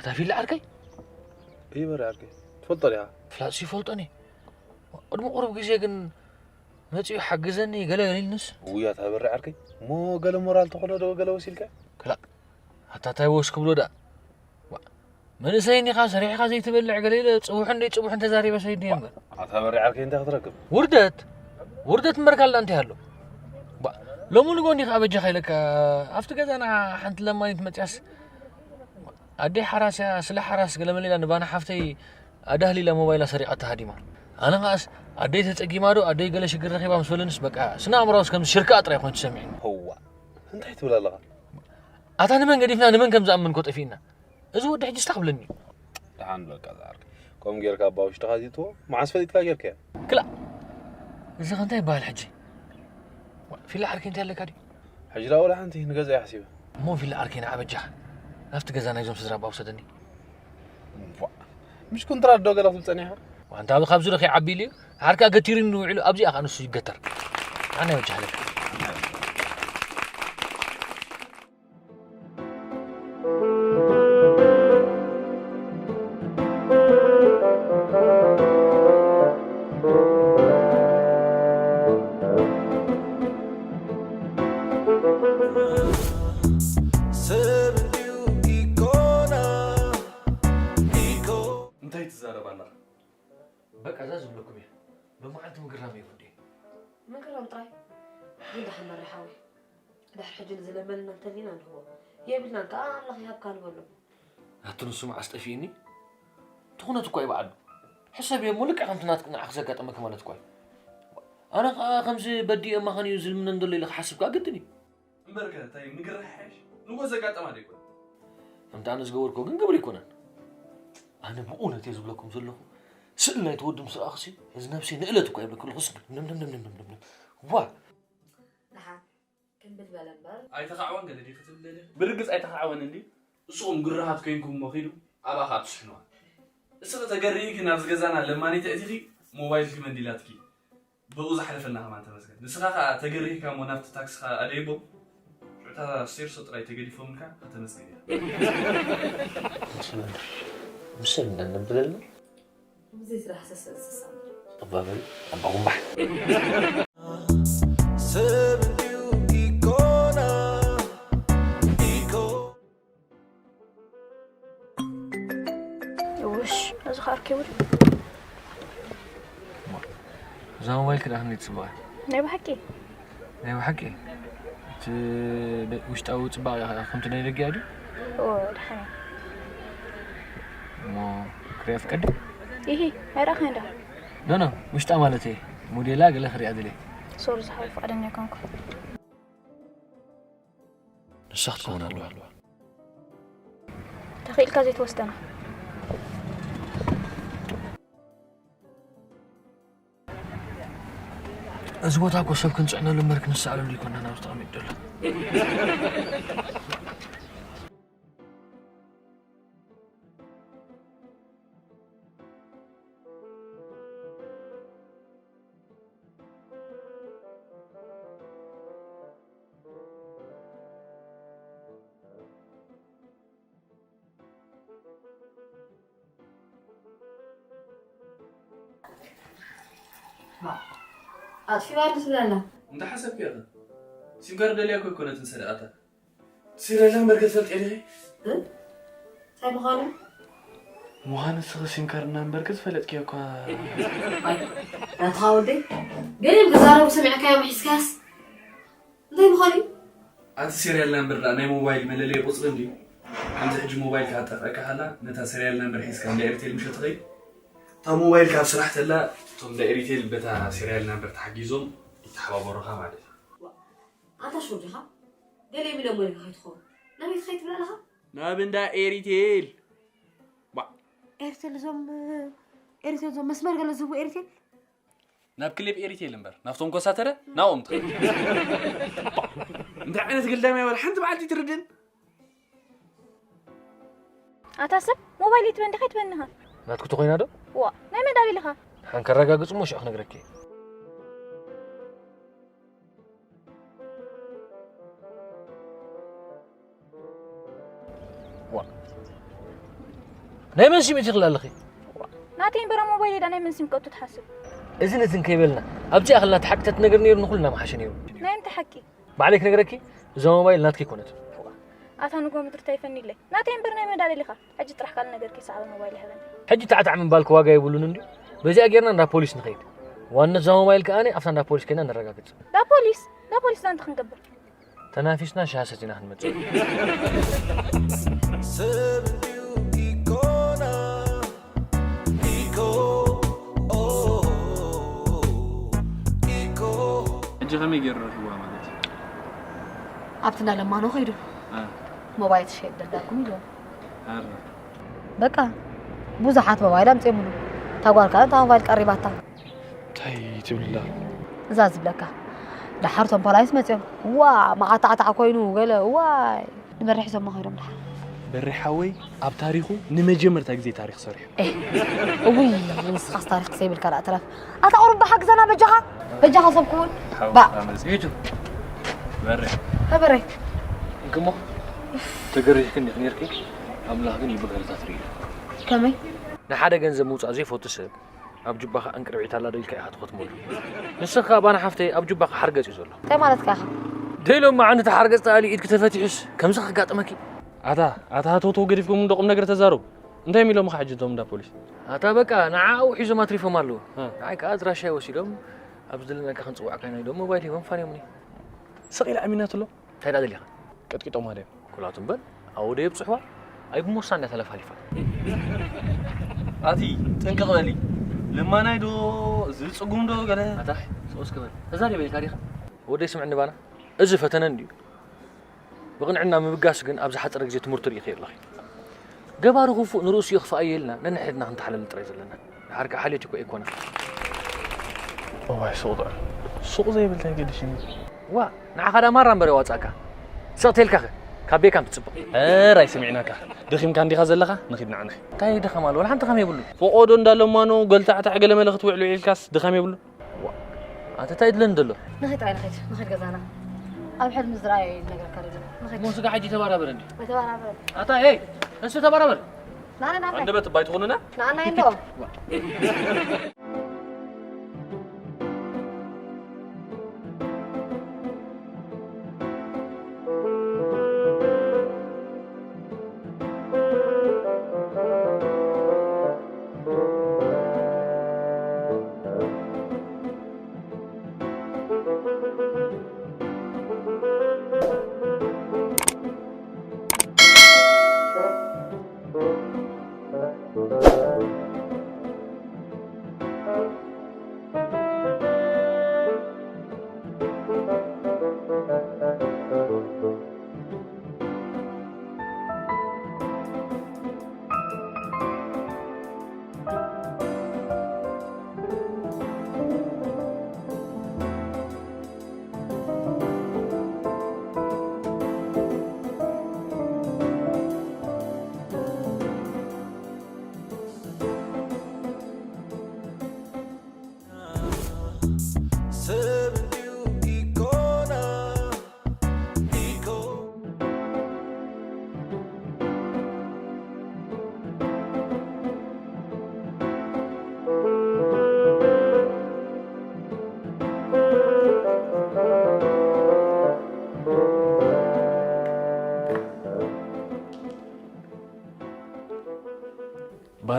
ኣታ ፊላ ዓርከይ? ይበረ ዓርከይ። ትፈልጦ ዲኻ? ፍላጥሲ ይፈልጦኒ። ቅድሚ ቁሩብ ግዜ ግን መጺኡ ሓግዘኒ ገለ ገለ ኢልንስ። ውይ ኣታ በረ ዓርከይ። እሞ ገለ ሞራል ተኾኖ ዶ ገለ ወሲልካ? ክላእ። ኣታ ታይ ወስ ክብሎ ደኣ? ዋ፣ መንእሰይ እኒኻ ሰሪሕኻ ዘይትበልዕ ገለ ኢለ ጽቡሕን ደይ ጽቡሕን ተዛሪበ ሰይድ እየ እምበር። ኣታ በረ ዓርከይ እንታይ ክትረክብ? ውርደት? ውርደት እምበር ካልእ እንታይ ኣሎ? ባ፣ ሎሚ ንጎኒ ከኣ በጃኻ ኢለካ ኣብቲ ገዛና ሓንቲ ለማኒት መጽያስ ኣደይ ሓራስያ ስለ ሓራስ ገለ መለ ኢላ ንባና ሓፍተይ ኣዳህሊላ ሞባይላ ሰሪቓታ ሃዲማ። ኣነ ኸኣስ ኣደይ ተጸጊማ ዶ ኣደይ ገለ ሽግር ረኺባ ምስ በለንስ በቃ ስነ ኣእምሮስ ከም ሽርክኣ ጥራይ ኮይኑ ተሰሚዕኒ። ህዋ፣ እንታይ ትብል ኣለኻ? ኣታ ንመን ገዲፍና ንመን ከም ዝኣምን ኮ ጠፊእና። እዚ ወዲ ሕጂ ስታ ክብለኒ እዩ። ደሓን በቃ ዝዓርከይ። ከምኡ ጌርካ ኣባ ውሽጥኻ ዚእትዎ መዓስ ፈሊጥካ ጌርካዮ? ክላእ። እዚ ኸ እንታይ ይበሃል ሕጂ? ዋ፣ ፊላ ዓርከይ እንታይ ኣለካ ድዩ? ሕጂ ደኣ ወላ ሓንቲ ንገዛ እየ ሓሲበ። እሞ ፊላ ዓርከይ ንዓ በጃኻ ናብቲ ገዛ ናይዞም ስድራ ኣባ ውሰደኒ። ዋ፣ ምሽ ኩንትራት ዶ ገለ ክትብል ጸኒሕካ? ዋንታ ኣብ ካብዚ ዶ ከይዓቢ ኢሉ እዩ? ዓርካ ገቲሩኒ ውዒሉ ኣብዚኣ ኸኣ ንሱ ይገተር። ኣነ በጃኻ ለካ። ሰብ እንድዩ ኢኮና ኢኮ። እንታይ ትዛረብ ኣለኻ? በቃ እዛ ዝብለኩም እየ። ሎማዓንቲ ምግራም እዩ ጉዳይ። ምግራም ጥራይ? ግን ደሓን መሪሓዊ። ድሕሪ ሕጂ ንዝለመነና እንተሊና ንህቦ። የብልናን ከኣ ኣምላኽ ይሃብካ ንበሎ። ኣቲ ንሱ መዓስ ጠፊእኒ? ትኹነት እኳ ይበዓሉ። ሕሰብ እየ እሞ ልክዕ ከምቲ ናትክ ንዓኽ ዘጋጠመኪ ማለት እኳ እዩ። ኣነ ከኣ ከምዚ በዲኤ ማኻን እዩ ዝልምነን ዘሎ ኢለ ክሓስብ ከኣ ግድን እዩ። እምበርከ እንታይ ምግርራሕ ይሓይሽ? ንጎ ዘጋጠማ ዶ ይኮን? ከምቲ ኣነ ዝገበርኮ ግን ግብሪ ኣይኮነን። ኣነ ብእውነት እየ ዝብለኩም ዘለኹ። ስእሊ ናይቲ ወዲ ምስ ረኣኽሲ፣ እዚ ነብሰይ ንእለት እኳ ይብለኪ ኣለኹ። ስም ነምነምነምነምነምነም። ዋ! ደሓን ክምብል በለ እምበር። ኣይተኻዕወን ገለ ዲኺ ትብሊ ዘለኺ? ብርግጽ ኣይተኻዕወን እንዲ። ንስኹም ግርሃት ኮይንኩም እሞ ኺዱ ኣብኣ ኸኣ ትስሕንዋ። እስኺ ተገሪሂኪ ናብዚ ገዛና ለማኒት ኣእቲኺ ሞባይልኪ መንዲላትኪ። ብኡ ዝሓለፈልና ከማን ተመስገን። ንስኻ ኸኣ ተገሪህካ እሞ ናብቲ ታክስኻ ኣደይቦ። ሽዑ እታ ስቴርሶ ጥራይ ተገዲፎምልካ ከተመስግን ኢኻ። ምስ ሰብ እንዳነብለልና። ብዘይ ዝዳህሰሰ እንስሳ። ጠባበል ኣባ ጉንባሕ። ሰብ እንድዩ ኢኮና ኢኮ። ውሽ፣ እዚ ኸኣ ኣርኪቡ ድዩ? እዛ ሞባይል ክዳን ክንደይ ትጽብቕ እያ? ናይ ብሓቂ? ናይ ብሓቂ? እቲ ደ-፣ ውሽጣዊ ጽባቐ ከምቲ ናይ ደጊኣ ድዩ? እዎ፣ ደሓን እያ። እሞ ክሪኣ ፍቀድ? ኢሂ፣ ኣይረኣኻን ዶ? ኖ፣ ኖ፣ ውሽጣ ማለት እየ። ሞዴላ ገለ ክሪኣ ደልየ። ሶሪ፣ ዝሓወ ፍቓደኛ ኣይኮንኩ። ንሳ ክትከውን ኣለዋ። ተኽኢልካ ዘይትወስደና። እዚ ቦታ እኮ ሰብ ክንጽዕነሉ እምበር ክንሰኣለሉ ኣይኮንና ናብዚ ተቐሚጡ ዘሎ። ኣጥፊእዋ ዶ ትብል ኣላ? እንታይ ሓሰብኪ ኢኺ? ሲም ካርድ ደልያ እኮ ኣይኮነትን ሰሪቓታ። ትስእሊ ኣላ እምበር ከ ትፈልጢ ዲኺ? እ? እንታይ ምዃኑ? ምዃኑ ንስኺ ሲም ካርድ ናምበርኪ ዝፈለጥክዮ እኳ። ኣይ፣ ናትኻ ወደይ፣ ገሊኦም ክዛረቡ ሰሚዕካዮም ሒዝካስ? እንታይ ምዃኑ እዩ? ኣቲ ሴርያል ናምበር ደኣ ናይ ሞባይል መለለዪ ቁጽሪ እንድዩ። ከምዚ ሕጂ ሞባይልካ ክጠፍኣካ ከላ፣ ነታ ሴርያል ናምበር ሒዝካ እንዳ ኤርቴል ምሸት ትኸይድ። እታ ሞባይል ካብ ስራሕ ተላ፣ እቶም እንዳ ኤሪቴል በታ ሴርያል ናምበር ተሓጊዞም ይተሓባበሩኻ ማለት እዩ። ኣንታ ሽወደኻ ገለ ኢሎሞ ኢልካ ከይትኸውን። ናበይ ትኸይድ ትብል ኣለኻ? ናብ እንዳ ኤሪቴል። ባ- ኤርቴል እዞም፣ ኤርቴል እዞም መስመር ገለ ዝህቡ ኤርቴል? ናብ ክሌብ ኤሪቴል እምበር፣ ናብቶም ኮሳተረ ናብኦም ትኸይድ። ባ- እንታይ ዓይነት ግልዳም እያ፣ ወላ ሓንቲ በዓልቲ ትርድን? ኣታ ሰብ፣ ሞባይል ይትበን ዲኻ ይትበንኻ? ናትኩ ተኾይና ዶ? ዋ፣ ናይ መን ዳሊልኻ? ሓን ከረጋግጽ እሞ ሽዑ ክነግረኪ እየ። ዋ። ናይ መን ሲም ኢኺ ትኽሊ ኣለኺ? ዋ፣ ናተይ እምበረ ሞባይል ዳ ናይ መን ሲም ከእቱ ትሓስብ? እዝን እዝን ከይበልና፣ ኣብዚ ኣኽልና ተሓቂ ተትነግር ነይሩ ንኹልና ምሓሸ ነይሩ። ናይ ምንታይ ሓቂ? ባዕለይ ክነግረኪ፣ እዛ ሞባይል ናትኪ ኣይኮነትን። ኣታ ንጎ ምድሪ ተይፈኒለይ። ናተይ እምበር ናይ መን ዳሊልኻ? ሕጂ ጥራሕ ካልእ ነገር ከይሰዓበ ሞባይል ይሃበኒ። ሕጂ ታዕታዕ ምባልኪ ዋጋ የብሉን እንድዩ። በዚኣ ጌርና እንዳ ፖሊስ ንኸይድ። ዋንነት እዛ ሞባይል ከኣ ኣብታ እንዳ ፖሊስ ከይና ነረጋግጽ። እንዳ ፖሊስ? እንዳ ፖሊስ ዳ እንታይ ክንገብር? ተናፊስና ሻሂ ሰቲና ክንመጽእ። ሰብ እንድዩ ኢኮና፣ ኢኮ፣ ኦ፣ ኢኮ። ሕጂ ከመይ ገይሩ ረኺብዋ ማለት እዩ? ኣብቲ እንዳ ለማኖ ከይዱ። አ። ሞባይል ትሸይጥ ደልዳኩም ኢልዎ። ኣረ። በቃ ብዙሓት ሞባይል ኣምጺኦምሉ። እታ ጓል ከኣ እታ ሞባይል ቀሪባታ። እንታይ ትብላ? እዛ ዝብለካ። ደሓር እቶም ፖላይስ መጺኦም። ዋ፣ መዓታዕታዕ ኮይኑ ገለ፣ ዋይ። ንበሪ ሒዞሞ ከይዶም ደሓር። በሪ ሓወይ ኣብ ታሪኹ ንመጀመርታ ግዜ ታሪኽ ሰሪሑ። ኤህ፣ እውይ፣ ንስኻስ ታሪኽ ዘይብልካ ደኣ ትረፍ። ኣታ ቁሩብ ብሓግዘና በጃኻ፣ በጃኻ ሰብ ክውን። ሓው ባ- ኣመጺኡ። በሪ። ሀበረይ። እንክሞ ተገሪሕክን ዲኺ ነይርኪ? ኣምላኽ ግን ልቢ ገርዛ ትርኢ። ከመይ? ንሓደ ገንዘብ ምውጻእ ዘይፈቱ ሰብ ኣብ ጁባኻ ዕንቅርቢት ኣላ ዶ ኢልካ ኢኻ ትኸትመሉ። ንስኻ ባና ሓፍተይ ኣብ ጁባኻ ሓርገጽ እዩ ዘሎ። እንታይ ማለትካ ኢኻ? ደይሎም መዓንቲ ሓርገጽ ተኣልዩ ኢድኪ ተፈቲሑስ ከምዚ ከጋጥመኪ? ኣታ፣ ኣታ ሃተውተው ገዲፍኩም እንዶ ቁም ነገር ተዛረቡ። እንታይ ኢሎምኻ ሕጂ እቶም እንዳ ፖሊስ? ኣታ በቃ ንዓኡ ሒዞም ኣትሪፎም ኣለዉ። እ። ንዓይ ከኣ ኣድራሻይ ወሲዶም ኣብ ዝደለናካ ክንጽውዓካ ኢና ኢሎም ሞባይል ሂቦም ፋንዮምኒ። ስቕ ኢላ ኣሚናትሎም። እንታይ ደኣ ደሊኻ? ቀጥቂጦማ ድዮም? ኩላቱ እምበር፣ ኣብኡ ዶ የብጽሕዋ? ኣይ ብሞሳ እንዳ ተለፋሊፋ። ኣቲ፣ ጥንቅቕ በሊ። ልማናይ ዶ ዝጽጉም ዶ ገለ? ኣታ፣ ስቕ እስከ በል። ተዛሪበ ኢልካ ዲኻ? ወደይ ስምዕኒ ባና። እዚ ፈተነ እንድዩ። ብቕንዕና ምብጋስ ግን ኣብ ዝሓጸረ ግዜ ትምህርቱ ርኢኺ ኣለኺ። ገባሪ ክፉእ ንርእሱ የኽፍኣዮ ኢልና ነንሕድና ክንተሓለል ጥራይ ዘለና። ድሓር ከኣ ሓልዮት እኮ ኣይኮነን። እዋይ ሱቕ ጥዑም። ሱቕ ዘይብል እንታይ ገዲሽኒ? ዋ፣ ንዓኻ ዳ ማራ እምበር የዋጻእካ። ስቕ ተልካኸ ካብ ቤካም ትጽብቕ። ኧረ ኣይሰሚዕናካ። ደኺምካ እንዲኻ ዘለኻ፣ ንኺድ ንዓና። እንታይ ድኻም ኣሎ? ወላ ሓንቲ ድኻም የብሉን። ፈቖዶ እንዳለማኖ ገልታዕታዕ ገለመለ ክትውዕል ውዒልካስ ድኻም የብሉን። ዋ፣ ኣንተ እንታይ ድለን ደሎ? ንኺድ ጥራይ ንኺድ፣ ንኺድ ገዛና። ኣብ ሕልሚ ዝረኣየ እዩ ዝነግረካ ደሎ። ንኺድ። እሞ ስጋ ሕጂ ተባራበር እንዲ። ወይ ተባራበር። ኣታ፣ ኤይ፣ እሱ ተባራበር። ናና፣ ናና። ኣንደበት ባይ ትኹንና? ናና፣ እንዶ። ዋ።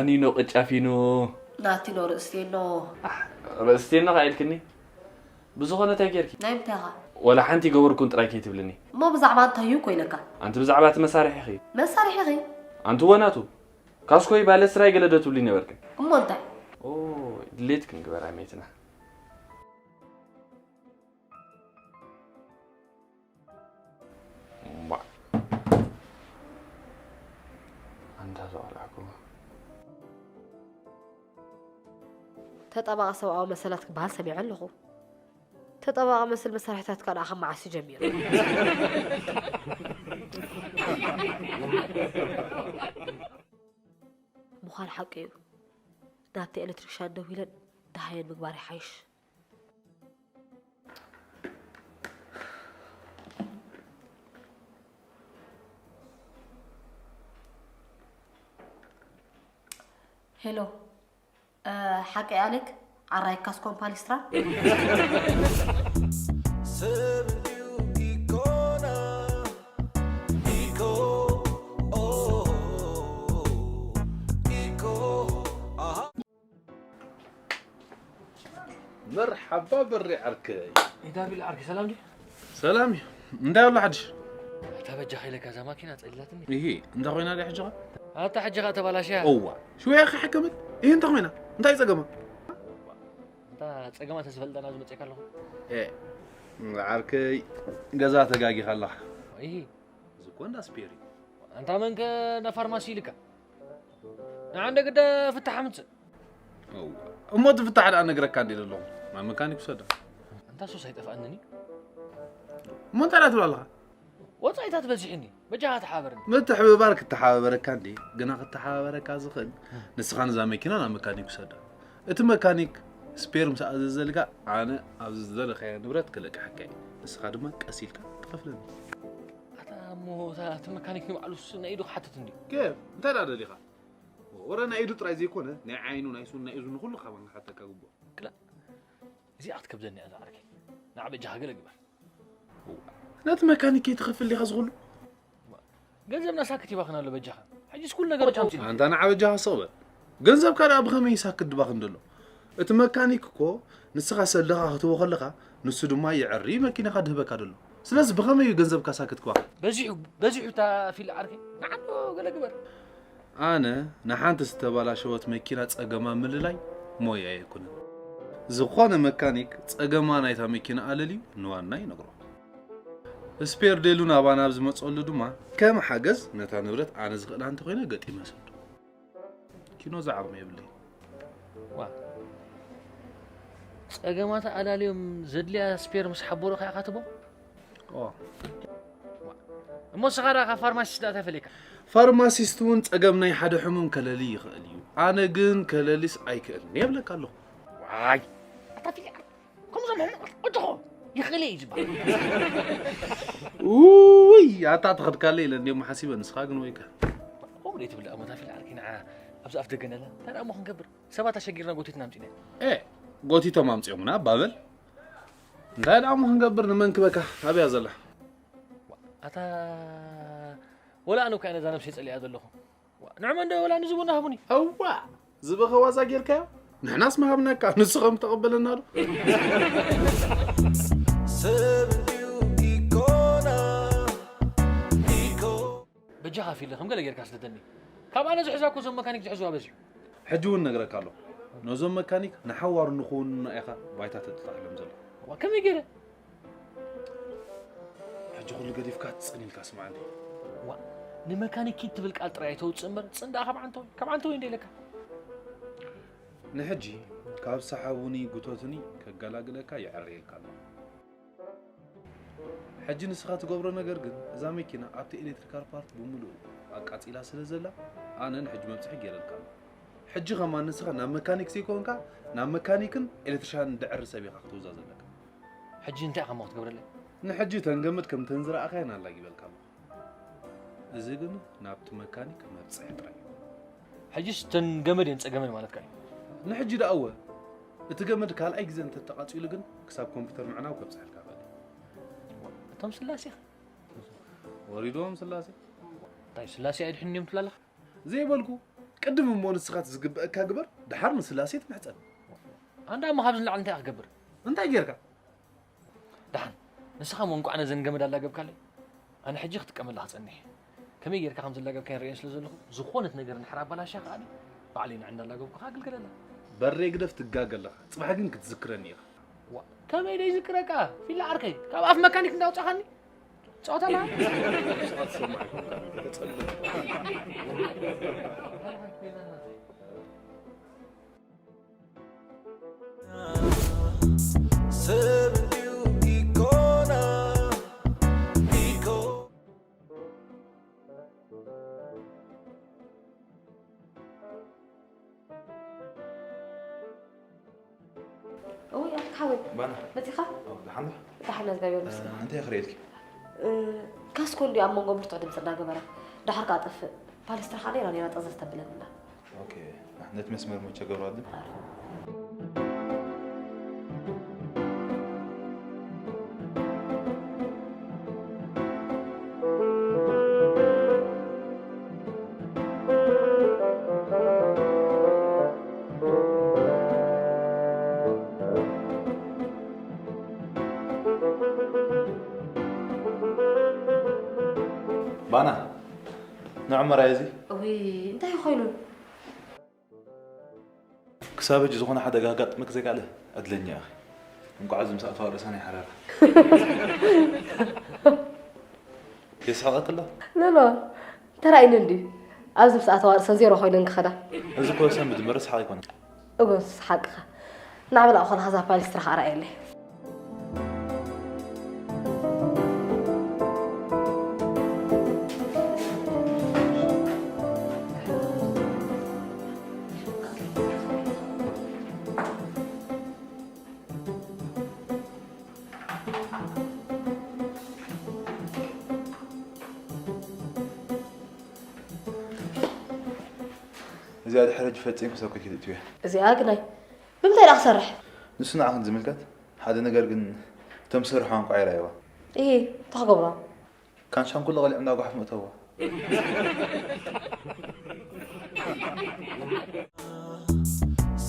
ኒኖ ቅጫ ፊኖ። ናቲኖ ርእስቴኖ። ኣሕ፣ ርእስቴኖ ከ ኢልክኒ? ብዝኾነ እንታይ ጌርኪ? ናይ ምንታይ ኢኻ? ወላ ሓንቲ ገበርኩን ጥራይ ከይትብልኒ። እሞ ብዛዕባ እንታይ እዩ እኮ ኢለካ? ኣንቲ ብዛዕባ እቲ መሳርሒኺ። መሳርሒኺ? ኣንቲ ወናቱ። ካስኮይ ባለ ስራይ ገለ ዶ ትብሊ ነበርክን? እሞ እንታይ? ኦ፣ ድሌት ክንግበር ኣሜትና። እምቧ። ኣንታ ዝቐልዐኩማ። ተጣባቒ ሰብኣዊ መሰላት ክበሃል ሰሚዐ ኣለኹ። ተጣባቒ መስል መሳርሒታትካ ደኣ ካብ መዓስ እዩ ጀሚሩ? ምዃን ሓቂ እዩ። ናብቲ ኤሌክትሪክሻን ደዊለን ደሃየን ምግባር ይሓይሽ። ሄሎ፣ እ፣ ሓቂ ኣሌክ? ዓራይ ካስኮን ፓሊስትራ? ሰብ እንዲዩ ኢኮና፣ ኢኮ፣ ኦ፣ ኢኮ፣ ኣሃ። መርሓባ በሪ ዓርከይ። ኢዳቢል ዓርከይ፣ ሰላም ድዩ? ሰላም እዩ። እንታይ ኣሎ ሓድሽ? ኣታ በጃኻ ኢለካ እዛ ማኪና ጸሊላትኒ። እሂ፣ እንታይ ኮይና ድያ ሕጂ ኸ? ኣታ ሕጂ ኸኣ ተባላሽያ። እዋ፣ ሽወያ ክሕከመት። እሂ፣ እንታይ ኮይና? እንታይ ጸገማ? እንታ ጸገማ ተዝፈልጠና ዝመጽእካ ኣለኹ። ኤ፣ ዓርከይ፣ ገዛ ተጋጊኻ ኣለኻ። እሂ። እዚ እኮ እንዳ ስፔር እዩ። ኣንታ መንከ እንዳ ፋርማሲ ኢልካ? ንዓ እንደ ግደ ፍታሕ ኣምጽእ። እዋ፣ እሞ እቲ ፍታሕ ደኣ ነግረካ እንዴ ዘለኹ። ናብ መካኒክ ውሰዳ። ኣንታ ሱስ ኣይጠፍኣንን እዩ። እሞ እንታይ ደኣ ትብል ኣለኻ? ወጻኢታት በዚሑኒ። በጃኻ ተሓባበርኒ። ምትሕብባር ክተሓባበረካ እንዴ፣ ግና ክተሓባበረካ ዝኽእል ንስኻ ነዛ መኪና ናብ መካኒክ ውሰዳ። እቲ መካኒክ ስፔር ምስ ኣዘዘልካ ኣነ ኣብዚ ዝደለኻዮ ንብረት ክለቅሐካ እየ። ንስኻ ድማ ቀስ ኢልካ ትኸፍለኒ። ኣታ እሞ እታ እቲ መካኒክ ንባዕሉስ ናይ ኢዱ ክሓትት እንድዩ። ኬፍ፣ እንታይ ደኣ ደሊኻ? ወረ ናይ ኢዱ ጥራይ ዘይኮነ ናይ ዓይኑ፣ ናይ ሱን፣ ናይ እዝኑ ኩሉ ካባን ክሓተካ ግቡእ። ክላ፣ እዚኣ ክትከብደኒ እያ እዛ ዓርከይ። ንዓ በጃኻ ገለ ግበር። ነቲ መካኒክ ከይትኸፍል ዲኻ ዝኹሉ? ገንዘብና ሳክት ይባኽን ኣሎ በጃኻ። ሕጂስ ኩሉ ነገር ወጫ ኣምጺእና። ኣንታ ንዓ በጃኻ ስቕ በል። ገንዘብካ ደኣ ብኸመይ ሳክት ድባኽን ደሎ? እቲ መካኒክ እኮ ንስኻ ሰልኻ ክትህቦ ከለኻ ንሱ ድማ የዐሪ መኪናኻ ድህበካ ደሎ። ስለዚ ብኸመይ እዩ ገንዘብካ ሳክት ክባኽን? በዚሑ፣ በዚሑ እታ ፊል ዓርከይ። ንዓ ዶ ገለ ግበር። ኣነ ንሓንቲ ዝተባላሸወት መኪና ጸገማ ምልላይ ሞያ ኣይኮነን። ዝኾነ መካኒክ ጸገማ ናይታ መኪና ኣለልዩ ንዋና ይነግሮ። ስፔር ደልዩ ናባና ኣብ ዝመጸሉ ድማ ከም ሓገዝ ነታ ንብረት ኣነ ዝኽእላ እንተኾይነ ገጢመ እሰዶ። ኪኖ ዝዓቕሚ የብለይ። ዋ። ጸገማት ኣላልዮም ዘድልያ ስፔር ምስ ሓበሩኻ ኢኻ ትቦ? ኦ። እሞ ስኻ ደኣ ካብ ፋርማሲስት ደኣ እንታይ ፈለየካ? ፋርማሲስት እውን ጸገም ናይ ሓደ ሕሙም ከለሊ ይኽእል እዩ። ኣነ ግን ከለሊስ ኣይክእልን እየ እብለካ ኣለኹ። ዋይ! ኣታ ፊልም ከምዞም ሕሙቕ ቆጭኾ ይኽእል እዩ ዝበሃል። ውይ፣ ኣታ ትኸድካለ ኢለ እንዲዮም ሓሲበ፣ ንስኻ ግን ወይከ። ከምኡ ደይ ትብል ደኣ፣ እሞ እታ ፊልም ዓርኪ ንዓ ኣብዚ ኣፍ ደገ ነላ። እንታይ ደኣ እሞ ክንገብር? ሰባት ኣሸጊርና ጎቲትና ኣምጺእና። ኤ፣ ጎቲቶም ኣምጺኦምና፣ ባበል። እንታይ ደኣ እሞ ክንገብር፣ ንመን ክበካ? ኣብያ ዘላ? ኣታ ወላ ኣነ እኮ እየ ነዛ ነብሰይ ጸሊኣ ዘለኹ። ዋ፣ ንዕመ እንዶ ወላ ንዝቡና ሃቡኒ። እዋ፣ ዝበኸ ዋዛ ጌርካዮ? ንሕናስ ምሃብናካ፣ ንሱ ከም ተቐበለና ዶ? ሰብ እንድዩ ኢኮና፣ ኢኮ። በጃኻ ፊለ፣ ከም ገለ ጌርካ ስደደኒ። ካብ ኣነ ዝሕዛ እኮ እዞም መካኒክ ዝሕዝዋ በዚሑ። ሕጂ እውን ነግረካ ኣለኹ። ነዞም መካኒክ ንሓዋሩ ንኽውንኑና ኢኻ ባይታ ተጥጣዕሎም ዘለኻ። ዋ፣ ከመይ ገይረ? ሕጂ ኩሉ ገዲፍካ ጽን ኢልካ ስምዓኒ። ዋ፣ ንመካኒክ ኪድ ትብል ቃል ጥራይ ኣይተውጽእ እምበር፣ ጽን ደኣ ካብ ዓንተወይ፣ ካብ ዓንተወይ እንደ ኢለካ። ንሕጂ ካብ ሰሓቡኒ ጉቶትኒ ከገላግለካ የዕርየልካ ኣለኹ። ሕጂ ንስኻ ትገብሮ ነገር ግን፣ እዛ መኪና ኣብቲ ኤሌክትሪካል ፓርት ብምሉኡ ኣቃጺላ ስለ ዘላ፣ ኣነ ንሕጂ መብጽሒ ገይረልካ ኣለኹ። ሕጂ ከማን ንስኻ ናብ መካኒክ ዘይኮንካ፣ ናብ መካኒክን ኤሌክትሪሻንን ድዕሪ ሰብ ኢኻ ክትውዛ ዘለካ። ሕጂ እንታይ ኢኻ እሞ ክትገብረለይ? ንሕጂ እተን ገመድ ከምተን ዝረኣኻየን ኣላጊበልካ ኣለኹ። እዚ ግን ናብቲ መካኒክ መብጽሒ ጥራይ እዩ። ሕጂስ እተን ገመድ እየን ጸገመን ማለትካ እዩ? ንሕጂ ደኣ እወ። እቲ ገመድ ካልኣይ ግዜ እንተተቓጺሉ ግን ክሳብ ኮምፒውተር ምዕናው ከብጽሐልካ እኽእል እየ። እቶም ስላሴ ኸ? ወሪድዎም ስላሴ። እንታይ ስላሴ ኣይድሕን እዮም ትብላ ኣለኻ? ዘይበልኩ፣ ቅድም እሞ ንስኻ እቲ ዝግበኣካ ግበር፣ ደሓር ንስላሴ ትምሕጸን። ኣንዳ እሞ ካብዚ ንላዕሊ እንታይ ክገብር? እንታይ ጌርካ? ደሓን፣ ንስኻ እሞ እንቋዕ ነዘን ገመድ ኣላገብካለይ። ኣነ ሕጂ ክጥቀመላ ክጸንሕ እየ። ከመይ ጌርካ ከም ዘላገብካዮ ርእየን ስለ ዘለኹ፣ ዝኾነት ነገር እንድሕር ኣባላሽያ ከኣ ባዕለይ ንዓ እንዳላገብኩኻ ኣግልግለላ። በሬ ግደፍ ትጋገ ኣለኻ። ጽባሕ ግን ክትዝክረኒ ኢኻ። ዋ፣ ከመይ ደይ ዝክረካ? ፊላ ዓርከይ፣ ካብ ኣፍ መካኒክ እንዳውጻኻኒ? ጸወታ ኣለኻ? ንስኻ ትሰምዕ ኣይኮንካን፣ ተጸልም። ሰብ እንድዩ ኢኮና፣ ኢኮ- እውይ ኣቲ ሓወይ ባና መፂኻ? ደሓን ዶ? ደሓን እግዚኣብሔር ይመስገን። እንታይ ክርእየልኪ? ካስኮ እንዲ ኣብ መንጎ ብርቱዕ ድምፂ እናገበረ ዳሕር ከዓ ጠፍእ። ፓሊስትራ ከዓ ነይራ ነይራ ጠዘዝ ተብለኒ እንዳ ኦኬ፣ ነቲ መስመር ሞ ቸገሩ ኣለ። ባና ንዕመር ኣየ እዚ እውይ እንታይ ኮይኑ? ክሳብ ሕጂ ዝኾነ ሓደጋ ኣጋጥመክ ዘይከኣለ ዕድለኛ ኢኺ። እንቋዕ እዚ ምስ ኣተዋ ርእሳና ይሓረራ። የስሕቐክ ኣሎ? ኖኖ ተራእይኒ እንዲ ኣብዚ ምስ ኣተዋ ርእሰን ዜሮ ኮይነን ክኸዳ። እዚ ኮርሰን ብድምር ስሓቕ ኣይኮነን። እወስ ሓቅኻ። ናዕበላ እኾን ኻዛ ፓሊስትራ ኻኣ ራእየለይ። እዚኣ ድሕሪ ሕጂ ፈጺምኪ ሰብ ከይትእትውያ። እዚኣ ግናይ ብምንታይ ደኣ ክሰርሕ? ንሱ ንዓኺ ዝምልከት ሓደ ነገር ግን እቶም ዝሰርሕዋ እንቋ ይረኣይዋ። እሂ እንታይ ክገብሮ? ካንሻን ኩሉ ቀሊዖም ናብ ጓሓፍ መእተውዋ።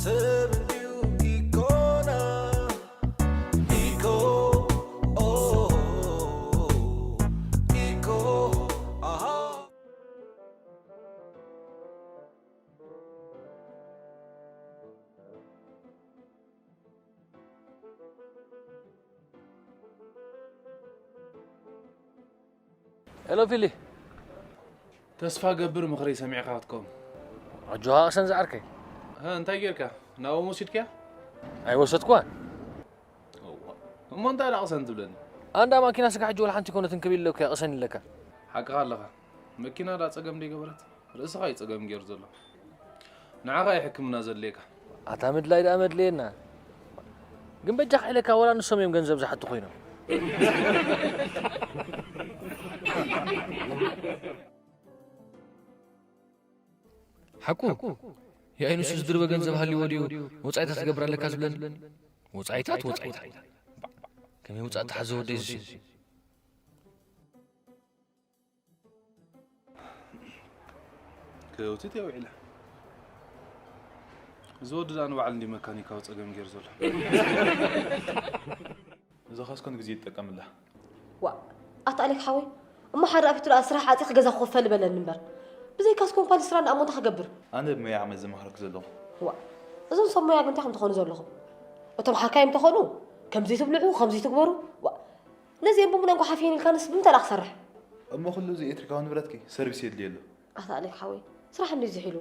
ሰብ እንድዩ ኢኮና ኢኮ ኦ ኢኮ ኣሃ ሄሎ ፊሊ። ተስፋ ገብር ምኽረይ ሰሚዕካ ክትከውን። ኣጆኻ ቅሰን ዝዓርከይ። ሀ እንታይ ጌርካ? ናብኦም ወሲድካያ? ኣይወሰድኩዋን። እሞ እንታይ ደኣ ቅሰን ትብለኒ? ኣንዳ ማኪና ስጋ ሕጂ ወላ ሓንቲ ኮነትን ክብል ኢለካ ቅሰን ኢለካ። ሓቅኻ ኣለኻ። መኪና ደኣ ጸገም ደይገበረት? ርእስኻ እዩ ጸገም ገይሩ ዘሎ። ንዓኻ እዩ ሕክምና ዘድልየካ። ኣታ ምድላይ ደኣ መድለየና። ግን በጃኻ ኢለካ ወላ ንሶም እዮም ገንዘብ ዝሓቱ ኮይኖም። ሓቁ የኣይ ንሱ ዝድርበ ገንዘብ ሃልይዎ ድዩ ወጻኢታት ትገብር ኣለካ ዝብለኒ? ወጻኢታት ወጻኢታት። ከመይ ውጻእ ተሓዘ ወደይ ዝሲ ክውትት እየ ውዒለ። እዚ ወዲ ደኣ ንባዕሉ እንዲ መካኒካዊ ጸገም ገይሩ ዘሎ። እዛ ካስኮ ንግዜ ይጠቀምላ። ዋእ ኣታ ኣሌክ ሓወይ እሞ ሓደ ኣፊቱ ደኣ ስራሕ ዓጺኺ ገዛ ክኽፈል በለኒ እምበር ብዘይ ካስኮን ፓሊስትራን ደኣ እሞ እንታይ ክገብር? ኣነ ብሞያ ዓመት ዝመኽረኪ ዘለኹ። ዋእ እዞም ሰብ ሞያ ግን እንታይ ከም ትኾኑ ዘለኹም? እቶም ሓካይም ተኾኑ ከምዚ ትብልዑ ከምዚ ትግበሩ ዋእ ነዚኦም ብምሉኦም ጓሓፍ እየን ኢልካንስ ብምንታይ ደኣ ክሰርሕ? እሞ ኩሉ እዚ ኤሌክትሪካዊ ንብረትኪ ሰርቪስ የድልዮ ኣሎ። ኣታ ኣሌክ ሓወይ ስራሕ እንድዩ ዝሒሉ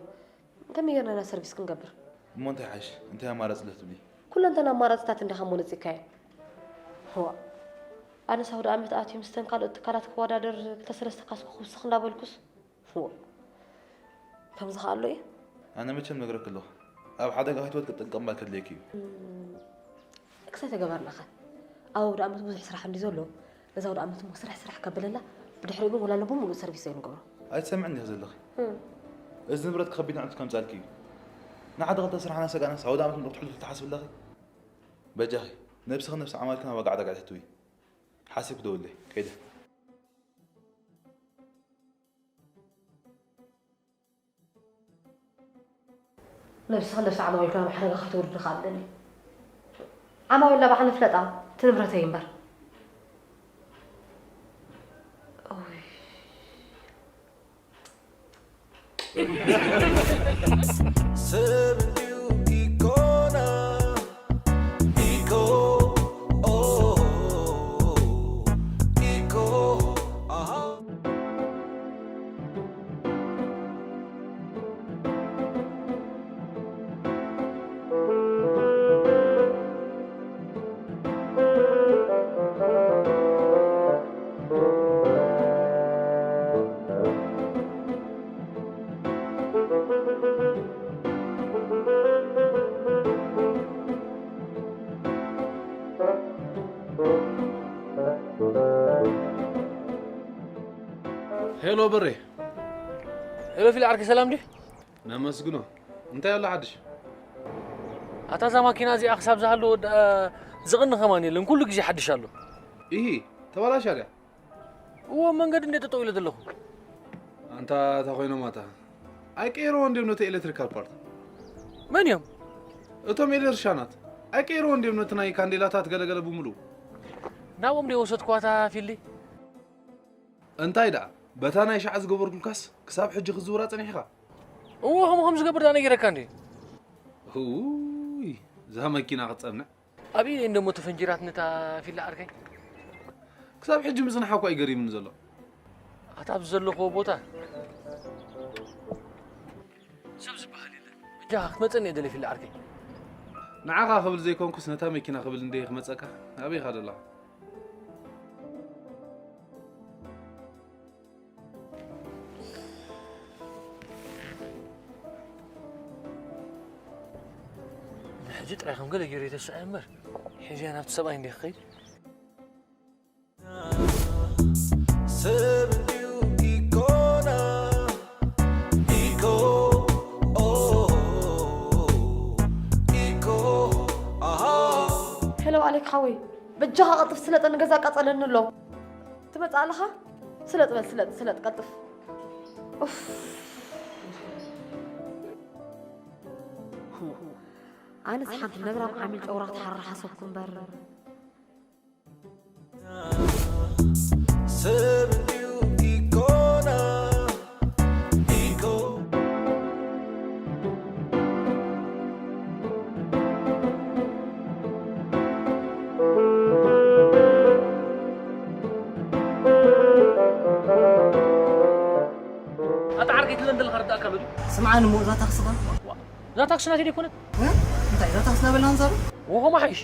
ከመይ ጌርና ኢና ሰርቪስ ክንገብር? እሞ እንታይ ይሓይሽ? እንታይ ኣማራጺ ኣሎ ትብሊ? ኩለንተና ኣማራጺታት እንዲኻ እሞ ነጺግካየን። ዋእ ኣነስ ኣውደኣመት ኣትዩ ምስተን ካልኦት ትካላት ክወዳደር ክልተ ሰለስተ ካስኮ ክውስኽ እንዳበልኩስ ዋእ ከምዚ ከ ኣሎ እዩ? ኣነ መቸም ነግረኪ ኣለኹ ኣብ ሓደጋ ከይትወድቂ ጥንቅቕ ምባል ከድልየኪ እዩ። ክሳይ ተገባርናኸ ኣብ ኣውደኣመት ብዙሕ ስራሕ እንድዩ ዘሎ ነዛ ኣውደኣመት እሞ ስራሕ ስራሕ ከብለላ ብድሕሪኡ ግን ወላ ንብምሉእ ሰርቪስ ዘይንገብሮ። ኣይትሰምዕን ዲኺ ዘለኺ? እዚ ንብረት ከቢድ ንዕንቱ ከምጻልኪ እዩ። ንሓደ ክልተ ስራሕ እናሰጋእናስ ኣውደኣመት ምሉእ ክትሕልፉ ትሓስቢ ኣለኺ? በጃኺ ነብስኽን ነብሲ ዓማልክን ኣብ ዋጋ ዕዳጋ ኣይተእትዊ። ሓሲብኪ ደውለይ። ከይደ። ነብስኻ ነብሲ ዓማዊልካ ናብ ሓደጋ ከይተውርድ ኢኻ ኣለኒ። ዓማዊልና ባዕልና ንፍለጣ፣ እቲ ንብረተይ እምበር። ኦይ። ሰብ እንድዩ ኢኮና ኢኮ ኦ ኢኮ ኣሃ ሄሎ በሬ። ሄሎ ፊል ዓርከይ ሰላም ድዩ? ነመስግኖ። እንታይ ኣሎ ሓድሽ? ኣታ እዛ ማኪና እዚኣ ክሳብ ዝሃለወ ዝቕኒ ከማን የለን፣ ኩሉ ግዜ ሓድሽ ኣሎ። ኢሂ፣ ተባላሻ ድያ? እዎ መንገዲ እንደ ጠጠው ኢለ ዘለኹ። ኣንታ እታ ኮይኖም ኣታ ኣይቀይርዎ እንዲዮም ነቲ ኤሌክትሪካል ፓርት። መን እዮም? እቶም ኤሌክትሪሻናት ኣይቀይርዎ እንዲዮም ነቲ ናይ ካንዴላታት ገለገለ ብምሉኡ። ናብኦም ዶ ወሰድኳታ ፊሊ? እንታይ ደኣ በታ ናይ ሻዕ ዝገበርኩልካስ ክሳብ ሕጂ ክዝውራ ጸኒሕኻ? እዎ ከምኡ ከም ዝገብር ዳ ነጊረካ እንዴ? ውይ እዛ መኪና ክትጸንዕ ኣብ ኢደይ እንደሞ ተፈንጂራት ነታ ፊላ ዓርከይ። ክሳብ ሕጂ ምጽንሓ እኳ እዩ ገሪምኒ ዘሎ። ኣታ ኣብዚ ዘለኹዎ ቦታ ሰብ ዝበሃል የለን። እጃኻ ክትመጸኒ እየ ደለ ፊላ ዓርከይ። ንዓኻ ክብል ዘይኮንኩስ ነታ መኪና ክብል እንደ ክመጸካ ኣበይ ኢኻ ዘለኻ? ንሕጂ ጥራይ ከም ገለ ገይረ ተስዐ እምበር ሕጂ ናብቲ ሰብኣይ እንደ ክኸይድ ሰብ እንድዩ ኢኮና ኢኮ ኦ ኢኮ ኣሃ ሄሎ ኣሌክ ሓወይ፣ በጃኻ ቀልጥፍ ስለጠ ንገዛ ኣቃጸለኒ ኣሎ። ትመጽእ ኣለኻ? ስለጥ በል ስለጥ ስለጥ ቀልጥፍ። ኡፍ። ኣነስ ሓንቲ ነብራም ዓሚል ጨጉራ ክትሓርር ሓሰብኩ እምበር። ሰብ እንድዩ ኢኮና ኢኮ ኣታ ዓርከይ ትለን ዘለኻ ርዳእካ ኣሎ ድዩ? ስምዓኒ እሞ እዛ ታክስኻ እዛ ታክሲ ናተይ ደይኮነት? እንታይ እዛ ታክሲ ናበልና ንዛረብ? ወኸማ ሓይሽ።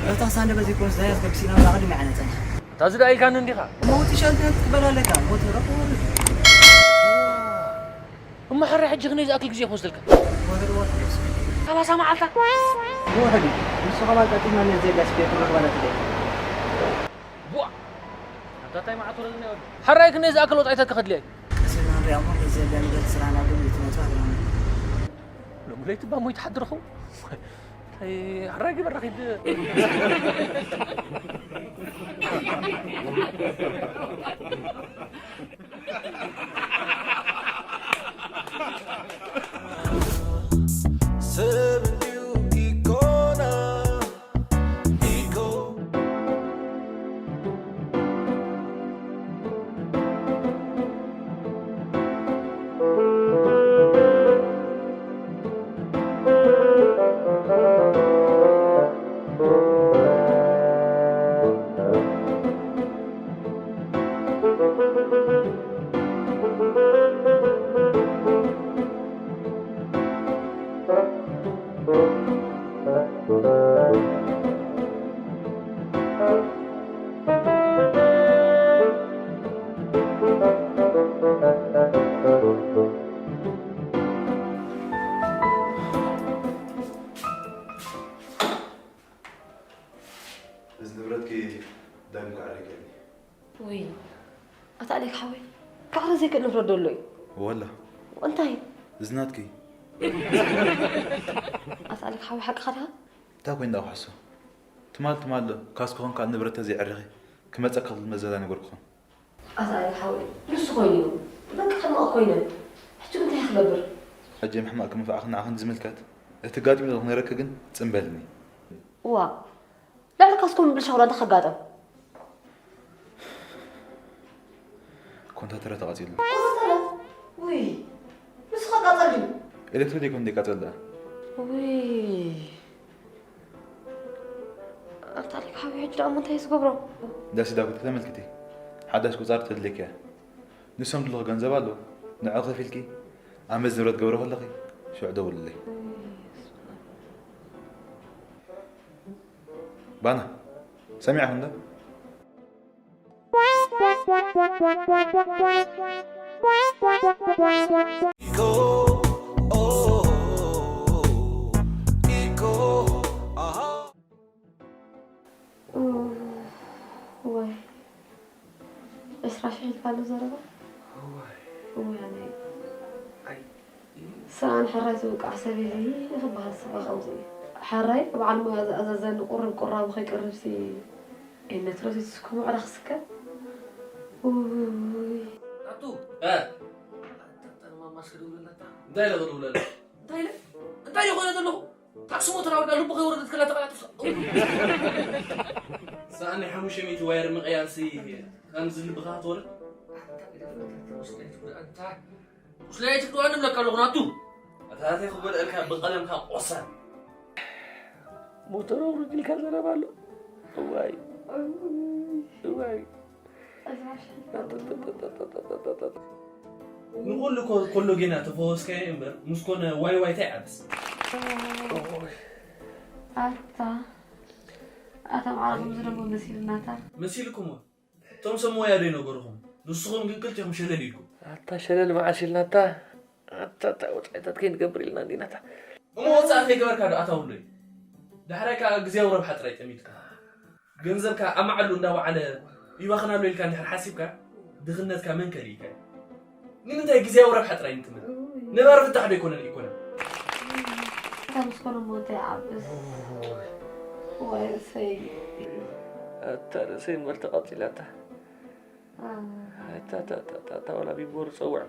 እዛ ታክሲ ኣንደ በዘይኮነስ ዳያት ከቢሲና እዛ ቅድሚ ዓነ ጸኒሓ እታ ዝደኣይካኒ እንዲኻ። እሞ እቲ ሸልቲ ክትበላለካ እሞ ተረፍ ወርድ እሞ ሕራይ ሕጂ ክንደይ ዝኣክል ግዜ ክወስደልካ? ወርድ ወርድ ሰላሳ መዓልታ። ወርድ ንሱ ከማን ቀጢና ነዚ ዳስቤት ንኽባላት ደ ቡኣ ኣንታ እንታይ መዓት ወረድና ይወዱ። ሕራይ ክንደይ ዝኣክል ወጻኢታት ከኸድልያ እዩ? ስና ንሪኣ እሞ ነዚ ዘላ ንገል ስራና ግን ይትመጽዋ ግናና ሎሚ ለይቲ እባ ሞይቱ ሓድርኹ። ኣይ፣ ሕራይ ግበር ረኺድ። ሰብ እንድዩ ኢኮና ኢኮ እዚ ንብረትኪ ዳግም ክዕረግ እየ። ውይ ኣታ ኣሌክ ሓወይ፣ ክዕረ ዘይክእል ንብረት ዶ ኣሎ እዩ? ወላ እንታይ? እዚ ናትኪ። ኣታ ኣሌክ ሓወይ ሓቅኻ ዲኻ? እንታይ ኮይኑ ዳ ክሕሶ? ትማል ትማል ካስኩ ኸም ካልእ ንብረት ተዘይዕርኺ ክመፀካ ክብል መዘላ ነገርኩኹም። ኣታ ኣሌክ ሓወይ፣ ንሱ ኮይኑ እዩ። በቃ ሕማቕ ኮይነ። ሕጂ እንታይ ክገብር? ሕጂ ምሕማቕ ክምፍዓኽን ንዓኽን ዝምልከት እቲ ጋጢሙ ዘሎ ክነግረኪ ግን ጽምበልኒ። እዋ ልዕሊ ካስኩም ብልሻ ኩላ እንታይ ከጋጠም? ኮንታተረ ተቓጺሉ። ውይ ንሱ ከቃጸል እዩ። ኤሌክትሪክ ዘይኮን ዘይቃጸል ደኣ። ውይ ኣታ ሊክ ሓዊ ሕጂ ደኣ እንታይ ዝገብሮ? ዳሲ ዳዊት ከተመልክቲ ሓዳሽ ቁጻር ተድልኪያ ንሶም ድልኹ ገንዘብ ኣሎ ንዑ ከፊልኪ ኣመዝ ንብረት ገብረ ከለኺ ሽዑ ደውልለይ። ባና ሰሚዕኹም ዶ? ወይ ዕስራ ሽሕ ኢልካ ኣሎ ዘረባ። እዋይ ኣነ ሰኣን ሕራይ ዝብቃዕ ሰብ የለ ክበሃል ስጋ ከምዚ እዩ። ሕራይ በዓል ሞያ ዝኣዘዘኒ ቁርብ ቁራቡ ከይቅርብሲ ኤነት ረሲትስኩም ዕዳ ክስከብ። ውይ ኣቱ እ እንታይ ኢለ ክድውለላ እንታይ ኢለ እንታይ ኢለ እንታይ ኢለ ኮይነ ዘለኹ ታክሲ ሞተር ኣውርዳ ልቡ ከይወረደት ከላ ተቐላጥፍ ሰኣን ናይ ሓሙሽተ ሚእቲ ዋየር ምቕያርሲ ከምዚ ልብኻ ክትወርድ ቁስለይ ትግድዋ ንብለካ ኣለኹ ናቱ ኣታተይ ክጎድኣልካ ብቐለምካ ቆሳን ሞተር ኣውርድ ኢልካ ዘረባ ኣሎ እዋይ እዋይ ንኹሉ ኮ- ኮሎ ጌና ተፈወስካዮ እምበር ምስ ኮነ ዋይ ዋይታ ይዓብስ ኣታ ኣታ ማዕረ ከምዚ ደሞ መሲልናታ መሲልኩሞ እቶም ሰብ ሞያ ዶ ይነገርኹም ንስኹም ግን ክልቲኹም ሸለል ኢልኩም ኣታ ሸለል መዓስ ኢልናታ ኣታ ኣታ ወፃኢታት ከይንገብር ኢልና እንዲናታ እሞ ወፃኢ ከይገበርካ ዶ ኣታውሎ እዩ ዳሕራይ ከዓ ግዜያዊ ረብሓ ጥራይ ጠሚትካ ገንዘብካ ኣብ መዓሉ እንዳወዓለ ይባኽን ኣሎ ኢልካ እንድሕር ሓሲብካ ድኽነትካ መን ከሊእካ እዩ ንምንታይ ግዜያዊ ረብሓ ጥራይ ንጥምት ነባሪ ፍታሕ ዶ ኣይኮነን ኣይኮነን እታ ምስ ኮነ እሞ እንታይ ይዓብስ ዋይ ርእሰይ ኣታ ርእሰይ እምበር ተቐፂላታ ኣታ ኣታ ኣታ ኣታ ዋላ ቢቦር ፀውዕ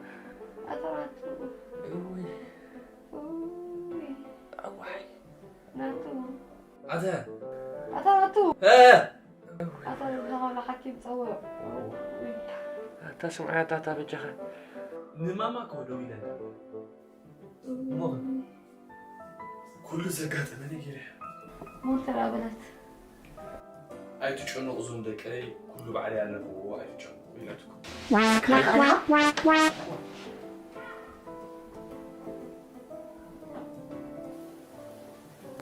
ኣታ ናቱ እውይ ውይ ኣዋይ ናቱ ኣተ ኣታ ናቱ እ ኣታ ናቱ ዝኸብላ ሓኪም ፀውዕ ኣታ ስምዓያ ኣታ ኣታ በጃኻ ንማማ እኮ ደው ኢለን እሞ ኩሉ ዘጋጠመ ነገር እያ ሞተር ኣበለት ኣይትጨነቑ እዞም ደቀይ ኩሉ ባዕለይ ኣለኽዎ ኣይትጨነቑ ኢላትኩም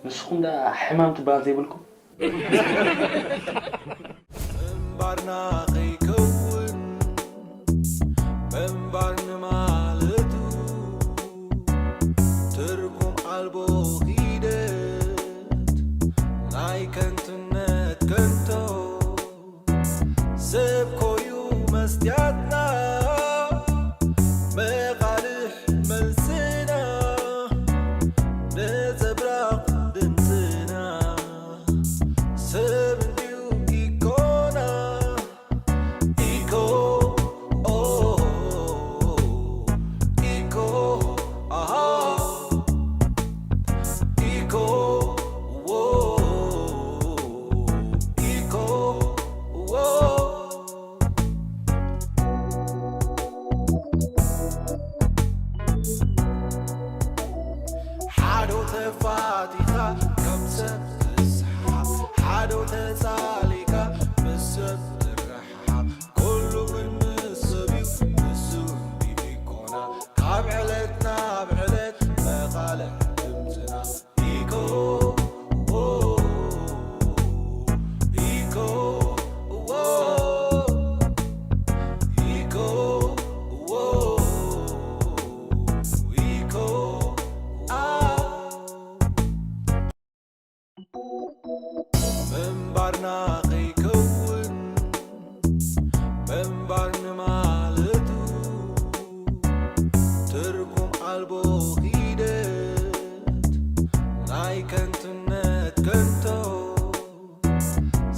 ንስኹም ደኣ ሕማም ትበሃል ዘይብልኩም ምንባርና ከይከውን ምንባር ንማለቱ ትርጉም ኣልቦ ሂደት ናይ ከንቱነት ከንቶ ሰብ ኮዩ መስትያትና መቓልሕ መልስና ነጸብራቕ ድምፅና ሰብ እንድዩ ኢኮና ኢኮ ኦ ኢኮ ኣሃ ኢኮ ዎ ኢኮ ዎ ሓዶ ተፋቲኻ ካብ ሰብ ትስሓ ሓዶ ተጻሊካ ምስ ሰብ ትረሓሓ ኩሉ ግን ምስ ሰብ እዩ ንሱ እንዲ ኢኮና ካብ ዕለት ናብ ዕለት መቓልሕ ድምፅና ኢኮ ኢኮ ኢኮ ምንባርና ከይከውን ምንባር ንማለቱ ትርጉም ኣልቦ ኺደት ናይ ከንቱነት ከንቶ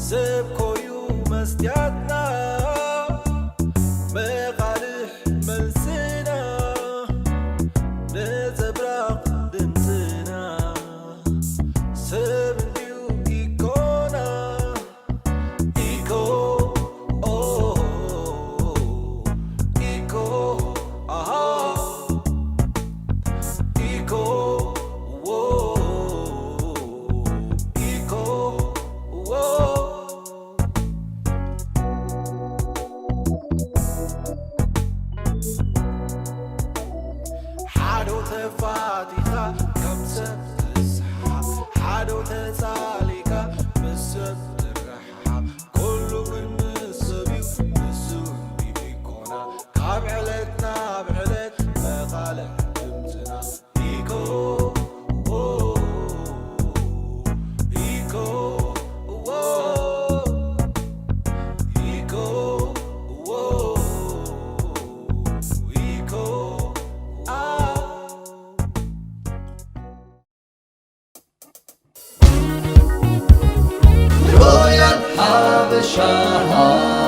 ሰብ ኮዩ መስትያትና መቓልሕ መልስና ነጸብራ ሻሃ